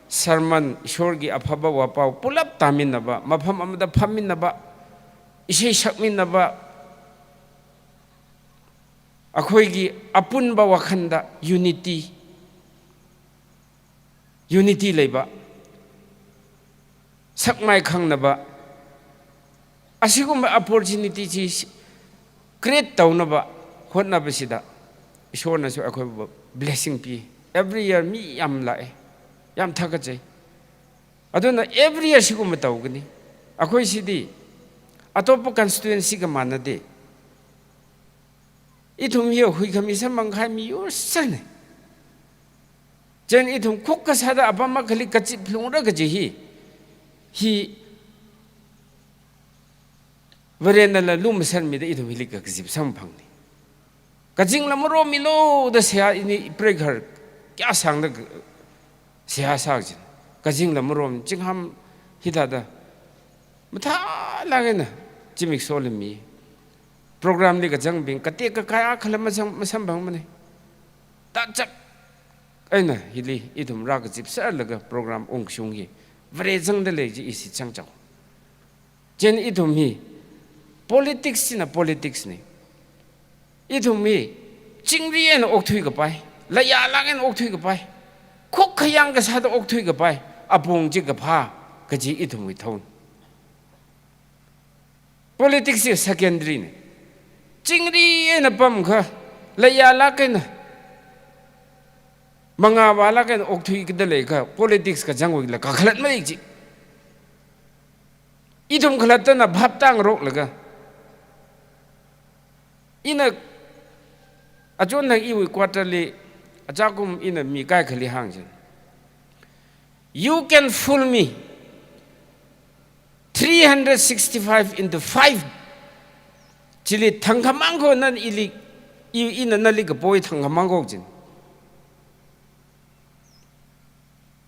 ꯁꯔꯃꯟ, ꯏꯁꯣꯔꯒꯤ ꯑꯐꯕ ꯋꯥꯄꯥꯎ ꯄꯨꯂꯞ ꯇꯥꯃꯤꯟꯅꯕ, ꯃꯐꯝ ꯑꯃꯗ ꯐꯝꯃꯤꯟꯅꯕ, ꯏꯁꯩ ꯁꯛꯃꯤꯟꯅꯕ, ꯑꯩꯈꯣꯏꯒꯤ ꯑꯄꯨꯟꯕ ꯋꯥꯈꯜꯗ ꯌꯨꯅꯤꯇꯤ, ꯌꯨꯅꯤꯇꯤ ꯂꯩꯕ, ꯁꯛ ꯃꯥꯏ ꯈꯪꯅꯕ, ꯑꯁꯤꯒꯨꯝꯕ ꯑꯣꯄꯣꯔꯆꯨꯅꯤꯇꯤꯁꯤ ꯀ꯭ꯔꯤꯌꯦꯠ ꯇꯧꯅꯕ ꯍꯣꯠꯅꯕꯁꯤꯗ ꯏꯁꯣꯔꯅꯁꯨ ꯑꯩꯈꯣꯏꯕꯨ ꯕ꯭ꯂꯦꯁꯤꯡ ꯄꯤ꯫ ꯑꯦꯕ꯭ꯔꯤ ꯏꯌꯔ ꯃꯤ ꯌꯥꯝ ꯂꯥꯛꯑꯦ, ꯌꯥꯝ ꯊꯥꯒꯠꯆꯩ꯫ ꯑꯗꯨꯅ ꯑꯦꯕ꯭ꯔꯤ ꯏꯌꯔ ꯁꯤꯒꯨꯝꯕ ꯇꯧꯒꯅꯤ꯫ ꯑꯩꯈꯣꯏꯁꯤꯗꯤ ꯑꯇꯣꯞꯄ ꯀꯟꯁꯇꯤꯇ꯭ꯋꯦꯟꯁꯤꯒ ꯃꯥꯟꯅꯗꯦ꯫ ꯏꯊꯨꯝ ꯍꯤꯌꯣ ꯍꯨꯏꯈꯝ ꯏꯁꯝ ꯃꯪꯈꯥꯏ ꯃꯤꯑꯣꯏꯁꯅꯦ꯫ Chen ithum khukha sāda apam akhali kachip lhungra kaji hi. Hi Varena la lumashan mida ithum hili kachip samphangni. Kajing la maro milo da seha ini preghar kya sangda seha sājin. Kajing la maro mi chingham hithāda. Mathā lagena chimik solimi. Program li kazangbing kate kakaya khala masang masamphangmane. Tachak eina hili ithum rā kachip sālaga program ungshung hi. Vare zangda leiji isi changchao. Chen ithum hi politics sina politics ni. Ithum hi chingri eina okthui kapai, laya lak eina okthui kapai, khukha yangkha sāda okthui kapai, apong chi kaphā kaji ithum hi thon. Politics is secondary ni. Chingri eina pamkha, laya lak eina mangā vā lak eina okthui kada leikha, politics kazangwui la kakhalat maik chi. Ithum khalattana bhap tangroklaga. Ina achon nang iwui quarterly achakum ina mi kaikhali hāngchin. You can fool me three hundred sixty-five into five. Chili thangkhamang ko nan ili, i, ina nali kapoi thangkhamang ko jin.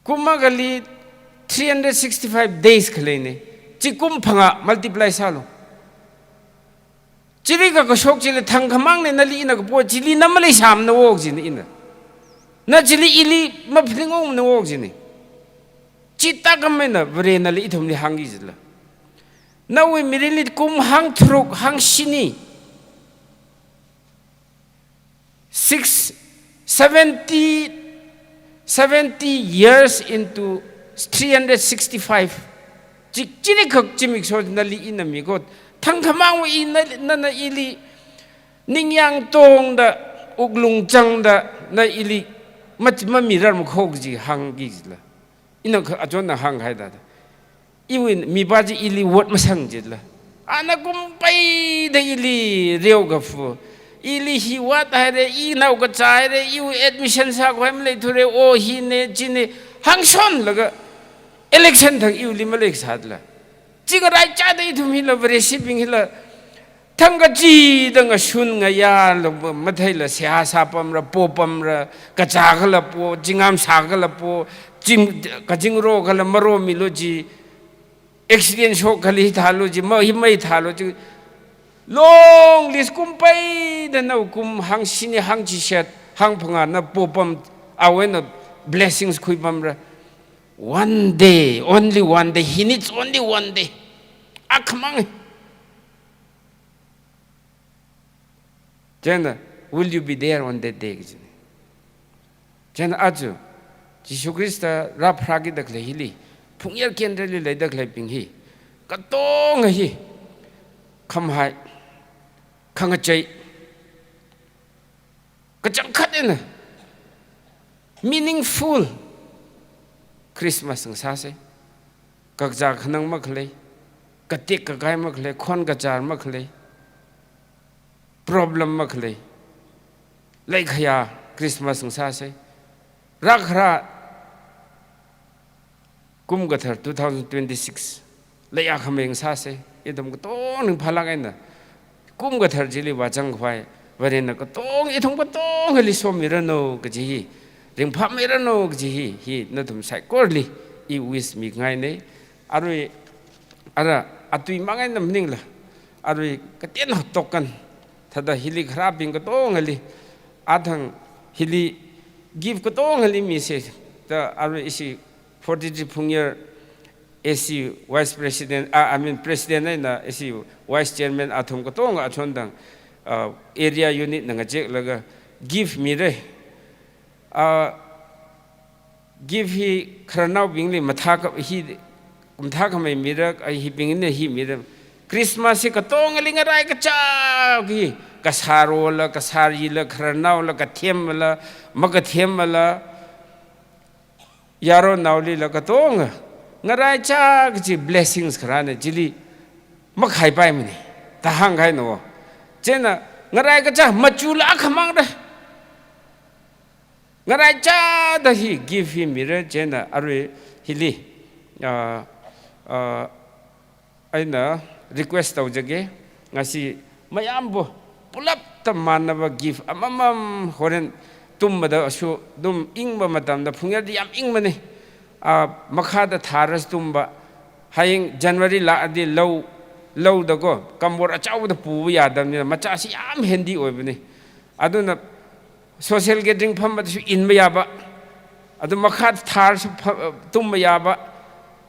Kum akhali three hundred sixty-five days khaleine. Chi kum phangā multiply sālo. Chili kakashok chili thangkhamangne nali ina kapoi chili na maleisāmana wok jin ina. Na chili ili maphlingungmana wok jin. Chithākhameina Varena li ithumli hāngki jila. Nawui mirinli kum hangtharuk hangshini. Six, seventy, seventy years into three hundred sixty-five. Chi, chinikhak chimik so nali ina mi ko. Thangkhamang wa ina, nana ili ningyāng tongda, wuklung changda, na ili mat, mamirar makhok ji hāngki jila. Ina kha achonna hānghaida. Iwin mipa chi ili wot masang jila. Ana kumpeida ili reo kaphu. ꯏꯂꯤ ꯍꯤ ꯋꯥꯠ ꯍꯥꯏꯔꯦ, E ꯅꯧꯒ ꯆꯥꯏꯔꯦ, ꯏꯎ admission ꯁꯥꯈꯣ ꯍꯥꯏꯃ ꯂꯩꯊꯣꯔꯦ, ꯑꯣ ꯍꯤꯅꯦ ꯆꯤꯅꯦ, ꯍꯪꯁꯣꯟꯂꯒ election ꯊꯛ ꯏꯎ ꯂꯤꯃ ꯂꯩ ꯁꯥꯗꯂ꯫ ꯆꯤꯡ ꯔꯥꯏ ꯆꯥꯗ ꯏꯊꯨꯝ ꯍꯤꯂ ꯕꯔꯦꯁꯤ being ꯍꯤꯂ ꯊꯪꯒ ꯆꯤꯗꯪꯒ ꯁꯨꯟ ꯉ ꯌꯥ ꯃꯊꯩꯂ ꯁꯦꯍꯥ ꯁꯥꯄꯝꯔ ꯄꯣꯄꯝꯔ ꯀꯆꯥꯒꯂ ꯄꯣ ꯆꯤꯡꯉꯥꯝ ꯁꯥꯒꯂ ꯄꯣ ꯆꯤꯡ ꯀꯖꯤꯡ ꯔꯣꯒꯂ ꯃꯔꯣ ꯃꯤꯂꯣ ꯖꯤ ꯑꯦꯛꯁꯤꯗꯦꯟ ꯁꯣꯛ ꯈꯜꯂꯤ ꯊꯥꯜꯂꯨꯁꯤ, ꯃꯩ, ꯃꯩ ꯊꯥꯜꯂꯨꯁꯤ꯫ ꯂꯣꯡ ꯂꯤꯁ ꯀꯨꯝꯄꯩꯗ ꯅꯧ ꯀꯨꯝ ꯍꯪꯁꯤꯅꯤ, ꯍꯪꯁꯤ ꯁꯦꯠ, ꯍꯪ ꯐꯉꯥꯅ ꯄꯣꯄꯝ, ꯑꯋꯦꯅ blessings ꯈꯨꯏꯄꯝꯔ꯫ One day, only one day, he needs only one day. ꯑꯈꯃꯪ꯫ ꯆꯦꯅ, will you be there on that day? ꯀꯤꯁꯤꯅꯤ꯫ ꯆꯦꯅ ꯑꯖꯨ, ꯖꯤꯁꯨ ꯈ꯭ꯔꯤꯁꯇ ꯔꯥꯞ ꯐ꯭ꯔꯥꯒꯤ ꯗꯛꯂꯦ ꯍꯤꯂꯤ, ꯐꯨꯡꯌꯔ ꯀꯦꯟꯗ꯭ꯔꯂꯤ ꯂꯩ ꯗꯛꯂꯦ ꯄꯤꯡ ꯍꯤ, ꯀꯇꯣꯡ ꯍꯤ, ꯈꯝꯍꯥꯏ, ꯈꯪꯉꯆꯩ, ꯀꯆꯪꯈꯠ ꯑꯦꯅ, meaningful Christmas ꯉꯁꯥꯁꯦ, ꯀꯛꯆꯥ ꯈꯅꯪ ꯃꯈ ꯂꯩ, ꯀꯇꯦꯛ ꯀꯀꯥꯏ ꯃꯈ ꯂꯩ, ꯈꯣꯟ ꯀꯆꯥꯔ ꯃꯈ ꯂꯩ, problem ꯃꯈ ꯂꯩ, ꯂꯩꯈꯌꯥ Christmas ꯉꯁꯥꯁꯦ, ꯔꯥꯈ꯭ꯔꯥ ꯀꯨꯝ ꯀꯊꯔ two thousand twenty six ꯂꯩꯌꯥ ꯈꯃꯦꯡ ꯁꯥꯁꯦ, ꯏꯗꯝ ꯀꯇꯣꯡ ꯐꯂꯥꯛ ꯑꯩꯅ ꯀꯨꯝ ꯀꯊꯔ ꯖꯤꯂꯤ ꯋꯥꯆꯪ ꯈ꯭ꯋꯥꯏ, ꯋꯥꯔꯦꯟꯅ ꯀꯇꯣꯡ ꯏꯊꯨꯝ ꯀꯇꯣꯡ ꯍꯂꯤ ꯁꯣꯝꯃꯤꯔꯅꯣ ꯀꯖꯤ ꯍꯤ, ꯔꯤꯡꯐꯥꯝꯃꯤꯔꯅꯣ ꯀꯖꯤ ꯍꯤ, ꯍꯤ ꯅꯊꯨꯝ ꯁꯥꯏꯀꯣꯔꯂꯤ ꯏ wish ꯃꯤ ꯉꯥꯏꯅꯩ꯫ ꯑꯔꯨꯏ ꯑꯔ ꯑꯇꯨꯏ ꯃꯉꯥꯏꯅ ꯃꯅꯤꯡꯂ ꯑꯔꯨꯏ ꯀꯇꯦꯟ ꯇꯣꯛꯀꯟ ꯊꯗ ꯍꯤꯂꯤ ꯈꯔ ꯄꯤꯡ ꯀꯇꯣꯡ ꯍꯂꯤ, ꯑꯊꯪ ꯍꯤꯂꯤ gift ꯀꯇꯣꯡ ꯍꯂꯤ ꯃꯤꯁꯦ꯫ ꯇ ꯑꯔꯨꯏ ꯏꯁꯤ forty three ꯐꯨꯡꯌꯔ AC vice president, ꯑ, I mean president ꯑꯩꯅ AC vice chairman ꯑꯊꯨꯝ ꯀꯇꯣꯡ ꯑꯊꯣꯟꯗꯪ, ꯑ, area unit ꯅ ꯉꯆꯦꯛꯂꯒ gift ꯃꯤꯔꯦ꯫ ꯑ, gift ꯍꯤ ꯈꯔ ꯅꯥꯎꯕꯤꯡꯂꯤ ꯃꯊꯥ ꯀ-, ꯍꯤ ꯀꯨꯝꯊꯥ ꯈꯃꯩ ꯃꯤꯔꯛ ꯑꯩ ꯍꯤꯕꯤꯡꯅ ꯍꯤ ꯃꯤꯔꯛ꯫ Christmas ꯁꯤ ꯀꯇꯣꯡ ꯑꯂꯤ ꯉꯔꯥꯏ ꯀꯆꯥꯒꯤ ꯀꯁꯥꯔꯣꯂ, ꯀꯁꯥꯔꯤꯂ, ꯈꯔ ꯅꯥꯎꯂ, ꯀꯊꯦꯝꯕꯂ, ꯃꯀꯊꯦꯝꯕꯂ, ꯌꯥꯔꯣ ꯅꯥꯎꯂꯤꯂ ꯀꯇꯣꯡ ꯉꯔꯥꯏ ꯆꯥꯒ ꯆꯤ blessings ꯈꯔꯅ ꯆꯤꯂꯤ ꯃꯈꯥꯏ ꯄꯥꯏꯃꯅꯤ꯫ ꯇꯍꯥꯡ ꯈꯥꯏꯅꯣ꯫ ꯆꯦꯅ ꯉꯔꯥꯏ ꯀꯆꯥ ꯃꯆꯨ ꯂꯥꯛꯈ ꯃꯥꯡꯗ꯫ ꯉꯔꯥꯏ ꯆꯥꯗ ꯍꯤ ꯒꯤꯐ ꯍꯤ ꯃꯤꯔ ꯆꯦꯅ ꯑꯔꯨꯏ ꯍꯤꯂꯤ꯫ ꯑ, ꯑ, ꯑꯩꯅ ꯔꯤꯀ꯭ꯋꯦꯁ ꯇꯧꯖꯒꯦ, ꯉꯁꯤ ꯃꯌꯥꯝꯕꯨ ꯄꯨꯂꯞꯇ ꯃꯥꯟꯅꯕ ꯒꯤꯐ ꯑꯃꯃꯝ ꯍꯣꯔꯦꯟ ꯇꯨꯝꯕꯗꯁꯨ ꯑꯗꯨꯝ ꯏꯪꯕ ꯃꯇꯝꯗ, ꯐꯨꯡꯌꯔꯗꯤ ꯌꯥꯝ ꯏꯪꯕꯅꯤ, ꯑ, ꯃꯈꯥꯗ ꯊꯥꯔꯁꯨ ꯇꯨꯝꯕ꯫ ꯍꯌꯦꯡ ꯖꯅꯋꯥꯔꯤ ꯂꯥꯛꯑꯗꯤ ꯂꯧ, ꯂꯧꯗꯀꯣ ꯀꯝꯕꯣꯔ ꯑꯆꯧꯕꯗ ꯄꯨꯕ ꯌꯥꯗꯕꯅꯤꯅ ꯃꯆꯥꯁꯤ ꯌꯥꯝ ꯍꯦꯟꯗꯤ ꯑꯣꯏꯕꯅꯤ꯫ ꯑꯗꯨꯅ ꯁꯣꯁꯤꯌꯦꯜ ꯒꯦꯗꯔꯤꯡ ꯐꯝꯕꯗꯁꯨ ꯏꯟꯕ ꯌꯥꯕ, ꯑꯗꯨ ꯃꯈꯥ ꯊꯥꯔꯁꯨ ꯐ-, ꯇꯨꯝꯕ ꯌꯥꯕ,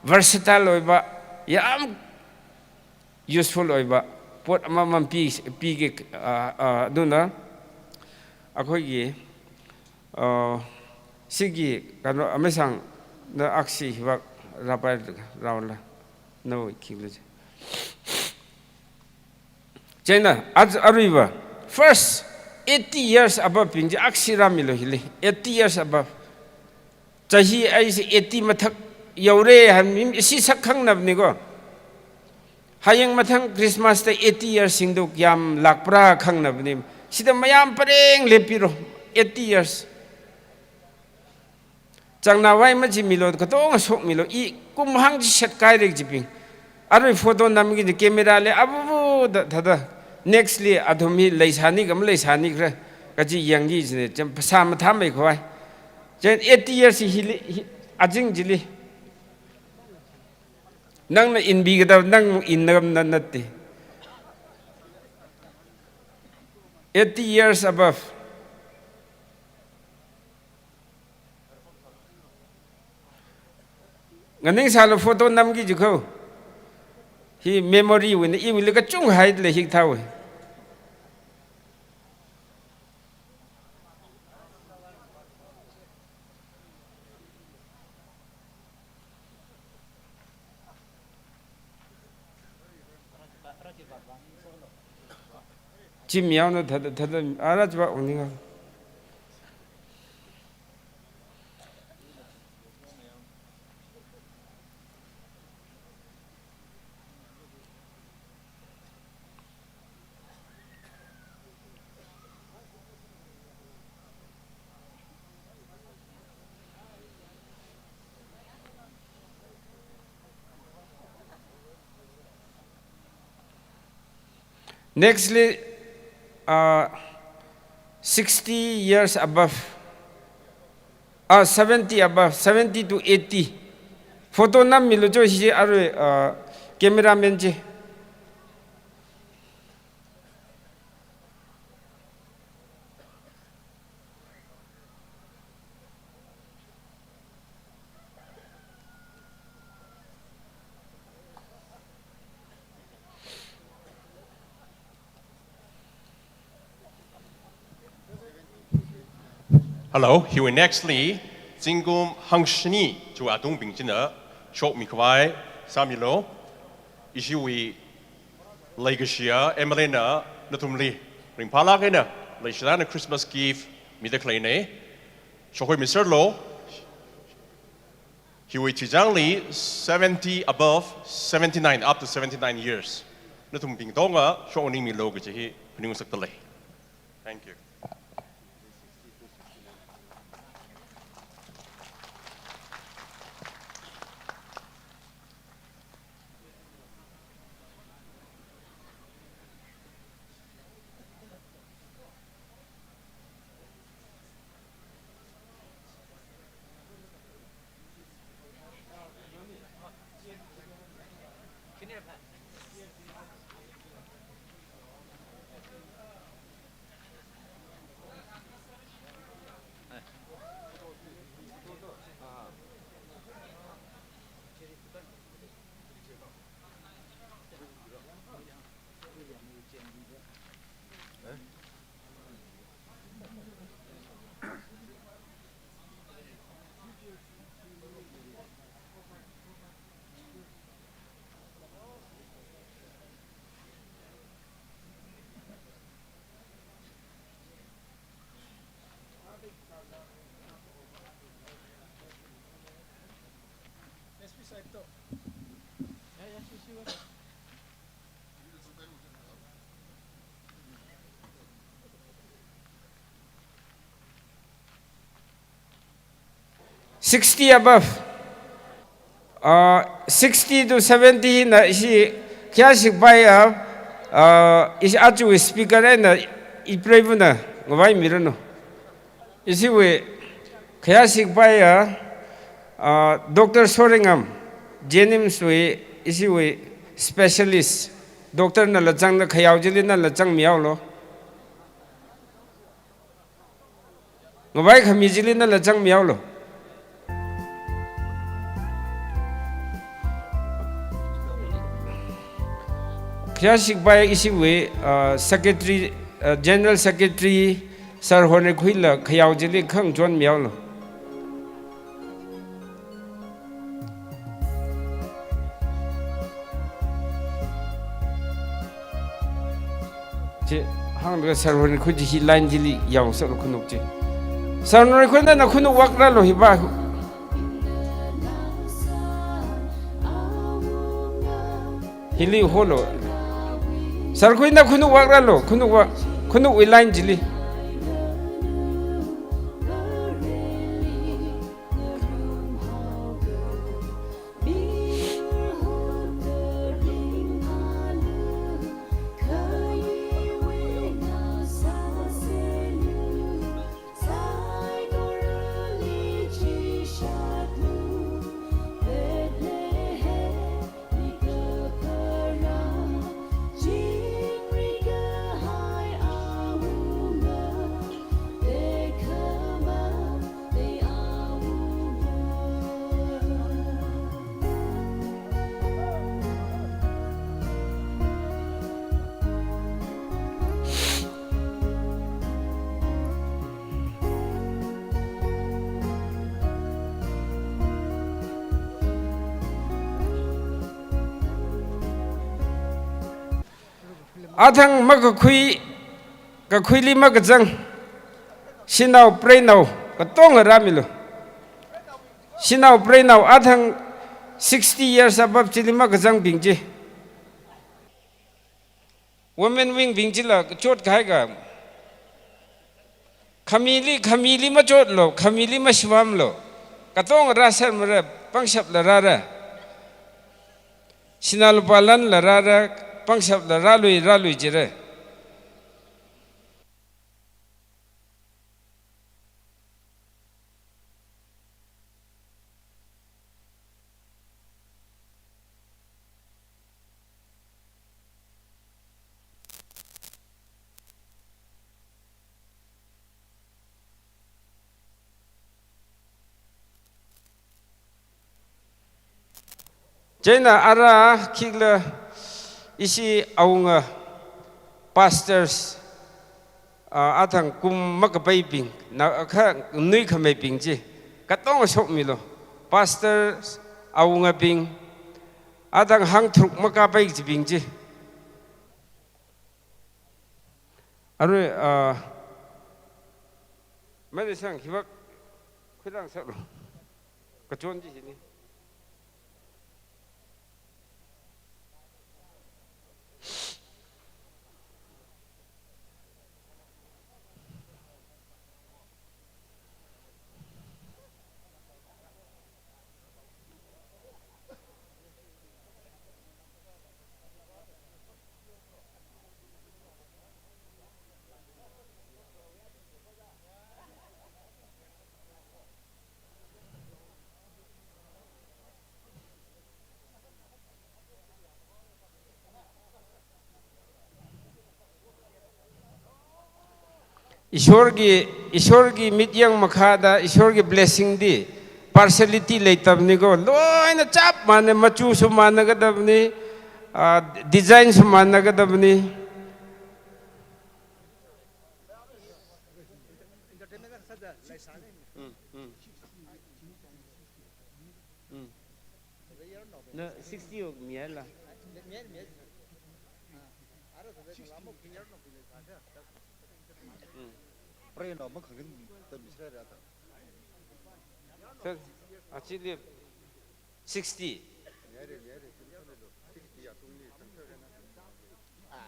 ꯚꯔꯁꯦꯇꯥꯏꯜ ꯑꯣꯏꯕ, ꯌꯥꯝ ꯌꯨꯁꯐꯨꯜ ꯑꯣꯏꯕ ꯄꯣꯠ ꯑꯃꯃꯝ ꯄꯤ-, ꯄꯤꯒꯦ꯫ ꯑ, ꯑ, ꯑꯗꯨꯅ ꯑꯩꯈꯣꯏꯒꯤ, ꯑ, ꯁꯤꯒꯤ ꯀꯩꯅꯣ ꯑꯃꯁꯥꯡꯗ ꯑꯛꯁꯤ ꯍꯤꯕꯥꯛ ꯔꯥꯄꯥꯏ ꯔꯥꯎꯂ ꯅꯧ ꯈꯤꯕꯂꯁꯦ꯫ ꯆꯩꯅ ꯑ-, ꯑꯔꯨꯏꯕ first eighty years above ꯄꯤꯡꯁꯦ ꯑꯛꯁꯤ ꯔꯥꯃꯤꯂꯣ ꯍꯤꯂꯤ, eighty years above꯫ ꯆꯍꯤ ꯑꯩꯁꯦ eighty ꯃꯊꯛ ꯌꯧꯔꯦ ꯍꯥꯏꯕ ꯃꯤ ꯁꯤ ꯁꯛ ꯈꯪꯅꯕꯅꯤꯀꯣ꯫ ꯍꯌꯦꯡ ꯃꯊꯪ ꯈ꯭ꯔꯤꯁꯃꯥꯁꯇ eighty ꯌꯔꯁꯁꯤꯡꯗꯨ ꯀꯌꯥꯝ ꯂꯥꯛꯄ꯭ꯔꯥ ꯈꯪꯅꯕꯅꯤ꯫ ꯁꯤꯗ ꯃꯌꯥꯝ ꯄꯔꯦꯡ ꯂꯦꯞꯄꯤꯔꯣ, eighty ꯌꯔꯁ꯫ ꯆꯪꯅ ꯋꯥꯏ ꯃꯆꯤ ꯃꯤꯂꯣ ꯈꯇꯣꯡ ꯁꯣꯛ ꯃꯤꯂꯣ ꯏ ꯀꯨꯝꯍꯥꯡꯁꯤ ꯁꯦꯠ ꯀꯥꯏꯔꯦꯛ ꯖꯤꯄꯤꯡ꯫ ꯑꯗꯨꯒꯤ ꯐꯣꯇꯣ ꯅꯝꯒꯤꯗꯤ ꯀꯦꯃꯦꯔꯥ ꯂꯩ ꯑꯕꯨꯕꯨꯗ ꯊꯗ꯫ ꯅꯦꯛꯁꯂꯤ ꯑꯗꯨꯝ ꯍꯤ ꯂꯩꯁꯥꯅꯤ ꯀꯝ ꯂꯩꯁꯥꯅꯤ ꯈꯔ ꯀꯆꯤ ꯌꯦꯡꯒꯤꯁꯤꯅꯦ꯫ ꯆꯦ ꯄꯩꯁꯥ ꯃꯊꯥ ꯃꯩ ꯈꯣꯏ꯫ ꯆꯦ eighty ꯌꯔꯁꯁꯤ ꯍꯤꯂꯤ, ꯍꯤ-, ꯑꯖꯤꯡ ꯖꯤꯂꯤ꯫ ꯅꯪꯅ ꯏꯟꯕꯤꯒꯗꯕ, ꯅꯪ ꯏꯟꯅꯒꯝꯅ ꯅꯠꯇꯦ꯫ Eighty years above꯫ ꯉꯅꯤꯡ ꯁꯥꯂꯨ ꯐꯣꯇꯣ ꯅꯝꯒꯤꯁꯨ ꯈꯣ꯫ ꯍꯤ ꯃꯦꯃꯣꯔꯤ ꯑꯣꯏꯅ ꯏ ꯎꯏꯂꯒ ꯆꯨꯡ ꯍꯥꯏꯗ ꯂꯩ ꯍꯤꯛ ꯊꯥꯎꯋꯦ꯫ ꯆꯤꯝ ꯌꯥꯎꯅ ꯊꯗ-, ꯊꯗ-, ꯑꯥ, ꯔꯥꯖꯕꯥ ꯑꯣꯏꯅꯤꯡꯉꯣ꯫ Nextly, uh, sixty years above, uh, seventy above, seventy to eighty. Photo nammilu cho hi arui, uh, cameraman che. Hello, hiwui nextly, zingkum hangshini chu atung bing china, shok mi khavai, samilo, ishiwui, leikashiya, M L A na, nathumli, ringphālāk eina, leishilana Christmas gift, mida khaleina, shokhui Mister Lo, hiwui chijangli, seventy above, seventy-nine, up to seventy-nine years. Nathum bing tonga, shok ningmilo kaji hi, phaningung sakta lei. Thank you. Sixty above. Uh, sixty to seventy na ishi kya sikpai a Ah, isi achu speaker ena ipreibuna ngavai mirano. Isiwe khayashik baya, ah, Doctor Sorengam, Jennings we, isiwe specialist. Doctor na lachang na khayao jili na lachang miao lo. Ngabai khami jili na lachang miao lo. Khayashik baya isiwe, ah, secretary, ah, general secretary, sir hone khuila khayao jili khang juan miao lo. Che, hang de sir hone khuji hi line jili yao sa lo khunuk che. Sir hone khuina na khunuk wakra lo hiba. Hili holo. Sir khuina khunuk wakra lo, khunuk wak, khunuk wi line jili. Athang makakhui, kakhuili makachang. Sinau preinau, katong ramilo. Sinau preinau, athang sixty years above chili makachang bingji. Women wing bingji la, chot kai ga. Khamili, khamili machot lo, khamili mashivam lo. Katong ra sar mara, pangshap la rara. Sinalupalan la rara, ꯄꯪꯁꯞꯂ ꯔꯥꯂꯨꯏ ꯔꯥꯂꯨꯏ ꯖꯤꯔꯦ꯫ ꯆꯩꯅ ꯑꯔꯥ ꯈꯤꯛꯂ ꯏꯁꯤ ꯑꯋꯨꯡꯉ pastors, ꯑ, ꯑꯊꯪ ꯀꯨꯝ ꯃꯀꯄꯩ ꯄꯤꯡ, ꯅ, ꯈ, ꯅꯨꯏ ꯈꯃꯩ ꯄꯤꯡ ꯆꯤ, ꯀꯇꯣꯡ ꯁꯣꯛ ꯃꯤꯂꯣ, pastors ꯑꯋꯨꯡꯉ ꯄꯤꯡ, ꯑꯊꯪ ꯍꯪ ꯊ꯭ꯔꯨꯛ ꯃꯀꯥꯄꯩ ꯆꯤ ꯄꯤꯡ ꯆꯤ꯫ ꯑꯔꯨꯏ, ꯑ, ꯃꯗꯤ ꯁꯪ ꯍꯤꯕꯛ ꯈꯨꯗꯥꯡ ꯁꯛꯂꯣ꯫ ꯀꯆꯣꯟꯖꯤ ꯁꯤꯅꯤ꯫ ꯏꯁꯣꯔꯒꯤ, ꯏꯁꯣꯔꯒꯤ ꯃꯤꯠꯌꯦꯡ ꯃꯈꯥꯗ ꯏꯁꯣꯔꯒꯤ blessingꯗꯤ partiality ꯂꯩꯇꯕꯅꯤꯀꯣ꯫ ꯂꯣꯏꯅ ꯆꯞ ꯃꯥꯟꯅꯩ, ꯃꯆꯨꯁꯨ ꯃꯥꯟꯅꯒꯗꯕꯅꯤ, ꯑ, designꯁꯨ ꯃꯥꯟꯅꯒꯗꯕꯅꯤ꯫ ꯎꯝ, ꯎꯝ꯫ ꯎꯝ꯫ ꯅ sixty ꯑꯣ ꯃꯤ ꯍꯥꯏꯂ? ꯎꯝ꯫ ꯄ꯭ꯔꯦꯅ ꯑꯃ ꯈꯪꯖꯤꯟ ꯇꯝꯕꯤꯁꯤꯔ ꯌꯥꯗ꯭ꯔꯥ? ꯁꯦ, ꯑꯁꯤꯗꯤ sixty꯫ ꯌꯥꯔꯦ, ꯌꯥꯔꯦ,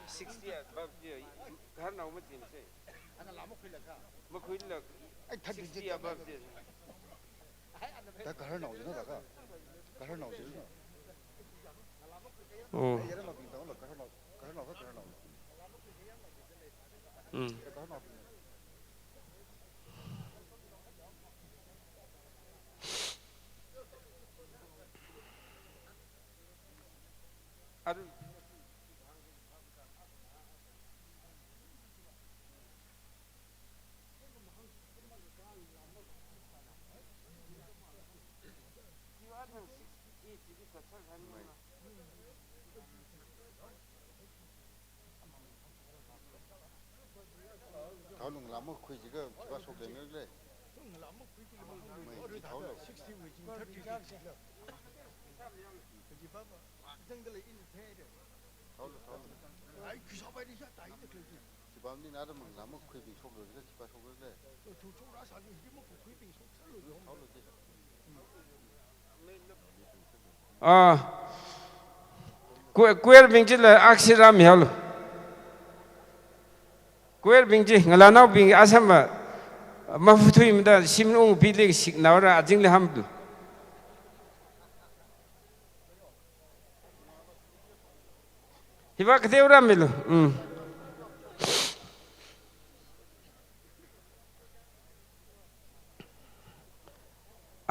ꯁꯤꯛꯁꯇꯤ ꯑꯕꯞꯇꯤ ꯈꯔ ꯅꯧꯕ ꯇꯤꯝꯁꯦ꯫ ꯃꯈꯣꯏꯅ ꯑꯩ ꯊꯥꯔꯇꯤ sixty ꯑꯕꯞꯇꯤ꯫ ꯗ ꯀꯍꯔ ꯅꯥꯎꯖꯤꯅ ꯗꯀꯥ꯫ ꯀꯍꯔ ꯅꯥꯎꯖꯤꯅ꯫ ꯑꯣ꯫ ꯎꯝ꯫ ꯑꯗꯨ ꯊꯥꯎ ꯂꯨꯡ ꯂꯥꯝꯃ ꯈꯨꯏꯁꯤꯒ ꯈꯤꯕꯥ ꯁꯣꯛ ꯂꯩꯅꯔ ꯂꯩ꯫ ꯃꯣꯏ ꯊꯥꯎ ꯂꯨꯡ꯫ ꯊꯥꯎ ꯂꯨꯡ, ꯊꯥꯎ ꯂꯨꯡ꯫ ꯁꯤꯕꯥꯝꯅꯤ ꯅꯥꯗ ꯃꯪ ꯂꯥꯝꯃ ꯈꯨꯏꯕꯤ ꯁꯣꯛ ꯂꯣꯏꯔꯒ ꯈꯤꯕꯥ ꯁꯣꯛ ꯂꯣꯏꯔ ꯂꯩ꯫ ꯊꯥꯎ ꯂꯨꯡ ꯇꯦ꯫ ꯑꯥ꯫ ꯀꯨ-, ꯀꯨꯌꯦꯔ ꯕꯤꯡꯆꯤ ꯂ ꯑꯛꯁꯤ ꯔꯥꯝ ꯍꯦꯜꯂꯨ꯫ ꯀꯨꯌꯦꯔ ꯕꯤꯡꯆꯤ ꯉꯂꯥꯅꯥꯎ ꯕꯤꯡ ꯑꯁꯝꯕ ꯃꯐꯨ ꯊꯨꯏꯃꯗ ꯁꯤꯝ ꯎꯡ ꯄꯤꯂꯤꯒ ꯁꯤꯛꯅꯥꯎꯔ ꯑꯖꯤꯡ ꯂꯦ ꯍꯝꯗꯨ꯫ ꯍꯤꯕꯥ ꯀꯗꯦꯎꯔꯥ ꯃꯤꯂꯨ꯫ ꯎꯝ꯫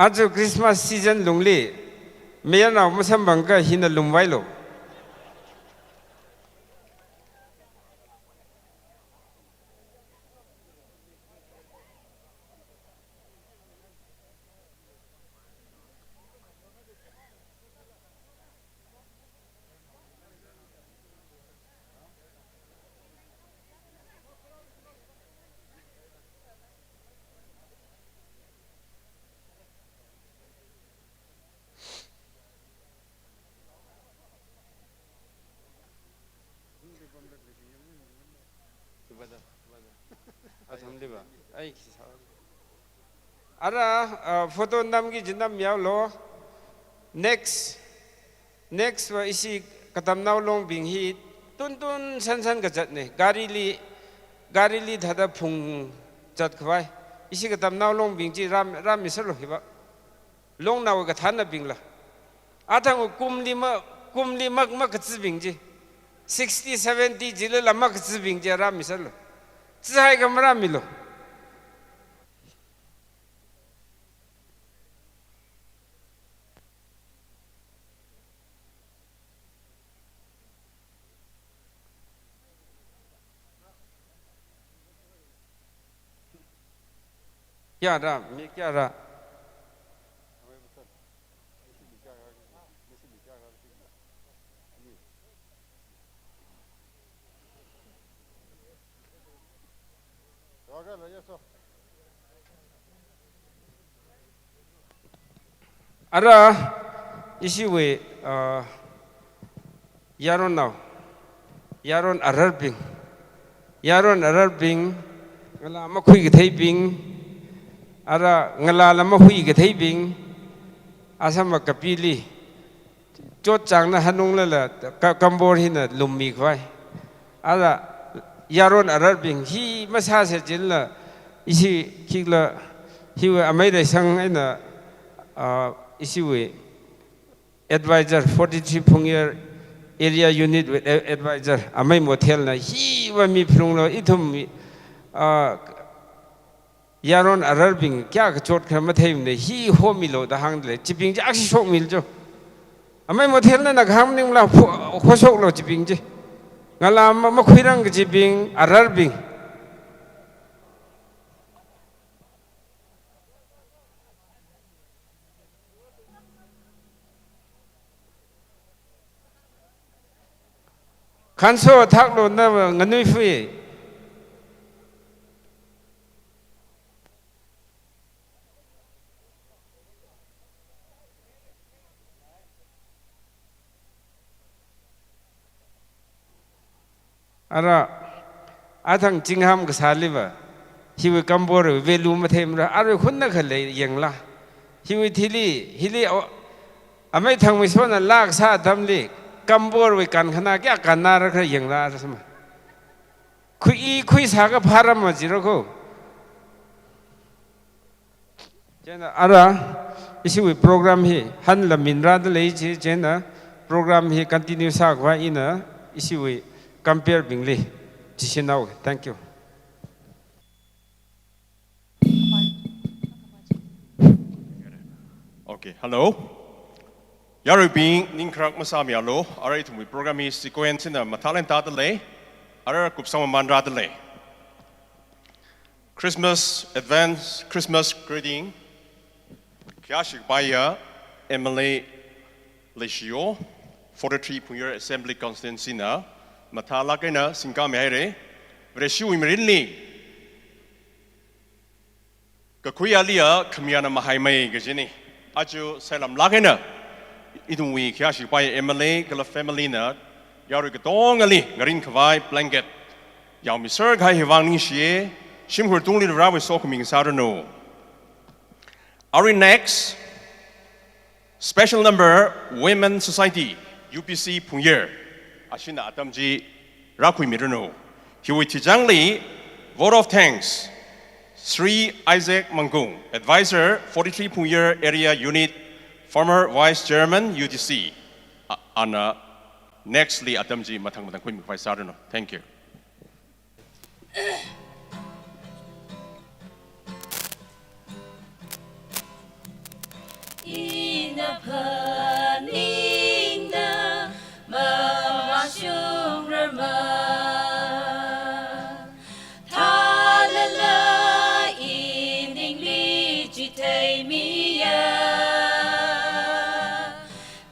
ꯑꯥꯖꯨ Christmas season ꯂꯨꯡꯂꯤ, ꯃꯌꯥꯅꯥꯎ ꯃꯁꯝꯕꯪꯒ ꯍꯤꯅ ꯂꯨꯝꯋꯥꯏꯂꯣ꯫ ꯑꯔ, ꯑ, photo ꯅꯝꯒꯤ ꯖꯤ ꯅꯝ ꯌꯥꯎꯂꯣ꯫ Next, next ꯋꯥ ꯏꯁꯤ ꯀꯇꯝꯅꯥꯎ ꯂꯣꯡꯕꯤꯡ ꯍꯤ ꯇꯨꯟ ꯇꯨꯟ ꯁꯟ ꯁꯟ ꯀ ꯆꯠꯅꯦ꯫ ꯒꯥꯔꯤ ꯂꯤ, ꯒꯥꯔꯤ ꯂꯤ ꯊꯥꯗ ꯐꯨꯡ ꯆꯠꯈ꯭ꯔꯥꯏ꯫ ꯏꯁꯤ ꯀꯇꯝꯅꯥꯎ ꯂꯣꯡꯕꯤꯡ ꯆꯤ ꯔꯥꯝ, ꯔꯥꯝ ꯃꯤꯁꯜ ꯂꯣ ꯍꯤꯕ꯫ ꯂꯣꯡ ꯅꯥꯎ ꯀ ꯊꯥꯅ ꯕꯤꯡꯂ꯫ ꯑꯊꯪ ꯀꯨꯝ ꯂꯤ ꯃ ꯀꯨꯝꯂꯤ ꯃꯛ ꯃꯛ ꯀ ꯆꯤꯕꯤꯡꯖꯤ꯫ Sixty, seventy ꯖꯤꯂ ꯂ ꯃꯛ ꯀ ꯆꯤꯕꯤꯡꯖꯤ ꯑꯔꯥ ꯃꯤꯁꯜꯂꯣ꯫ ꯆꯤ ꯍꯥꯏꯒ ꯃꯔꯥ ꯃꯤꯂꯣ꯫ ꯀꯌꯥꯔꯥ? ꯃꯤ ꯀꯌꯥꯔꯥ? Ara, isi we, ah, yaron nau, yaron arar bing, yaron arar bing, ngala makhui kathei bing, ara ngala la mahui kathei bing, asama kapili, chot changna hanung la la, ka-, kambor hina lummi khwai. Ala yaron arar bing hi masa se jin la isi khik la hi we amai rai sang aina, ah, isi we advisor forty-three Phungyar area unit with a-, advisor amai mothel na hi wa mi phlung lo ithum mi, ah, yaron arar bing kya ka chot kha mathei ne hi ho mi lo da hang le chibing ja si sok mil jo. Amai mothel na na kham ning la phu-, khosok lo chibing je. Ngala ma, makhuirang chibing, arar bing. Khanso thak lo na nganui fui. Ara, athang chingham ka saliba, hiwi kambor value mathemra, arwi khunna kha lei yengla. Hiwi thili, hili o, amai thang mi sona lak sa damli, kambor wi kan khana kya kan na ra kha yengla ra sama. Khui i, khui sa ka pharam ma jiro ko. Chena ara, isi wi program hi, han la min ra da lei chi, chena program hi continue sākhavai ina ishiwui compare bingli chishinao. Thank you. Okay, hello. Yaruibing ningkharak masāmialu, arui ithumwui program hi sequence ina mathālāk eina tāda lei, ara kupsang mamānrāda lei. Christmas, advance Christmas greeting. Khayāshi kapaiya M L A Leishiyo, forty-three Phungyar Assembly Constituency na mathālāk eina singkāmihaira. Vareshiwui mirinli kakhuialiya khamayāna mahaimei kajina. Aja sailamlāk eina ithumwui khayāshi kapaiya M L A kala family na yarui katongali ngarinkhavai blanket yaomiserkahai hi vang ningshiya. Shimkhur tungli Varewui sokhami ngasāranu. Arui next, special number, Women Society, U P C Phungyar. Ashina atam chi rākhuimiranu. Hiwui thichangli, vote of thanks, Shri Isaac Mangkung, Advisor, forty-three Phungyar Area Unit, former Vice Chairman, U T C. A- ana next li atam chi mathang mathang khuimikhavai sāranu. Thank you. Ina phaningda mashungrama. Thalala iningli chitheimiya.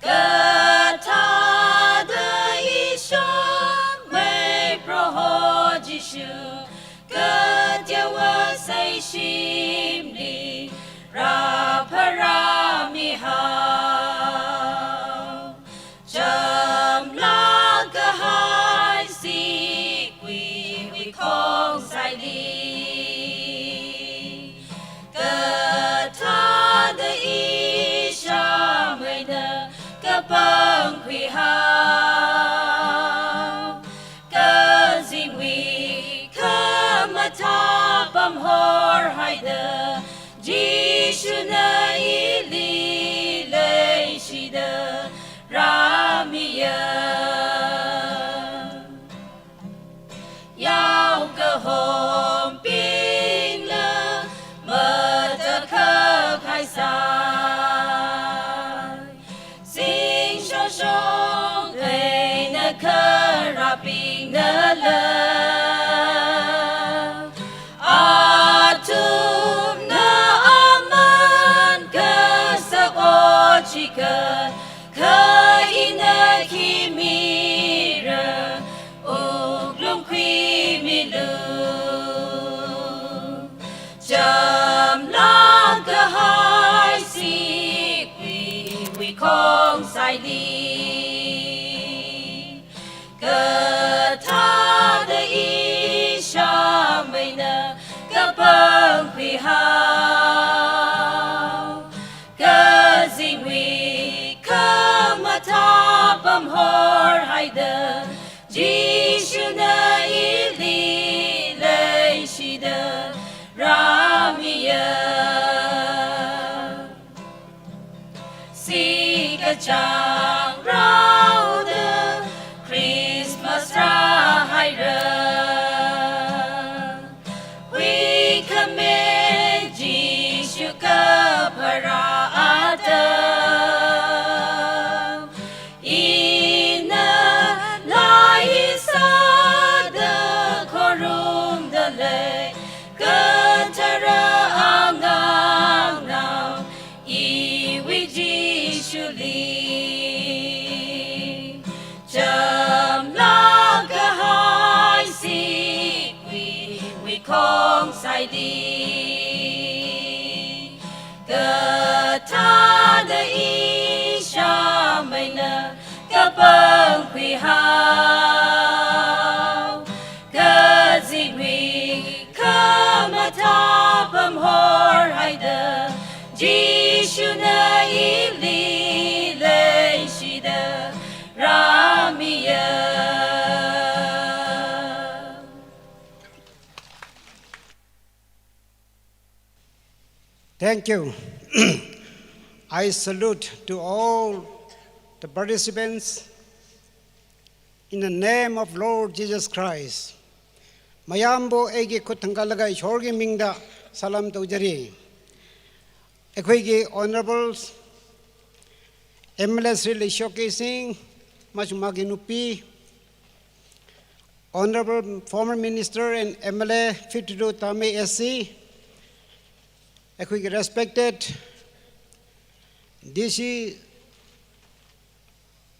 Kathāda ishamei Proho Jishu, kateowa seishimli rāpharāmihao. Chamlāk kahai sikuiwui khongsaili. Kathāda ishameina kapangkhuihao. Kazingwui khamathā pamhorhaida, Jishuna ili leishida, rā how ꯀꯖꯤꯡ week ꯈꯥ ꯃꯊꯥ ꯄꯝꯍꯣꯔ ꯍꯥꯏꯗ ꯖꯤꯁꯨꯅ ꯏꯂꯤ ꯂꯩꯁꯤꯗ ꯔꯥꯃꯤꯌ ꯁꯤꯒ ꯆꯥꯡ ꯔꯥꯎꯗ Christmas ꯔꯥ ꯍꯥꯏꯔ ꯍꯨꯏ ꯈꯃꯦ ꯖꯤꯁꯨ ꯀ ꯐꯔꯥ ꯑꯥꯗ ꯏꯅ ꯂꯥꯏꯁꯥꯗ ꯈꯣꯔꯨꯝꯗ ꯂꯩ ꯀꯊꯔ ꯑꯉꯥꯡꯅ ꯏꯋꯤ ꯖꯤꯁꯨꯂꯤ ꯆꯝꯂꯥꯒ ꯍꯥꯏꯁꯤ ꯀꯨꯏ ꯋꯤꯈꯣꯡ ꯁꯥꯏꯗꯤ ꯀꯊꯥꯗ ꯏꯁꯥꯃꯩꯅ ꯀꯄꯪ ꯈꯨꯏꯍꯥꯎ ꯀꯖꯤꯛ ꯋꯤꯛ ꯈꯥ ꯃꯊꯥ ꯄꯝꯍꯣꯔ ꯍꯥꯏꯗ ꯖꯤꯁꯨꯅ ꯏꯂꯤ ꯂꯩꯁꯤꯗ ꯔꯥꯃꯤꯌ Thank you. I salute to all the participants in the name of Lord Jesus Christ. ꯃꯌꯥꯝꯕꯨ ꯑꯩꯒꯤ ꯈꯨꯠ ꯊꯥꯡꯒꯠꯂꯒ ꯏꯁꯣꯔꯒꯤ ꯃꯤꯡꯗ ꯁꯂꯥꯝ ꯇꯧꯖꯔꯤ꯫ ꯑꯩꯈꯣꯏꯒꯤ Honourable M L A Shri ꯂꯤꯁꯣꯀꯤ ꯁꯤꯡ ꯑꯃꯁꯨꯡ ꯃꯥꯒꯤ ꯅꯨꯄꯤ, Honourable former Minister and M L A fifty-two Tame S C, ꯑꯩꯈꯣꯏꯒꯤ respected D C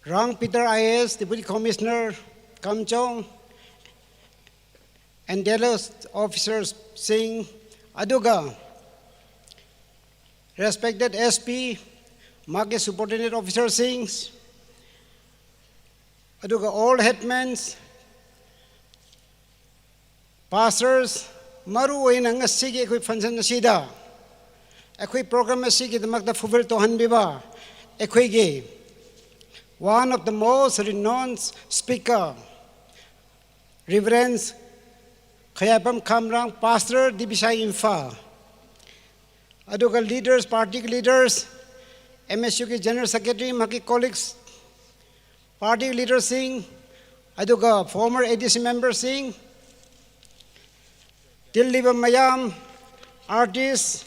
Rang Peter I A S, Deputy Commissioner Kamjong, and delegates officers ꯁꯤꯡ, ꯑꯗꯨꯒ respected S P, ꯃꯥꯒꯤ subordinate officers ꯁꯤꯡ, ꯑꯗꯨꯒ all headmans, pastors, ꯃꯔꯨ ꯑꯣꯏꯅ ꯉꯁꯤꯒꯤ ꯑꯩꯈꯣꯏ function ꯑꯁꯤꯗ ꯑꯩꯈꯣꯏ program ꯑꯁꯤꯒꯤꯗꯃꯛꯇ fulfill ꯇꯧꯍꯟꯕꯤꯕ ꯑꯩꯈꯣꯏꯒꯤ one of the most renowned speaker, Reverend ꯈꯌꯥꯏꯄꯝ ꯈꯥꯝꯔꯥꯡ, Pastor D B C I Imphal, ꯑꯗꯨꯒ leaders, party leaders, M S U ꯒꯤ General Secretary, ꯃꯍꯥꯛꯀꯤ colleagues, party leaderꯁꯤꯡ, ꯑꯗꯨꯒ former A D C memberꯁꯤꯡ, ꯇꯤꯜꯂꯤꯕ ꯃꯌꯥꯝ, artist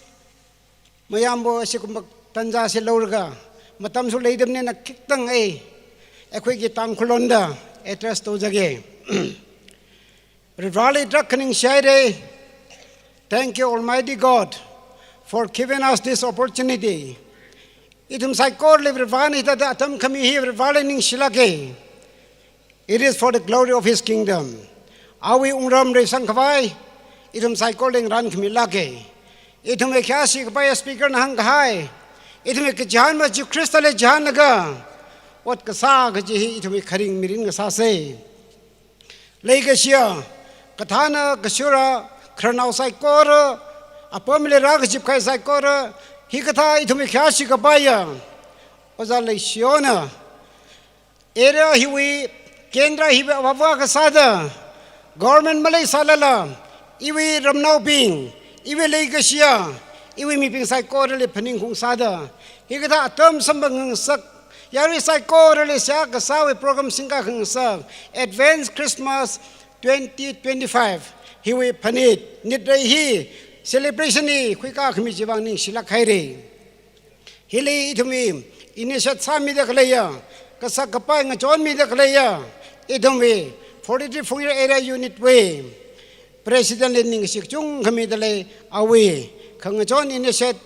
ꯃꯌꯥꯝꯕꯨ ꯑꯁꯤꯒꯨꯝꯕ ꯇꯟꯖꯥꯁꯤ ꯂꯧꯔꯒ, ꯃꯇꯝꯁꯨ ꯂꯩꯇꯕꯅꯤꯅ ꯈꯤꯇꯪ ꯑꯩ ꯑꯩꯈꯣꯏꯒꯤ ꯇꯥꯡꯈꯨꯜ ꯂꯣꯟꯗ address ꯇꯧꯖꯒꯦ꯫ ꯔꯤꯚꯥꯂꯤ ꯇ꯭ꯔꯛ ꯈꯅꯤꯡ ꯁꯤꯌꯥꯏꯔꯦ꯫ Thank you, Almighty God, for giving us this opportunity. ꯏꯊꯨꯝ ꯁꯥꯏꯀꯣꯔ ꯂꯩꯕ ꯔꯤꯚꯥꯅꯤ ꯇꯗ ꯑꯇꯝ ꯈꯃꯤ ꯍꯤ ꯔꯤꯚꯥꯂꯤ ꯅꯤꯡꯁꯤꯂꯒꯦ꯫ It is for the glory of His kingdom. ꯑꯋꯤ ꯎꯡꯔꯝ ꯔꯦ ꯁꯪꯈꯕꯥꯏ, ꯏꯊꯨꯝ ꯁꯥꯏꯀꯣꯔ ꯂꯦꯡ ꯔꯥꯟ ꯈꯃꯤ ꯂꯥꯛꯀꯦ꯫ ꯏꯊꯨꯝ ꯈ꯭ꯌꯥꯁꯤ ꯀꯄꯥꯏ speaker ꯅ ꯍꯪ ꯀꯍꯥꯏ, ꯏꯊꯨꯝ ꯀ ꯖꯍꯥꯟ ꯃ ꯖꯤꯁꯨ ꯈ꯭ꯔꯤꯁꯇ ꯂꯩ ꯖꯍꯥꯟ ꯅꯒ, ꯋꯥꯠ ꯀꯁꯥ ꯀ ꯖꯤ ꯍꯤ ꯏꯊꯨꯝ ꯈꯔꯤꯡ ꯃꯤꯔꯤꯟ ꯀꯁꯥꯁꯦ꯫ ꯂꯩꯒꯁꯤꯌꯥ, ꯀꯊꯥꯅ ꯀꯁꯨꯔ, ꯈꯔꯅꯥꯎ ꯁꯥꯏꯀꯣꯔ, ꯑꯄꯝ ꯂꯦꯔꯥ ꯀꯖꯤꯞ ꯈꯥꯏ ꯁꯥꯏꯀꯣꯔ, ꯍꯤ ꯀꯊꯥ ꯏꯊꯨꯝ ꯈ꯭ꯌꯥꯁꯤ ꯀꯄꯥꯏ, ꯑꯣꯖꯥ ꯂꯩꯁꯤꯌꯣꯅ, area ꯍꯤꯋꯤ, ꯀꯦꯟꯗ꯭ꯔ ꯍꯤꯋꯤ ꯑꯋꯥ ꯀꯁꯥꯗ, government ꯃꯂꯩ ꯁꯥꯂꯂ, ꯏꯋꯤ ꯔꯝꯅꯥꯎ ꯕꯤꯡ, ꯏꯋꯤ ꯂꯩꯒꯁꯤꯌꯥ, ꯏꯋꯤ ꯃꯤꯄꯤꯡ ꯁꯥꯏꯀꯣꯔ ꯂꯦ ꯐꯅꯤꯡ ꯈꯣꯡ ꯁꯥꯗ, ꯍꯤ ꯀꯊꯥ ꯑꯇꯝ ꯁꯝꯕ ꯉꯪꯁꯛ, ꯌꯥꯔꯤ ꯁꯥꯏꯀꯣꯔ ꯂꯦ ꯁꯤꯌꯥ ꯀꯁꯥꯋꯤ program ꯁꯤꯡꯀꯥ ꯈꯪꯁꯛ, advance Christmas twenty twenty-five, ꯍꯤꯋꯤ ꯐꯅꯤꯠ, ꯅꯤꯠ ꯔꯩ ꯍꯤ, celebration ꯅꯤ, ꯈꯨꯏꯀꯥ ꯈꯃꯤ ꯖꯤꯕꯥꯡ ꯅꯤꯡꯁꯤꯂꯛ ꯍꯥꯏꯔꯦ꯫ ꯍꯤꯂꯤ ꯏꯊꯨꯝꯃꯤ, initiate ꯁꯥꯃꯤꯗ ꯈꯂꯩꯌ, ꯀꯁꯛ ꯀꯄꯥꯏ ꯉꯆꯣꯟꯃꯤꯗ ꯈꯂꯩꯌ, ꯏꯊꯨꯝꯃꯤ, forty-three Phungyar area unit ꯋꯤ, president ꯂꯤ ꯅꯤꯡꯁꯤꯛ ꯆꯨꯡ ꯈꯃꯤꯗ ꯂꯩ, ꯑꯋꯤ, ꯈꯪꯉꯆꯣꯟ initiate,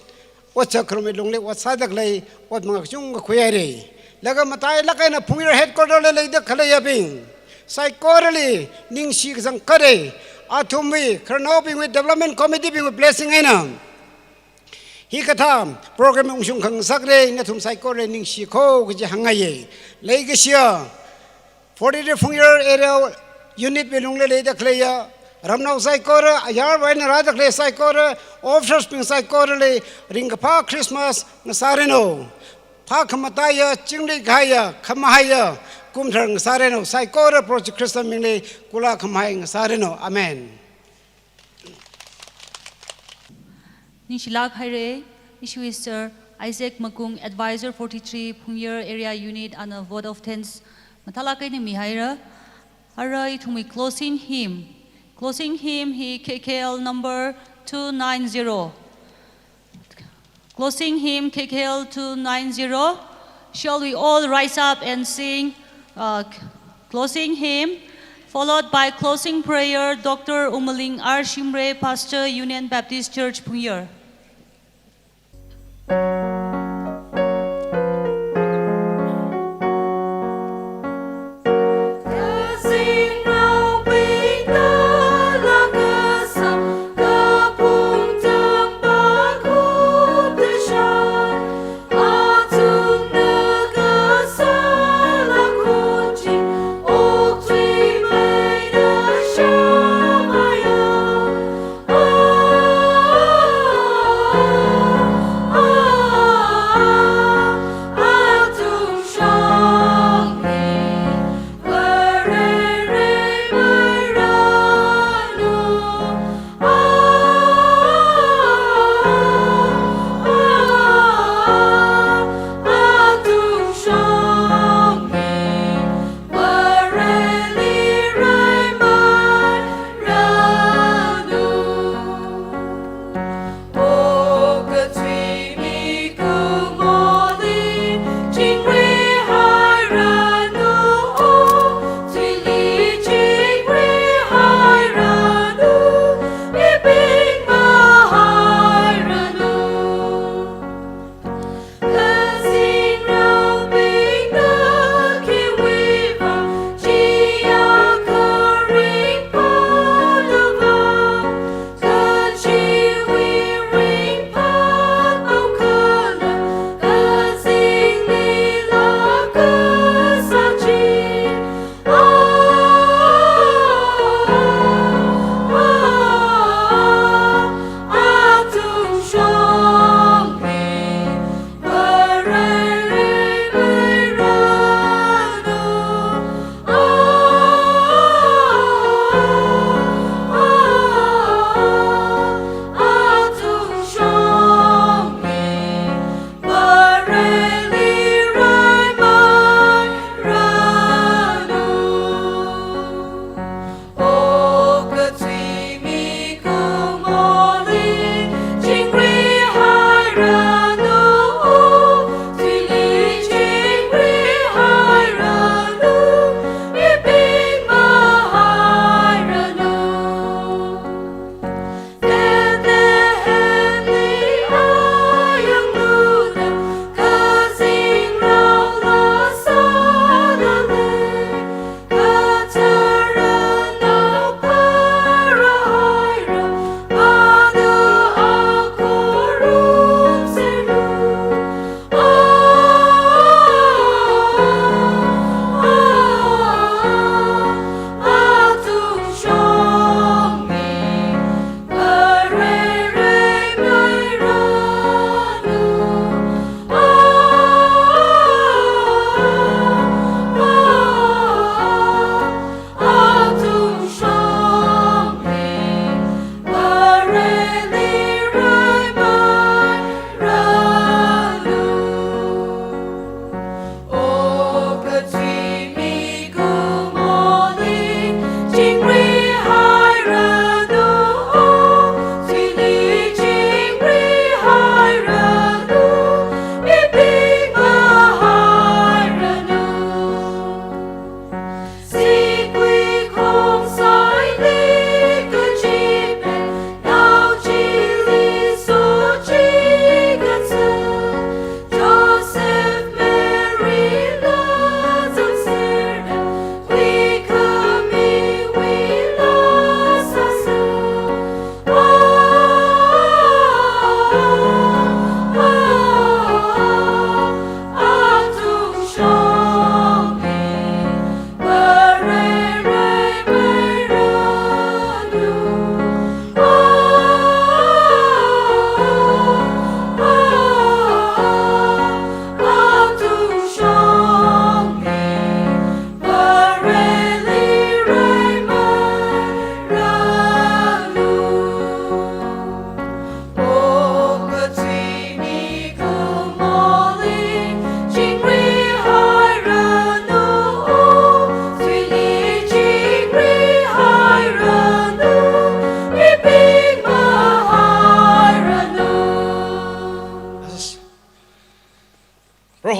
ꯋꯥꯠꯁꯛ ꯈꯔꯨꯝꯃꯤ ꯂꯨꯡꯂꯤ ꯋꯥꯠꯁꯥꯗ ꯈꯂꯩ, ꯋꯥꯠ ꯃꯉꯥ ꯆꯨꯡ ꯈꯨꯌꯥꯏꯔꯦ꯫ ꯂꯒ ꯃꯇꯥꯏ ꯂꯀꯥꯏꯅ ꯐꯨꯡꯌꯔ headquarter ꯂꯩ ꯂꯩꯗ ꯈꯂꯩ ꯌꯥꯕꯤꯡ꯫ ꯁꯥꯏꯀꯣꯔꯂꯤ ꯅꯤꯡꯁꯤ ꯀꯖꯪ ꯀꯔꯦ꯫ ꯑꯊꯨꯝꯕꯤ ꯈꯔꯅꯥꯎꯕꯤꯡ ꯋꯤ development committee ꯕꯤꯡ ꯋꯤ blessing ꯍꯥꯏꯅ꯫ ꯍꯤ ꯀꯊꯥ program ꯎꯡꯁꯨꯡ ꯈꯪ ꯁꯛꯔꯦ, ꯅꯊꯨꯝ ꯁꯥꯏꯀꯣꯔꯂꯤ ꯅꯤꯡꯁꯤ ꯈꯣ ꯀꯖꯤ ꯍꯪꯉꯥꯏꯌꯦ꯫ ꯂꯩꯒꯁꯤꯌ forty-three Phungyar area unit ꯕꯤ ꯂꯨꯡꯂꯤ ꯂꯩꯗ ꯈꯂꯩꯌ꯫ Ramnau saikora, ayar vaina radakle saikora, officers ping saikora le, ringkapha Christmas ngasareno. Pha khamataya, chingli gaya, khamahaya, kumthar ngasareno. Saikora Prochi Christmas mingle, kula khamahai ngasareno. Amen. Ningshilak haire, isui Sir Isaac Makung, Advisor forty-three, Phungyar Area Unit, ana vote of thanks. Mathala kaini mi haira. Ara ithumi closing hymn. Closing hymn hi K K L number two nine zero. Closing hymn K K L two nine zero. Shall we all rise up and sing, uh, closing hymn, followed by closing prayer, Doctor Umaling R Shimre, Pastor, Union Baptist Church, Phungyar.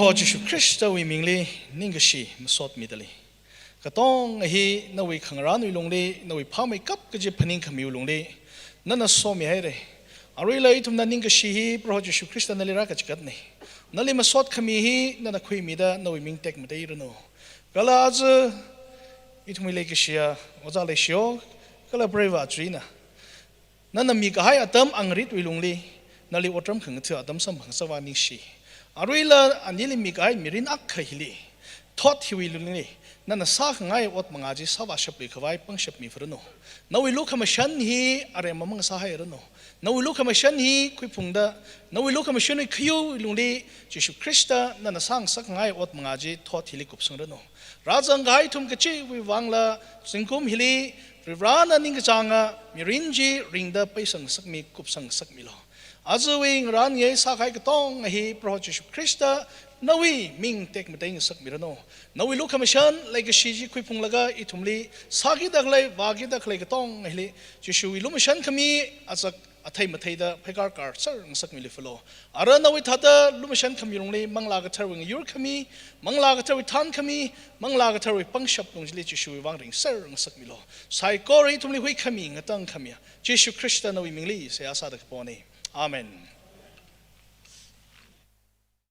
ꯑꯣ Jesus Christ we ꯃꯤꯡꯂꯤ ꯅꯤꯡꯒꯁꯤ ꯃꯁꯣꯠ ꯃꯤꯗꯂꯤ꯫ ꯀꯇꯣꯡ ꯑꯍꯤ ꯅꯧꯏ ꯈꯪꯔꯥꯟ ꯎꯏ ꯂꯨꯡꯂꯤ ꯅꯧꯏ ꯐꯥꯃꯩ ꯀꯞ ꯀꯖꯤ ꯐꯅꯤꯡ ꯈꯃꯤ ꯎꯏ ꯂꯨꯡꯂꯤ ꯅꯅ ꯁꯣꯃꯤ ꯍꯥꯏꯔꯦ꯫ ꯑꯔꯨꯏ ꯂꯩ ꯊꯨꯝꯅ ꯅꯤꯡꯒꯁꯤ ꯍꯤ pro ꯖꯤꯁꯨ Christ ꯅꯂꯤ ꯔꯥ ꯀꯆꯤ ꯀꯠꯅꯤ꯫ ꯅꯂꯤ ꯃꯁꯣꯠ ꯈꯃꯤ ꯍꯤ ꯅꯅ ꯈꯨꯏ ꯃꯤꯗ ꯅꯧꯏ ꯃꯤꯡ ꯇꯦꯛ ꯃꯇꯩ ꯏꯔꯨꯅꯨ꯫ ꯀꯂꯥ ꯑꯖ ꯏꯊꯨꯝꯏ ꯂꯩ ꯀꯁꯤꯌꯥ ꯑꯣꯖꯥ ꯂꯩꯁꯤꯌꯣ ꯀꯂꯥ ꯄ꯭ꯔꯦꯚꯥ ꯆꯨꯏꯅ ꯅꯅ ꯃꯤ ꯀꯍꯥꯏ ꯑꯇꯝ ꯑꯪꯔꯤꯠ ꯎꯏ ꯂꯨꯡꯂꯤ ꯅꯂꯤ ꯑꯣꯇ꯭ꯔꯝ ꯈꯪ ꯊꯨ ꯑꯇꯝ ꯁꯝ ꯐꯪ ꯆꯋꯥ ꯅꯤꯡꯁꯤ꯫ ꯑꯔꯨꯏꯂ ꯑꯅꯤꯂꯤ ꯃꯤ ꯀꯍꯥꯏ ꯃꯤꯔꯤꯟ ꯑꯛꯈ ꯍꯤꯂꯤ ꯊꯣꯠ ꯍꯤꯎꯏ ꯂꯨꯡꯂꯤ ꯅꯅ ꯁꯥ ꯈꯉꯥꯏ ꯑꯣꯠ ꯃꯉꯥꯖꯤ ꯁꯥꯕ ꯁꯞꯂꯤ ꯈꯋꯥꯏ ꯄꯪ ꯁꯞꯃꯤ ꯐꯔꯅꯨ꯫ ꯅꯧꯏ ꯂꯨ ꯈꯃꯁꯟ ꯍꯤ ꯑꯔꯦꯝ ꯃꯃꯪ ꯁꯥ ꯍꯥꯏꯔꯅꯨ꯫ ꯅꯧꯏ ꯂꯨ ꯈꯃꯁꯟ ꯍꯤ ꯈꯨꯏꯐꯨꯡꯗ ꯅꯧꯏ ꯂꯨ ꯈꯃꯁꯟ ꯍꯤ ꯈꯌꯨ ꯂꯨꯡꯂꯤ ꯖꯤꯁꯨ ꯈ꯭ꯔꯤꯁꯇ ꯅꯅ ꯁꯥꯡ ꯁꯛ ꯉꯥꯏ ꯑꯣꯠ ꯃꯉꯥꯖꯤ ꯊꯣꯠ ꯍꯤꯂꯤ ꯀꯨꯞꯁꯪꯔꯅꯨ꯫ ꯔꯥꯖꯪ ꯒꯍꯥꯏ ꯊꯨꯝ ꯀꯆꯤ ꯎꯏ ꯋꯥꯡꯂ ꯆꯤꯡꯀꯨꯝ ꯍꯤꯂꯤ ꯔꯤꯕ꯭ꯔꯥꯅ ꯅꯤꯡꯒ ꯆꯥꯡꯉ ꯃꯤꯔꯤꯟꯖꯤ ꯔꯤꯡꯗ ꯄꯩꯁꯪ ꯁꯛꯃꯤ ꯀꯨꯞꯁꯪ ꯁꯛꯃꯤꯂꯣ꯫ ꯑꯖ ꯎꯏ ꯉꯔꯥꯟ ꯌꯩ ꯁꯥꯈꯥꯏ ꯀꯇꯣꯡ ꯑꯍꯤ ꯄ꯭ꯔꯣ ꯖꯤꯁꯨ ꯈ꯭ꯔꯤꯁꯇ ꯅꯧꯏ ꯃꯤꯡ ꯇꯦꯛ ꯃꯇꯩ ꯁꯛꯃꯤꯔꯅꯣ꯫ ꯅꯧꯏ ꯂꯨ ꯈꯃꯁꯟ ꯂꯩꯒꯁꯤꯖꯤ ꯈꯨꯏꯐꯨꯡꯂꯒ ꯏꯊꯨꯝꯂꯤ ꯁꯥꯒꯤ ꯗꯛꯂꯩ ꯋꯥꯒꯤ ꯗꯛꯂꯩ ꯀꯇꯣꯡ ꯑꯍꯤꯂꯤ ꯖꯤꯁꯨ ꯏ ꯂꯨꯃꯁꯟ ꯈꯃꯤ ꯑꯆꯛ ꯑꯊꯩ ꯃꯊꯩꯗ ꯐꯩꯀꯥꯔ ꯀꯥꯔ ꯁꯔ ꯉꯁꯛꯃꯤ ꯂꯤꯐꯨꯂꯣ꯫ ꯑꯔ ꯅꯧꯏ ꯊꯥꯗ ꯂꯨꯃꯁꯟ ꯈꯃꯤ ꯂꯨꯡꯂꯤ ꯃꯪꯂꯥꯒ ꯊꯔꯋꯤ ꯉꯌꯨꯔ ꯈꯃꯤ ꯃꯪꯂꯥꯒ ꯊꯔꯋꯤ ꯊꯥꯟ ꯈꯃꯤ ꯃꯪꯂꯥꯒ ꯊꯔꯋꯤ ꯄꯪꯁꯞ ꯂꯨꯡꯖꯤꯂꯤ ꯖꯤꯁꯨ ꯋꯥꯡ ꯔꯤꯡ ꯁꯔ ꯉꯁꯛꯃꯤꯂꯣ꯫ ꯁꯥꯏꯀꯣꯔ ꯏꯊꯨꯝꯂꯤ ꯍꯨꯏ ꯈꯃꯤ ꯉꯇꯪ ꯈꯃꯤ ꯖꯤꯁꯨ ꯈ꯭ꯔꯤꯁꯇ ꯅꯧꯏ ꯃꯤꯡꯂꯤ ꯁꯦ ꯑꯁꯥꯗ ꯀꯄꯣꯅꯤ꯫ ꯑꯥꯃꯦꯟ꯫